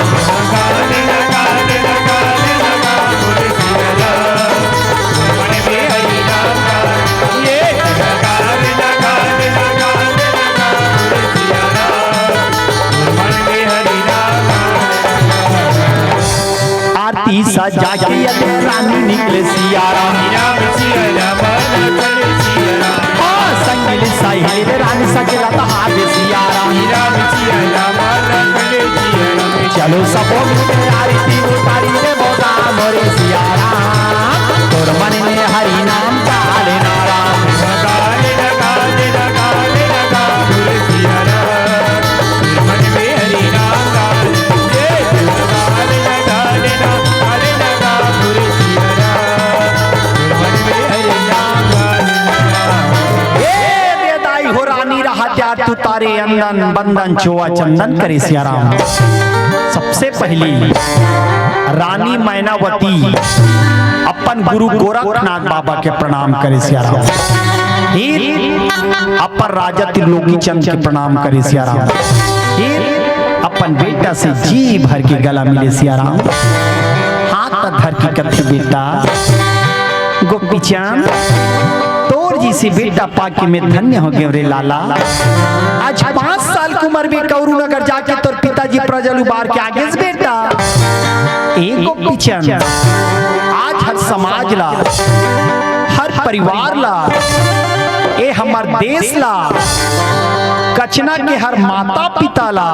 आरती सजा के अदे रानी निकले सियाराम। हाँ, संगिल साहिल रानी सजला तहार सियाराम। चलो सबो मिलके आरती उतारी रे मोरा मोरे सियाराम। तोर मन में हरि नाम काले नाराम। ए दे दाई हो रानी रहा त्यार तू तारे अंदन बंदन चोआ चंदन करे सियाराम। सबसे पहली रानी मैनावती अपन गुरु गोरखनाथ बाबा के प्रणाम करे सियाराम। फिर अपन राजा त्रिलोकी चंद के प्रणाम करे सियाराम। फिर अपन बेटा से जी भर के गला मिले सियाराम। हाथ धर के कथे बेटा गोपीचंद, तोर जैसे बेटा पाके मैं धन्य हो गयो रे लाला। आज पांच साल की उम्र में कौरू नगर जाके तोर पिताजी प्रजा ल उबार के आ गेस बेटा। ए गोपीचंद, आज हर समाज ला, हर परिवार ला, ए हमर देश ला, कचना के हर माता पिता ला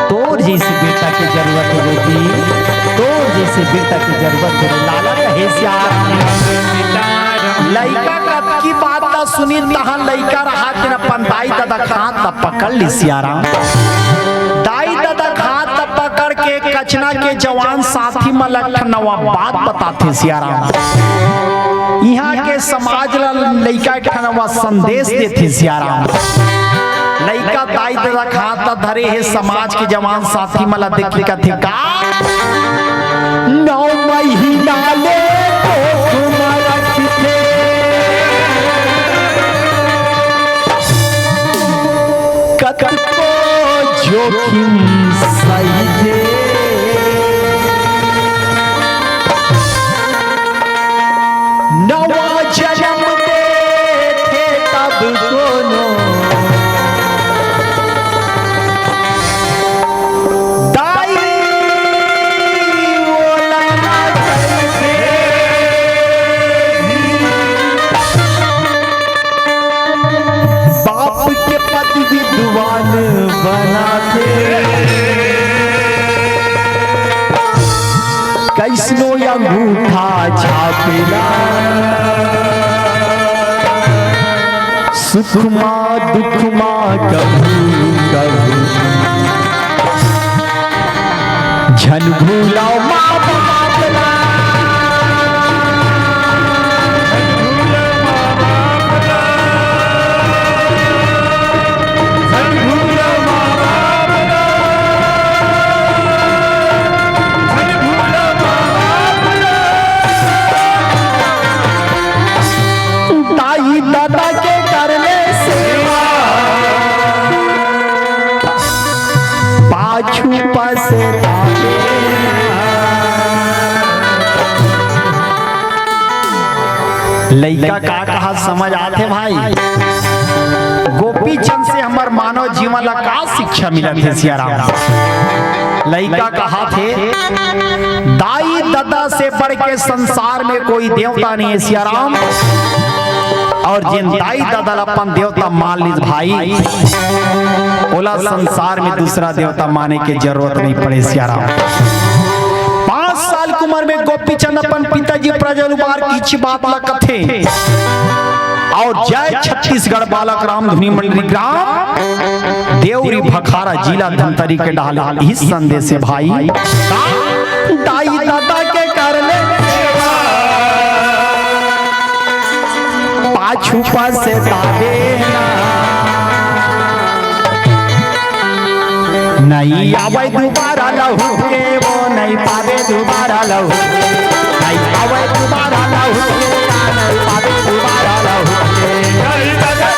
तोर जैसे बेटा के जरूरत हे बेटी, तोर जैसे बेटा के जरूरत हे रे लाला। हे सियाराम। लइका कतकी बात ला सुनिस, तहाँ लइका रहा तेन अपन दाई ददा के हाथ ला पकड़ लिस सियाराम। दाई ददा के हाथ ला पकड़ के कछना के जवान साथी मन ला एक ठन नवा बात बताथे सियाराम। इहाँ के समाज ला लइका एक ठन नवा संदेश देथे सियाराम। लइका दाई ददा के हाथ ला धरे हे, समाज के जवान साथी मन ला देख के कथे का, नौ महीना ले कोख म रखथे, कतको जोखिम सहिथे। नवा जनम देथे तब कोनो दाई ओला ना करथे। बाप के पद विद्वान बनाथे। कइसनो अंगूठा छापेला, सुख मा दुख मा कभू कभू। झन भूलव माँ बाप ला। दाई ददा के करले सेवा, पाछू पछतावे। लइका का कहा समझ आथे भाई? गोपी चंद से हमर मानव जीवन ला का शिक्षा मिलत हे सियाराम? लइका कहाथे, दाई ददा से बढ़ के संसार में कोई देवता नहीं है सियाराम। और जिन दाई ददा ला अपन देवता मान लिस भाई, ओला संसार में दूसरा देवता माने के जरूरत नहीं पड़े सियाराम। पाँच साल की उम्र में गोपीचंद अपन पिताजी प्रज्वल कुमार के इच्छी बात ला कथे। और जय छत्तीसगढ़ बालक राम धुनी मंडली ग्राम देवरी भखारा जिला धमतरी के डाहर इही संदेश हे भाई। दाई ददा के करले पाछू पछतावे ना। नहीं आवे दुबारा लहुट के, वो नहीं पावे दुबारा लहुट के। नहीं आवे दुबारा लहुट के, नहीं पावे दुबारा लहुट के। दाई ददा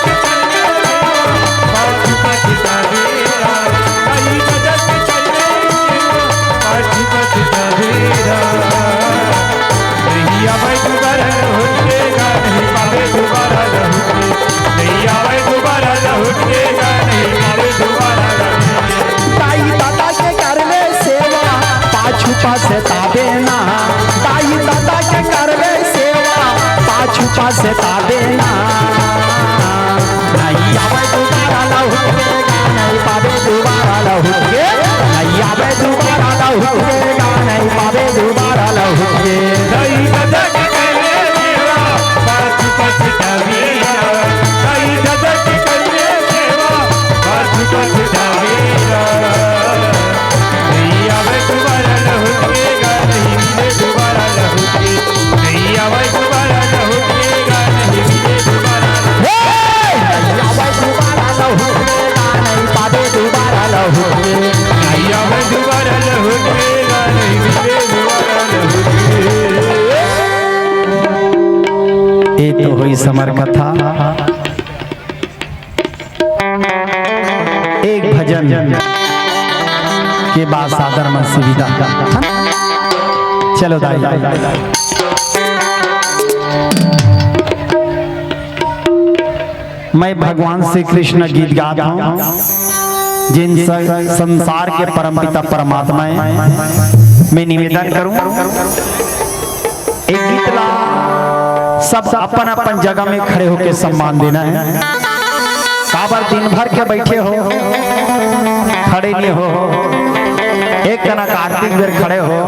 के करले सेवा, पाछू पछतावे ना। दाई ददा के करले सेवा, पाछू पछतावे ना। नहीं आवे दुबारा लहुट के, नहीं पावे दुबारा लहुट के। नहीं आवे दुबारा लहुट के, नहीं पावे दुबारा लहुट के। ए तो होइस हमर कथा। एक भजन के बाद सादर मन से विदा। चलो दाई। मैं भगवान श्री कृष्ण गीत गात हूँ, जिन स-, संसार के परमपिता परमात्मा है, मैं निवेदन करूँ, एक गीत ला सब अपन अपन जगह में खड़े होके सम्मान देना है। काबर दिन भर के बैठे हो, खड़े नहीं हो, एक जना कार्तिक बेर खड़े हो,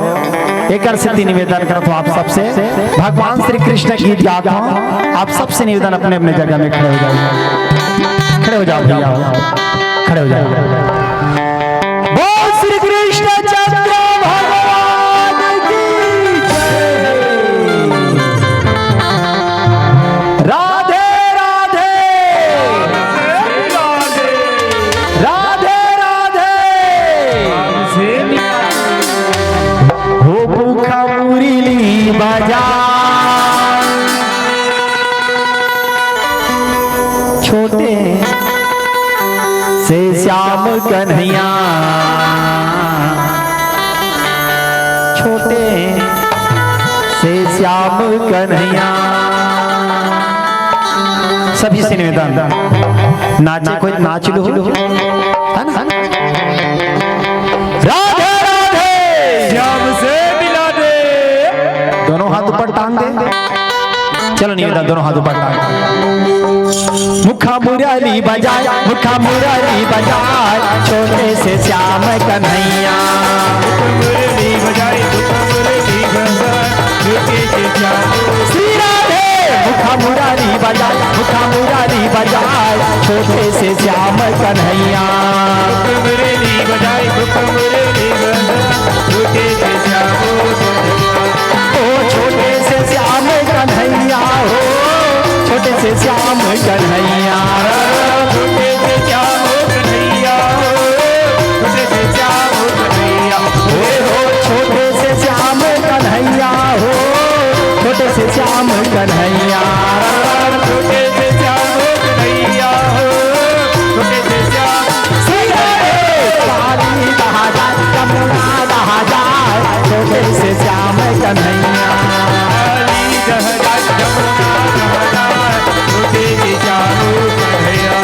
एकर सेती निवेदन करत हौं आप सबसे, भगवान श्री कृष्ण गीत गात हौं, आप सबसे निवेदन, अपने अपने जगह में खड़े हो जाओ, खड़े हो जाओ भैया, खड़े हो जाओ। बोल श्री कृष्ण चंद्र भगवान की जय। राधे राधे। राधे राधे। हो भूखा मुरली बजा, छोटे से श्याम कन्हैया, छोटे से श्याम कन्हैया। सभी से निवेदन, नाचे कोई नाच लो, है ना? राधे राधे। श्याम से मिला दे। दोनों हाथ ऊपर टांग दे। चलो निवेदन, दोनों हाथ ऊपर टांग दे। मुखा मुरली बजाए, मुखा मुरली बजाए, छोटे से श्याम कन्हैया। मुरली बजाए, मुखा मुरली बजाए, छोटे से श्याम। श्री राधे। मुखा मुरली बजाए, मुखा मुरली बजाए, छोटे से श्याम कन्हैया। मुरली बजाए, मुखा मुरली बजाए, छोटे से श्याम। ओ छोटे से श्याम कन्हैया हो, छोटे से श्याम कन्हैया। छोटे से श्याम कन्हैया हो, छोटे से श्याम कन्हैया। ओए हो, छोटे से श्याम कन्हैया हो, छोटे से श्याम कन्हैया। छोटे से श्याम कन्हैया हो, छोटे से श्याम। श्री राधे। काली बहा जाए, जमुना बहा जाए, छोटे से श्याम कन्हैया। काली बहा जाए, जमुना बहा जाए, छोटे से श्याम कन्हैया।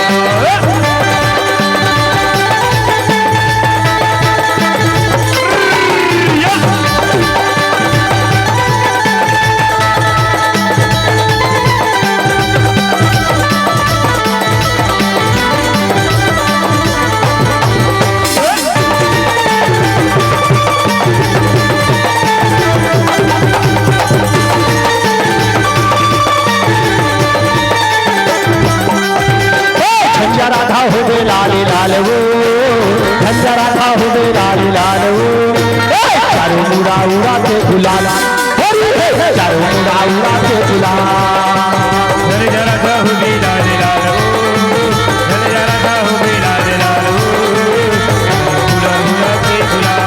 झंझरा राधा होवे लाल लाल वो, झंझरा राधा होवे लाल लाल वो। ए, चारों मुड़ा उड़ा के गुलाल, हरी हे, चारों मुड़ा उड़ा के गुलाल। झंझरा राधा होवे लाल लाल वो, झंझरा राधा होवे लाल लाल वो। चारों मुड़ा उड़ा के गुलाल,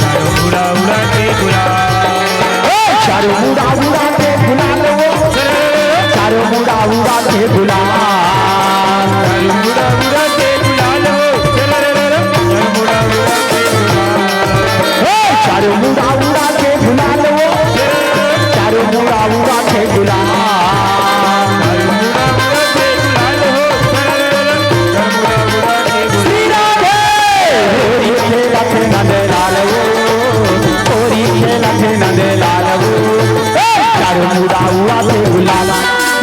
चारों मुड़ा उड़ा के गुलाल। ए, चारों मुड़ा उड़ा के गुलाल वो, चारों मुड़ा उड़ा के गुलाल। चारों मुड़ा उड़ा के गुलाल हो, चारों मुड़ा उड़ा के गुलाल। ए, चारों मुड़ा उड़ा के गुलाल हो, चारों मुड़ा उड़ा के गुलाल। चारों मुड़ा उड़ा के गुलाल हो, चारों मुड़ा उड़ा के गुलाल। श्री राधे। होरी खेलत नंद लाल हो, होरी खेलत नंद लाल हो। ए, चारों मुड़ा उड़ा के गुलाल।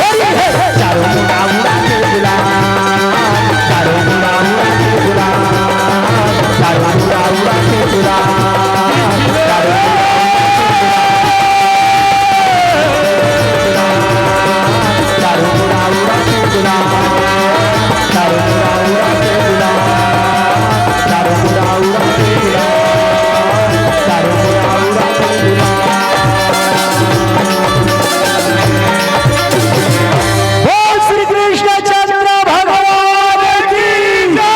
होरी हे, चारों मुड़ा उड़ा के गुलाल। चारों मुड़ा उड़ा के गुलाल। चारों मुड़ा उड़ा के गुलाल। चारों मुड़ा उड़ा के गुलाल। चारों मुड़ा उड़ा के गुलाल। चारों मुड़ा उड़ा के गुलाल। चारों मुड़ा उड़ा के गुलाल। चारों मुड़ा उड़ा के गुलाल। बोल श्री कृष्ण चंद्र भगवान की जय।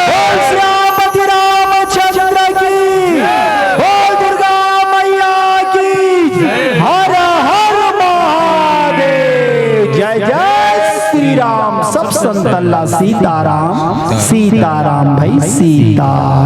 बोल श्यामपति रामचंद्र की जय। बोल दुर्गा मैया की जय। हर हर महादेव। जय जय श्री राम। सब संतन ला सीताराम, सीताराम भाई, सीताराम।